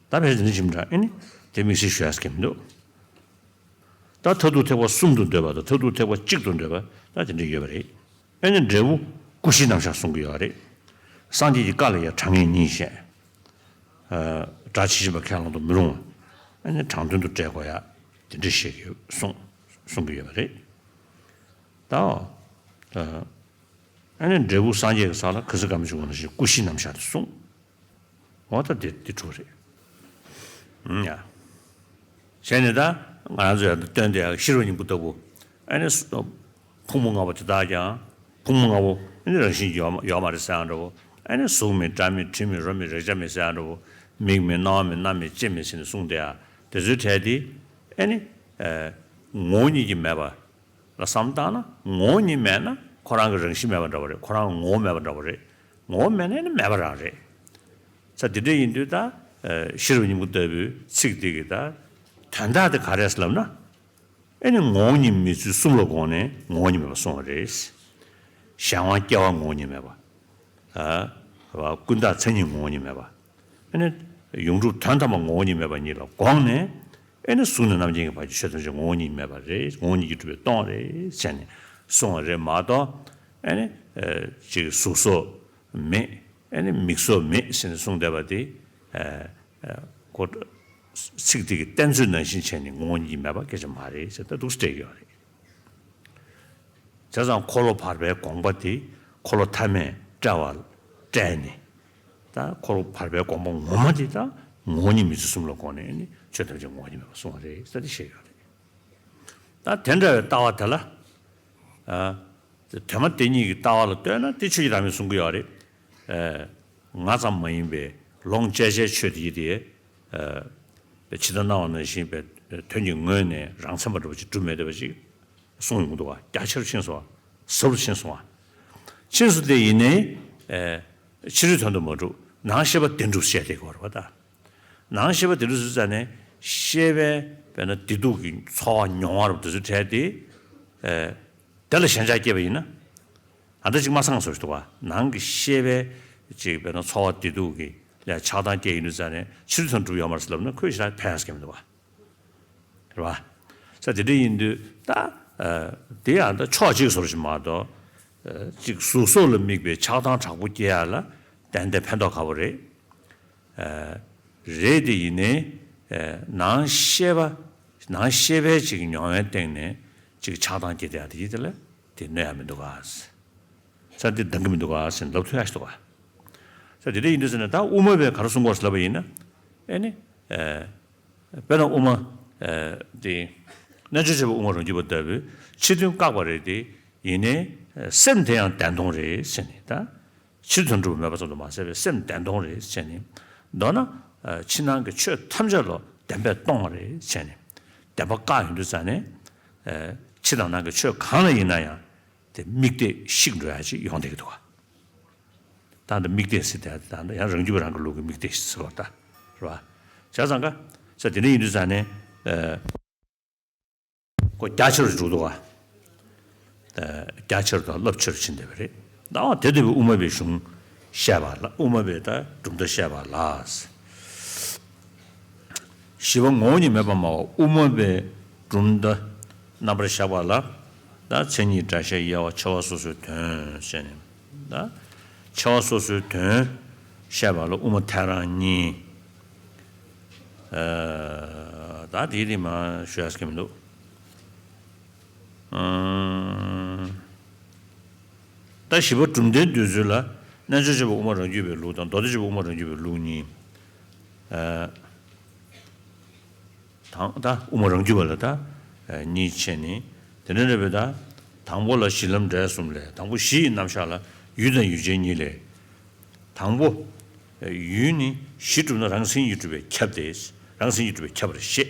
ད་ཕལ་ཆེར་འདི་འདྲ་ཞིག་འདྲ། ཨེ་ནི་དེ་དམིགས་བསལ་ཞུ་ཡ་ཟེར་གྱི་མི་འདུག་ད་མཐར་ཐུག་ཐེག་པ་གསུམ་དུ་འདོད་པ་དང་མཐར་ཐུག་ཐེག་པ་གཅིག་ཏུ་འདོད་པ། ད་དེ་འདྲ་ཡོད་པ་རེད། ཨེ་ནི་འབྲས་བུ་ཀུན་གཞིའི་རྣམ་གཞག་གསུང་གི་ཡོད་རེད། སངས་རྒྱས་ཀྱི་བཀའ་ལ་ཡང་དྲང་ངེས་གཉིས་བཤད། སྒྲ་ཇི་བཞིན་པ་ཁས་བླང་དུ་མི་རུང་བ། ཨེ་ནི་དྲང་དོན་དུ་འགྲེལ་དགོས་ཡ་དེ་འདྲ་བཤད་ཀྱི་གསུང་གསུང་གི་ཡོད་པ་རེད། ད་ཨེ་ནི་འབྲས་བུ་སངས་རྒྱས་ཀྱི་ས་ལ་ག་ས་ག་མི་བྱུང་བ་ནང་བཞིན་ཀུན་གཞིའི་རྣམ་གཞག་དེ་གསུངས། འོ་ད་དེ་དེ་དྲུག་རེད། ཨང་ཡ། བྱས་ནས་ད་ང་རང་ཚོ་ཡང་སྟོན་དེ་ཡང་ཤེས་རབ་སྙིང་པོ་ལྟ་བུ། ཨ་ནི་སུ་ཕུང་པོ་ལྔ་པོ་དེ་དག་ཀྱང་ཕུང་པོ་ལྔ་པོ་ཨ་ནི་རང་བཞིན་གྱིས་ཡོད་མ་ཡོད་མ་རེད་ཟེར་ཡང་འདྲ་བོ། ཨ་ནི་གཟུགས་མེད་སྒྲ་མེད་དྲི་མེད་རོ་མེད་རེག་བྱ་མེད་ཟེར་ཡང་འདྲ་བོ། མིག་མེད་རྣ་བ་མེད་སྣ་མེད་ལྕེ་མེད་ཟེར་ནས་གསུངས་དེ་ཡང་དེ་ཚོའི་གྲས་དེ་ཨ་ནི་ངོ་བོ་ཉིད་ཀྱིས་མེད་པ་ལ་བསམ་བཏང་ན། ངོ་བོ་ཉིད་མེད་ན་ཁོ་རང་གི་རང་བཞིན་མེད་པ་འདྲ་བོ་རེད། ཁོ་རང་གི་ངོ་བོ་མེད་པ་འདྲ་བོ་རེད། ངོ་བོ་མེད་ན་ནི་མེད་པ་རང་རེད། ས་དེ་འདྲ་ཡིན་དུས་ད། ཨ་ཤེས་རབ་སྙིང་པོ་ལྟ་བུའི་ཚིག་འདི་གི་ད་དོན་དག་དེ་ག་རེ་རེད་ལབ་ན། ཨེ་ནི་ངོ་བོ་ཉིད་མེད་ཚུལ་གསུམ་ལ་དགོངས་ནས་ངོ་བོ་ཉིད་མེད་པ་གསུངས་པ་རེད། གཞན་དབང་སྐྱེ་བ་ངོ་བོ་ཉིད་མེད་པ། ཨ་ཀུན་བརྟགས་མཚན་ཉིད་ངོ་བོ་ཉིད་མེད་པ། ཨེ་ནི་ཡོངས་གྲུབ་དོན་དམ་པ་ངོ་བོ་ཉིད་མེད་པ་ཉིད་ལ་དགོངས་ནས། ཨེ་ནི་གཟུགས་ནས་རྣམ་མཁྱེན་གྱི་བར་གྱི་ཆོས་ཐམས་ཅད་ངོ་བོ་ཉིད་མེད་པ་རེད། ངོ་བོ་ཉིད་ཀྱིས་གྲུབ་པས་སྟོང་རེད་ཟེར་ནས་གསུངས་པ་རེད་མ་གཏོགས། ཨེ་ནི་ཅིག་གཟུགས་སོགས་མེད། ཨེ་ནི་མིག་སོགས་མེད་ཟེར་ནས་གསུངས་བསྡད་པ་དེ། ཨ་ཨ་ཁོ་ཚིག་དེ་གི་གཏན་ཚིགས་ནང་བཞིན་བྱས་ནས་ངོ་བོ་ཉིད་མེད་པ་སྐད་ཆ་མ་རེད་ཟེར་ད་འདུག་སེ་སྤྲད་ཡོད་རེད། བྱས་ཙང་འཁོར་ལོ་བར་པའི་དགོངས་པ་དེ་འཁོར་ལོ་ཐ་མས་བཀྲལ་བ་བཀྲལ་ནས། ད་འཁོར་ལོ་བར་པའི་དགོངས་པ་ངོ་མ་དེ་ད་ངོ་བོ་ཉིད་མེད་ཚུལ་གསུམ་ལ་དགོངས་ནས་ནི་ཆོས་ཐམས་ཅད་ངོ་བོ་ཉིད་མེད་པར་གསུངས་པ་རེད་ཟེར་ཏེ་བཤད་ཡོད་རེད། ད་དེ་འདྲ་བའི་ལྟ་བ་དེ་ལ། ཨ་དོན་མ་དེ་གཉིས་ཀྱི་ལྟ་བ་ལ་ལྟོས་ན་དེ་ཆོས་ཀྱི་བདག་མེད་གསུང་གི་ཡོད་རེད། ཨ་ང་ཙམ་མ་ཡིན་པའི་ལོངས་སྤྱད་བྱའི་ཆོས་དེ་ཡི་དེ། ཨ་ཇི་ལྟར་སྣང་བ་ནང་བཞིན་པའི་དོན་གྱི་ངོས་ནས་རང་མཚན་པ་འདྲ་བོ་ཅིག་གྲུབ་མེད་བསྡད་པ་ཅིག་གསུངས་ཡོང་གི་འདུག་ག་རྒྱ་ཆེར་ཕྱིན་སོང་བ། ཟབ་རུ་ཕྱིན་སོང་བ། ཕྱིན་སོང་སྟེ་ཡིན་ནའི། ཨེ་ཕྱི་རོལ་དོན་དུ་མ་གྲུབ་ནང་ཤེས་པ་བདེན་གྲུབ་བཤད་དེ་གོ་རེད་པ་ད། ནང་ཤེས་པ་བདེན་གྲུབ་ཟེར་ཙ་ནས་ཤེས་པས་དཔེར་ན་བདེ་སྡུག་གི་ཚོར་བ་མྱོང་བ་རུ་དེ་ཚོ་བྲལ་ཏེ། ཨེ་དེ་ལ་ཞེན་ཆགས་སྐྱེས་པ་ཡིན་ན། ཨ་འདྲ་ཅིག་མ་ཚང་བཟོ་ཞིག་འདུག་བ། ནང་གི་ཤེས་པས་ཅིག་དཔེར་ན་ཚོར་བ་བདེ་སྡུག་གི་ལ་ཆགས་སྡང་སྐྱེ་ཡིན་དུས་ཙ་ནས་ཕྱི་རོལ་དོན་གྲུབ་ཡོད་མ་རེད་ཟེར་ལབ་ན་ཁོས་ཞེ་དྲག་ཕན་ཡོད་མི་འདུག་བ། རེད་བ། ས་དེ་འདྲ་ཡིན་དུས་ད། ཨ་དེ་ཡང་ད་ཕྱོགས་གཅིག་བཟོ་ཞིག་མ་གཏོགས། ཨ་གཅིག་གཟུགས་སོགས་ལ་དམིགས་པའི་ཆགས་སྡང་དྲག་པོ་སྐྱེ་ཡ་ལ་ཏན་ཏན་ཕན་ཐོགས་ཁ་པོ་རེད། ཨ་རེད་དེ་ཡིན་ནའི། ཨ་ནང་ཤེས་པ། ནང་ཤེས་པའི་ཅིག་མྱོང་བའི་སྟེང་ནས་ཅིག་ཆགས་སྡང་སྐྱེ་དེ་ཡ་དེ་ཡིན་དེ་ལ་དེ་གནོད་ཡ་མི་འདུག་ག་ས་དེ་འདང་གི་མི་འདུག་ག་ཟེར་ལབ་ཐུབ་ཡ་ཞིག་འདུག་ག་ས་དེ་འདྲ་ཡིན་དུས་ཟེར་ན་ད་དབུ་མ་པས་ག་རེ་གསུང་གི་ཡོད་ཟེར་ལབ་པ་ཡིན་ན། ཨེ་ནི། ཨ། དཔེར་ན་དབུ་མ། ཨ་དེ། རྣལ་འབྱོར་སྤྱོད་པའི་དབུ་མ་རང་རྒྱུད་པ་ལྟ་བུའི་ཕྱི་དོན་བཀག་པ་རེད་དེ། ཡིན་ནའི། ཨ་སེམས་དེ་ཡང་བདེན་སྟོང་རེད་ཟེར་ནས་ད། ཕྱིར་དོན་གྲུབ་པ་མེད་པ་ཙམ་དུ་མ་ཟད་པའི་སེམས་བདེན་སྟོང་རེད་ཟེར་ནས། མདོར་ན། ཨ་ཕྱི་ནང་གི་ཆོས་ཐམས་ཅད་ལ་བདེན་པས་སྟོང་བ་རེད་ཟེར་ནས། བདེན་པ་བཀག་ཡོང་དུས་ཙ་ནས། ཨ་ཕྱི་དང་ནང་གི་ཆོས་གང་ལ་ཡིན་ན་ཡང་། དེ་དམིགས་གཏད་བཤིག་འགྲོ་ཡ་ཅིག་ཡོང་བསྡད་ཀྱི་འདུག་ག་ད་ལྟ་དམིགས་གཏད་ཟེར་དེ་ད་ལྟ་ཡང་རང་རྒྱུད་པ་རང་གི་ལུགས་ཀྱི་དམིགས་གཏད་ཟེར་བ་ད་རེད་བ། བྱས་ཙང་ཀ་ས་དེ་འདྲ་ཡིན་དུས་ཙང་ནས། ཨ། ཁོ་རྒྱ་ཆེར་འཇུག་འདུག་ག་རྒྱ་ཆེར་དང་རླབས་ཆེར་ཕྱིན་བསྡད་པ་རེད། ད་དེ་ལྟ་བུའི་དབུ་མ་པའི་གཞུང་བཤད་པ་ལ། དབུ་མ་པའི་ད་གྲུབ་མཐའ་བཤད་པ་ལ། བཞི་པ་ངོ་བོ་ཉིད་མེད་པར་སྨྲ་བ། དབུ་མ་པའི་གྲུབ་མཐའ་རྣམ་པར་བཞག་པ་ལ། ད་མཚན་ཉིད་སྒྲ་བཤད་དབྱེ་བ་ཕྱེ་བ་སོ་སོའི་དོན་བཤད་ནས། ད་ཕྱེ་བ་སོ་སོའི་དོན་བཤད་པ་ལ་དབུ་མ་ཐལ་རང་གཉིས། ཨ། ད་དེའི་རིགས་མ་ཞུ་ཡག་གི་མི་འདུག་ཨང་། ད་བཞི་པ་གྲུབ་མཐའི་འདོད་ཚུལ་ལ་རྣལ་འབྱོར་སྤྱོད་པ་དབུ་མ་རང་རྒྱུད་པའི་ལུགས་དང་། མདོ་སྡེ་སྤྱོད་པ་དབུ་མ་རང་རྒྱུད་པའི་ལུགས་གཉིས། ཨ། དང་། ད་དབུ་མ་རང་རྒྱུད་པ་ལ་ད་གཉིས་ཕྱེ་ནས། དེ་འདྲ་འདྲ་བའི་ད་དང་པོ་ལ་གཞི་ལམ་འབྲས་གསུམ་ལས། དང་པོ་གཞི་ཡི་རྣམ་གཞག་ལ་ཡུལ་དང་ཡུལ་ཅན་གཉིས་ལས། དང་པོ་ཡུལ་ནི་གཞི་གྲུབ་ན་རང་མཚན་ཉིད་གྲུབ་པས་ཁྱབ་སྟེ། རང་མཚན་ཉིད་གྲུབ་པས་ཁྱབ་པར་བཤད།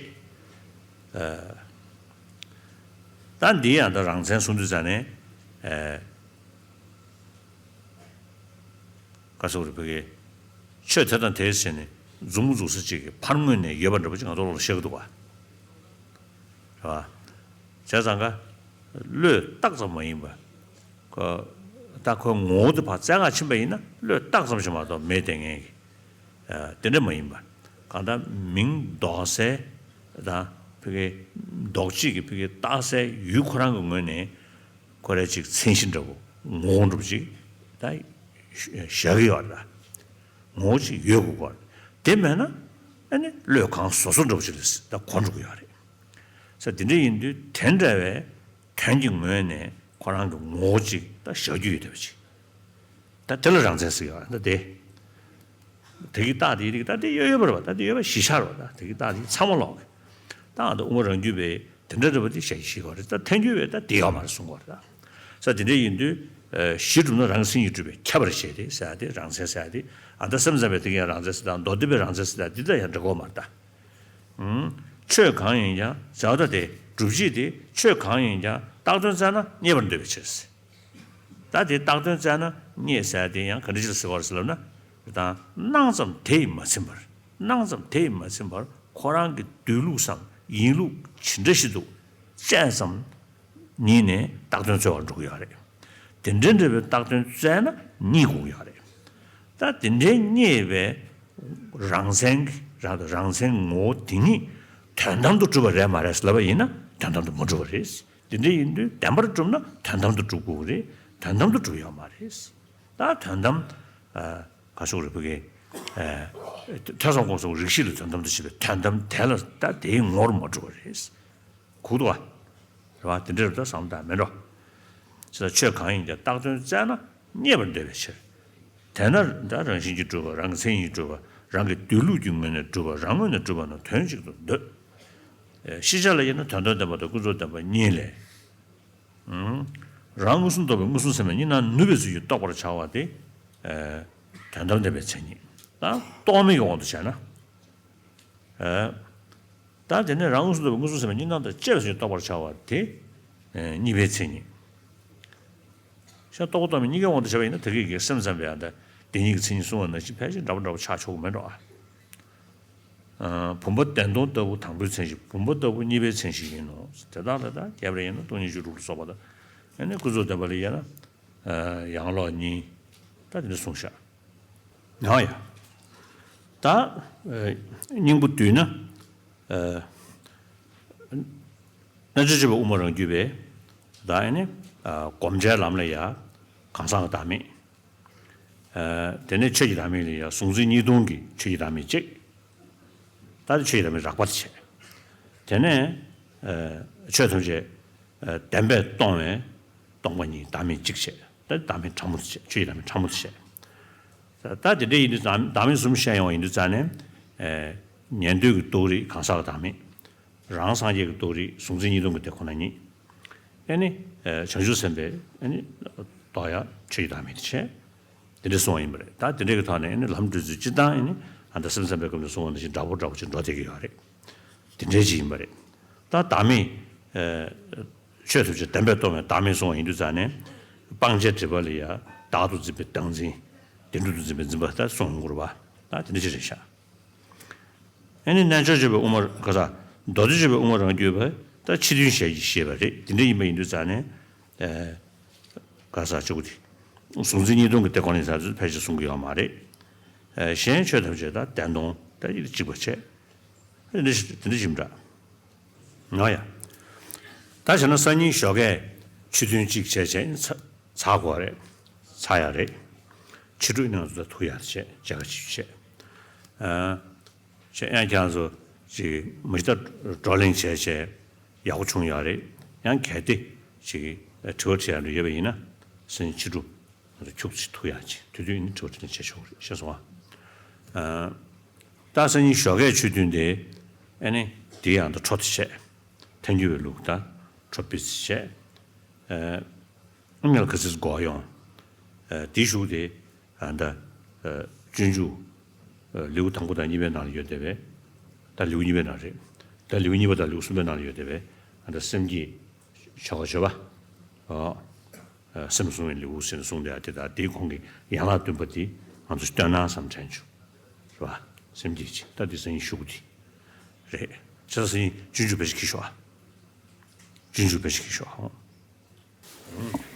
ད་འདི་ཡང་ད་རང་མཚན་གསུང་དུས་ཙ་ནས། ཨ། ག་ཟེར་དགོས་རེད། བོད་སྐད། ཆོས་དེ་དང་དེའི་ཚེ་ནི་མཛུབ་མོ་འཛུགས་ས་གཅིག་གི་ཕར་ངོས་ནས་ཡོད་པ་འདྲ་པོ་ཅིག་ང་ཚོ་ལ་བཤད་ཀྱི་འདུག་པ། རེད་པ། བྱས་ཙང་ཀ་བློས་བཏགས་ཙམ་མ་ཡིན་པ། ཁོ་ད་ཁོའི་ངོ་བོ་དེ་ཕར་བཙལ་ག་ཕྱིན་པ་ཡིན་ན་བློས་བཏགས་ཙམ་ཞིག་མ་གཏོགས་མེད་དེ་ངེས་ཀྱི། ཨ། དེ་འདྲ་མ་ཡིན་པ། གང་ལྟར་མིང་འདོགས་སའི་ད་ཕ་གི་འདོགས་བྱེད་ཀྱི་ཕ་གི་བཏགས་སའི་ཡུལ་ཁོ་རང་གི་ངོས་ནས་ཁོ་རང་ཅིག་མཚན་གཞི་འདྲ་པོ། ངོ་བོ་འདྲ་པོ་ཅིག་ད་བཞག་གི་ཡོད་རེད། ད་ངོ་བོ་ཅིག་ཡོད་དགོས་ཀྱི་རེད། དེ་མེད་ན་ཨ་ནི་བློས་གང་བཟོ་བཟོ་འདྲ་པོ་ཅིག་ལ་ད་གོ་འགྲོ་གི་ཡོད་རེད། ས་དེ་འདྲ་ཡིན་དུས་དེ་འདྲ་བའི་དོན་གྱི་ངོས་ནས་ཁོ་རང་གི་ངོ་བོ་ཅིག་ད་བཞག་རྒྱུ་ཡོད་བསྡད་པ་ཅིག་ད་དེ་ལ་རང་མཚན་ཟེར་གྱི་ཡོད་རེད། ད་དེ། དེ་གི་རྟགས་དེའི་རིགས་ད་དེ་ཡོད་ཡོད་པ་རེད་པ། ད་དེ་ཡོད་པ་གཞི་བཞག་རེད་པ། ད་དེ་གི་རྟགས་དེ་ཚང་མ་ལོག་གི། ད་ཨ་ད་དབུ་མ་རང་རྒྱུད་པའི་དེ་འདྲ་འདྲ་པོ་དེ་བཤད་ཤེས་དགོས་རེད། ད་ཐལ་འགྱུར་བས་ད་དེ་ཡོད་མ་རེད་གསུང་གི་ཡོད་རེད། ད་ས་དེ་འདྲ་ཡིན་དུས། ཨ། གཞི་གྲུབ་ན་རང་མཚན་ཉིད་གྲུབ་པས་ཁྱབ་པར་བཤད་དེ་ཟེར་ཡག་དེ་རང་མཚན་ཟེར་ཡག་དེ། ཨ་ད་སེམས་ཙམ་པས་དེ་གི་ཡང་རང་མཚན་ཟེར་དང་། མདོ་སྡེ་པས་རང་མཚན་ཟེར་དང་། འདི་དང་ཡང་འདྲ་གི་ཡོད་མ་རེད་ད། ཨང་། ཆོས་གང་ཡིན་ཀྱང་། བྱ་བ་ད་དེ་སྒྲུབ་བྱེད་དེ་ཆོས་གང་ཡིན་ཀྱང་བཏགས་དོན་བཙལ་ན་རྙེད་པར་འདོད་པའི་ཕྱིར། ད་དེ་བཏགས་དོན་བཙལ་ན་རྙེད་ཟེར་ཡག་དེ་ཡང་ག་འདྲ་ཅིག་ལ་ཟེར་བ་རེད་ཟེར་ལབ་ན། དང་སྣང་ཙམ་དེ་ཡིས་མ་ཚིམ་པར། སྣང་ཙམ་དེ་ཡིས་མ་ཚིམ་པར་ཁོ་རང་གི་སྡོད་ལུགས་སམ་ཡིན་ལུགས་ཇི་འདྲ་ཞིག་འདུག་དཔྱད་ཙམ་ཉིད་ནས་བཏགས་དོན་འཚོལ་བར་འགྲོ་གི་ཡོད་རེད། དེ་འདྲའི་འདྲ་བའི་བཏགས་དོན་བཙལ་ན་རྙེད་དགོས་ཀྱི་ཡོད་རེད། ད་དེ་འདྲའི་རྙེད་པའི་རང་མཚན་གྱི་རང་རང་མཚན་ངོ་བོ་དེ་ཉིད་དོན་དམ་དུ་གྲུབ་པ་རེད་མ་རེད་ལབ་པ་ཡིན་ན་དོན་དམ་དུ་མ་གྲུབ་པ་རེད། དེ་འདྲ་ཡིན་དུས་བདེན་པར་གྲུབ་ན་དོན་དམ་དུ་གྲུབ་དགོས་ཀྱི་རེད། དོན་དམ་དུ་གྲུབ་ཡོད་མ་རེད། ད་དོན་དམ། ཨ། ག་ཟེར་དགོས་རེད། བོད་སྐད། ཨ། ཐོས་བསམ་སྒོམ་གསུམ་རིགས་བཞི་ལ་དོན་དམ་དུ་བྱེད་པའི་དོན་དམ་དེ་ལ་ད་དེའི་ངོར་མ་གྲུབ་པ་རེད། གུག་འདུག་ག་རེད་པ། དེ་འདྲ་རེད་ད་བསམ་བློ་བཏང་མེད་འགྲོ། ཅི་ལྟར་ཆོས་གང་ཡིན་ཀྱང་བཏགས་དོན་བཙལ་ན་རྙེད་པར་འདོད་པའི་ཕྱིར། དེས་ན་ད་རང་བཞིན་གྱིས་གྲུབ་པ། རང་གི་མཚན་ཉིད་གྲུབ་པ། རང་གི་སྡོད་ལུགས་ཀྱི་ངོས་ནས་གྲུབ་པ། རང་ངོས་ནས་གྲུབ་པ་རྣམས་དོན་གཅིག་ཏུ་འདོད། ཨེ། ཤེས་བྱ་ལ་དབྱེ་ན་དོན་དམ་བདེན་པ་དང་ཀུན་རྫོབ་བདེན་པ་གཉིས་ལས། ཨང་། རང་མངོན་སུམ་རྟོགས་པའི་མངོན་སུམ་ཚད་མས་གཉིས་སྣང་ནུབ་པའི་ཚུལ་གྱིས་རྟོགས་པར་བྱ་བ་དེ། ཨེ། དོན་དམ་བདེན་པའི་མཚན་ཉིད། ད་རྟོག་མེད་ཀྱི་དབང་དུ་བྱས་ན། ཨེ། ད་དེ་ནས་རང་མངོན་སུམ་རྟོགས་པའི་མངོན་སུམ་ཚད་མས་གཉིས་སྣང་དང་བཅས་པའི་ཚུལ་གྱིས་རྟོགས་པར་བྱ་བ་དེ། ཨེ། གཉིས་པའི་མཚན་ཉིད། ཤ་རྟོག་པ་རྟོག་མེད་གཉིས་ཀའི་དབང་དུ་བྱས་པ་ཡིན་ན་དེ་གའི་གི་སེམས་ཙམ་པའི་ཨ་ད་བདེན་གཉིས་ཀྱི་མཚན་ཉིད་གསུང་བ་ནང་བཞིན་ཕལ་ཆེར་འདྲ་པོ་འདྲ་པོ་ཆགས་ཆོག་གི་མེད་འགྲོ། ཨ། ཨ། བུམ་པ་བདེན་སྟོང་ལྟ་བུ་དང་པོའི་མཚན་གཞི། བུམ་པ་ལྟ་བུ་གཉིས་པའི་མཚན་གཞི་ཡིན་ནོ། དེ་དག་ལ་ད་རྒྱས་པར་དབྱེ་ན་སྟོང་ཉིད་རྗེས་ལུགས་ལ་སོགས་པ་དང་། ཨ་ནི་ཀུན་རྫོབ་བདེན་པ་ལ་དབྱེ་ན། ཨ། ཡང་ལོག་གཉིས། ད་དེ་འདྲ་གསུངས་ཤག་ཡང་ཡང་། ད། ཨ། སྙིང་པོ་བསྡུས་ན། ཨ། རྣལ་འབྱོར་སྤྱོད་པ་དབུ་མ་རང་རྒྱུད་པས། ད་ཨ་ནི། ཨ། བསྒོམ་བྱའི་ལམ་ལ་ཡ། གང་ཟག་གི་བདག་མེད། ཨ། དེ་ནས་ཆོས་ཀྱི་བདག་མེད་ལ་ཡ་གཟུང་འཛིན་གཉིས་སྟོང་གི་ཆོས་ཀྱི་བདག་མེད་གཅིག་ད་དེ་ཆོས་ཀྱི་བདག་མེད་རགས་པ་དེ་བྱས། དེ་ནས། ཨ། ཆོས་ཐམས་ཅད། ཨ། བདེན་པས་སྟོང་བའི་སྟོང་པ་ཉིད་བདག་མེད་གཅིག་བྱས། ད་བདག་མེད་ཕྲ་མོ་དེ་བྱས། ཆོས་ཀྱི་བདག་མེད་ཕྲ་མོ་དེ་བྱས། ད་དེ་འདྲ་ཡིན་དུས་བདག་མེད་གསུམ་བཤད་ཡོང་བ་ཡིན་དུས་ཙང་ནས། ཨ། ཉན་ཐོས་ཀྱི་རྟོགས་རིགས་གང་ཟག་གི་བདག་མེད། རང་སངས་རྒྱས་ཀྱི་རྟོགས་རིགས་གཟུང་འཛིན་གཉིས་སྟོང་གི་དེ་ཁོ་ན་ཉིད། ཨ་ནི། ཨ། བྱང་ཆུབ་སེམས་དཔའི་ཨ་ནི་རྟོགས་ཡ་ཆོས་ཀྱི་བདག་མེད་དེ་བྱས། དེ་འདྲ་གསུངས་པ་ཡིན་པ་རེད། ད་དེ་འདྲ་གི་ཐོག་ནས་ཨ་ནི་ལམ་འགྲོ་ཚུལ་སྤྱིར་བཏང་ཨ་ནི་ཨ་ད་སེམས་ཙམ་པའི་སྐབས་ནས་གསུངས་པ་ནང་བཞིན་འདྲ་པོ་འདྲ་པོ་ཅིག་འགྲོ་བསྡད་ཀྱི་ཡོད་རེད། དེ་འདྲའི་ཅིག་ཡིན་པ་རེད། ད་བདག་མེད། ཨ། ཆོས་ཐམས་ཅད་བདེན་པས་སྟོང་བའི་བདག་མེད་གསུངས་པ་ཡིན་དུས་ཙང་ནས། སྤང་བྱའི་སྒྲིབ་པ་ལ་ཡ་བདག་ཏུ་འཛིན་པའི་བདག་འཛིན། བདེན་གྲུབ་ཏུ་འཛིན་པའི་འཛིན་པ་ད་གསུངས་ཡོང་གི་རེད་པ། ད་དེ་འདྲ་ཅིག་རེད་ཤག་ཨ་ནི་རྣལ་འབྱོར་སྤྱོད་པའི་དབུ་མ། ག་ས། མདོ་སྡེ་སྤྱོད་པའི་དབུ་མ་རང་རྒྱུད་པས། ད་ཕྱི་དོན་ཞལ་གྱིས་བཞེས་པ་རེད། དེ་འདྲ་ཡིན་པ་ཡིན་དུས་ཙང་ནས། ཨ། ག་ས་ཆོག་གི་དེ། གཟུང་འཛིན་གཉིས་སྟོང་གི་སྟེང་གོ་ནས་ས་ཚོད་ཕལ་ཆེར་གསུང་གི་ཡོད་མ་རེད། ཨ། གཞན་ཆོས་ཐམས་ཅད་ད་བདེན་སྟོང་ད་ཡིད་གཅིག་པ་བྱས། དེ་འདྲ་དེ་འདྲ་ཞིག་འདྲ། ང་ཡ། ད་བྱས་ན་སང་ཉིན་ཞོགས་ཀས་ཆོས་ཐུན་གཅིག་བྱས་བྱས་ཚ་ཚར་དགོས་རེད། ཚར་ཡ་རེད། ཕྱི་དྲོ་ནང་ཚོ་ད་ཐུག་ཡ་བྱས་མཇལ་ཁ་ཅིག་བྱས། ཨ། བྱས་ཡང་ཁྱེད་ཚོ་ཅིག་མི་ཤི་ད་བགྲོ་གླེང་བྱས་བྱས་ཡག་པོ་བྱུང་ཡོད་རེད། ཡང་གལ་ཏེ་ཅིག་དྲི་བ་དྲི་ཡ་འདྲ་ཡོད་པ་ཡིན་ན་སང་ཉིན་ཕྱི་དྲོ་ང་ཚོ་ཁྱུག་ཙམ་ཐུག་ཡ་ཅིག་དུས་དུས་ཡིན་ན་དྲི་བ་དྲི་ལན་བྱས་ཆོག་རེད། ཤེས་སོང་ཨ། ཨ། ད་སང་ཉིན་ཞོགས་ཀས་ཆོས་ཐུན་དེ་ཨ་ནི་དེ་ཡང་ད་འཕྲོ་དེ་བྱས། ཐལ་འགྱུར་བའི་ལུགས་ད་འཕྲོ་སྤེལ་ཚིག་བྱས། ཨ། ཨ་ནི་ལ་ག་ཚོད་འགོར་ཡོང་། ཨ། དེའི་གཞུག་དེ་ཨ་ད་ཨ་སྤྱོད་འཇུག་ཨ་ལེའུ་དང་པོ་དང་གཉིས་པའི་ནང་ལ་ཡོད་བསྡད་པས། ད་ལེའུ་གཉིས་པའི་ནང་རེད། ད་ལེའུ་གཉིས་པ་དང་ལེའུ་གསུམ་པའི་ནང་ལ་ཡོད་བསྡད་པས། ཨ་ད་སེམས་བསྐྱེད་ཆོ་ག་བརྗོད་པ། ཨ། ཨ། སེམས་བསྲུང་བའི་ལེའུ་ཟེར་ནས་གསུངས་བསྡད་ཡ་དེ་དང་དེའི་གོང་གི་ཡན་ལག་བདུན་པ་དེ་ང་ཚོ་སྟོན་ན་བསམ་དྲན་བྱུང་། རེད་པ། སེམས་བསྐྱེད་ཅིག་ད་དེ་སང་ཉིན་གཞུག་གུ་དེ་རེད། བྱས་ཙང་སང་ཉིན་སྤྱོད་འཇུག་ཕལ་ཆེར་འཁྱེར་ཤོག་ཨ། སྤྱོད་འཇུག་ཕལ་ཆེར་འཁྱེར་ཤོག་ཨ།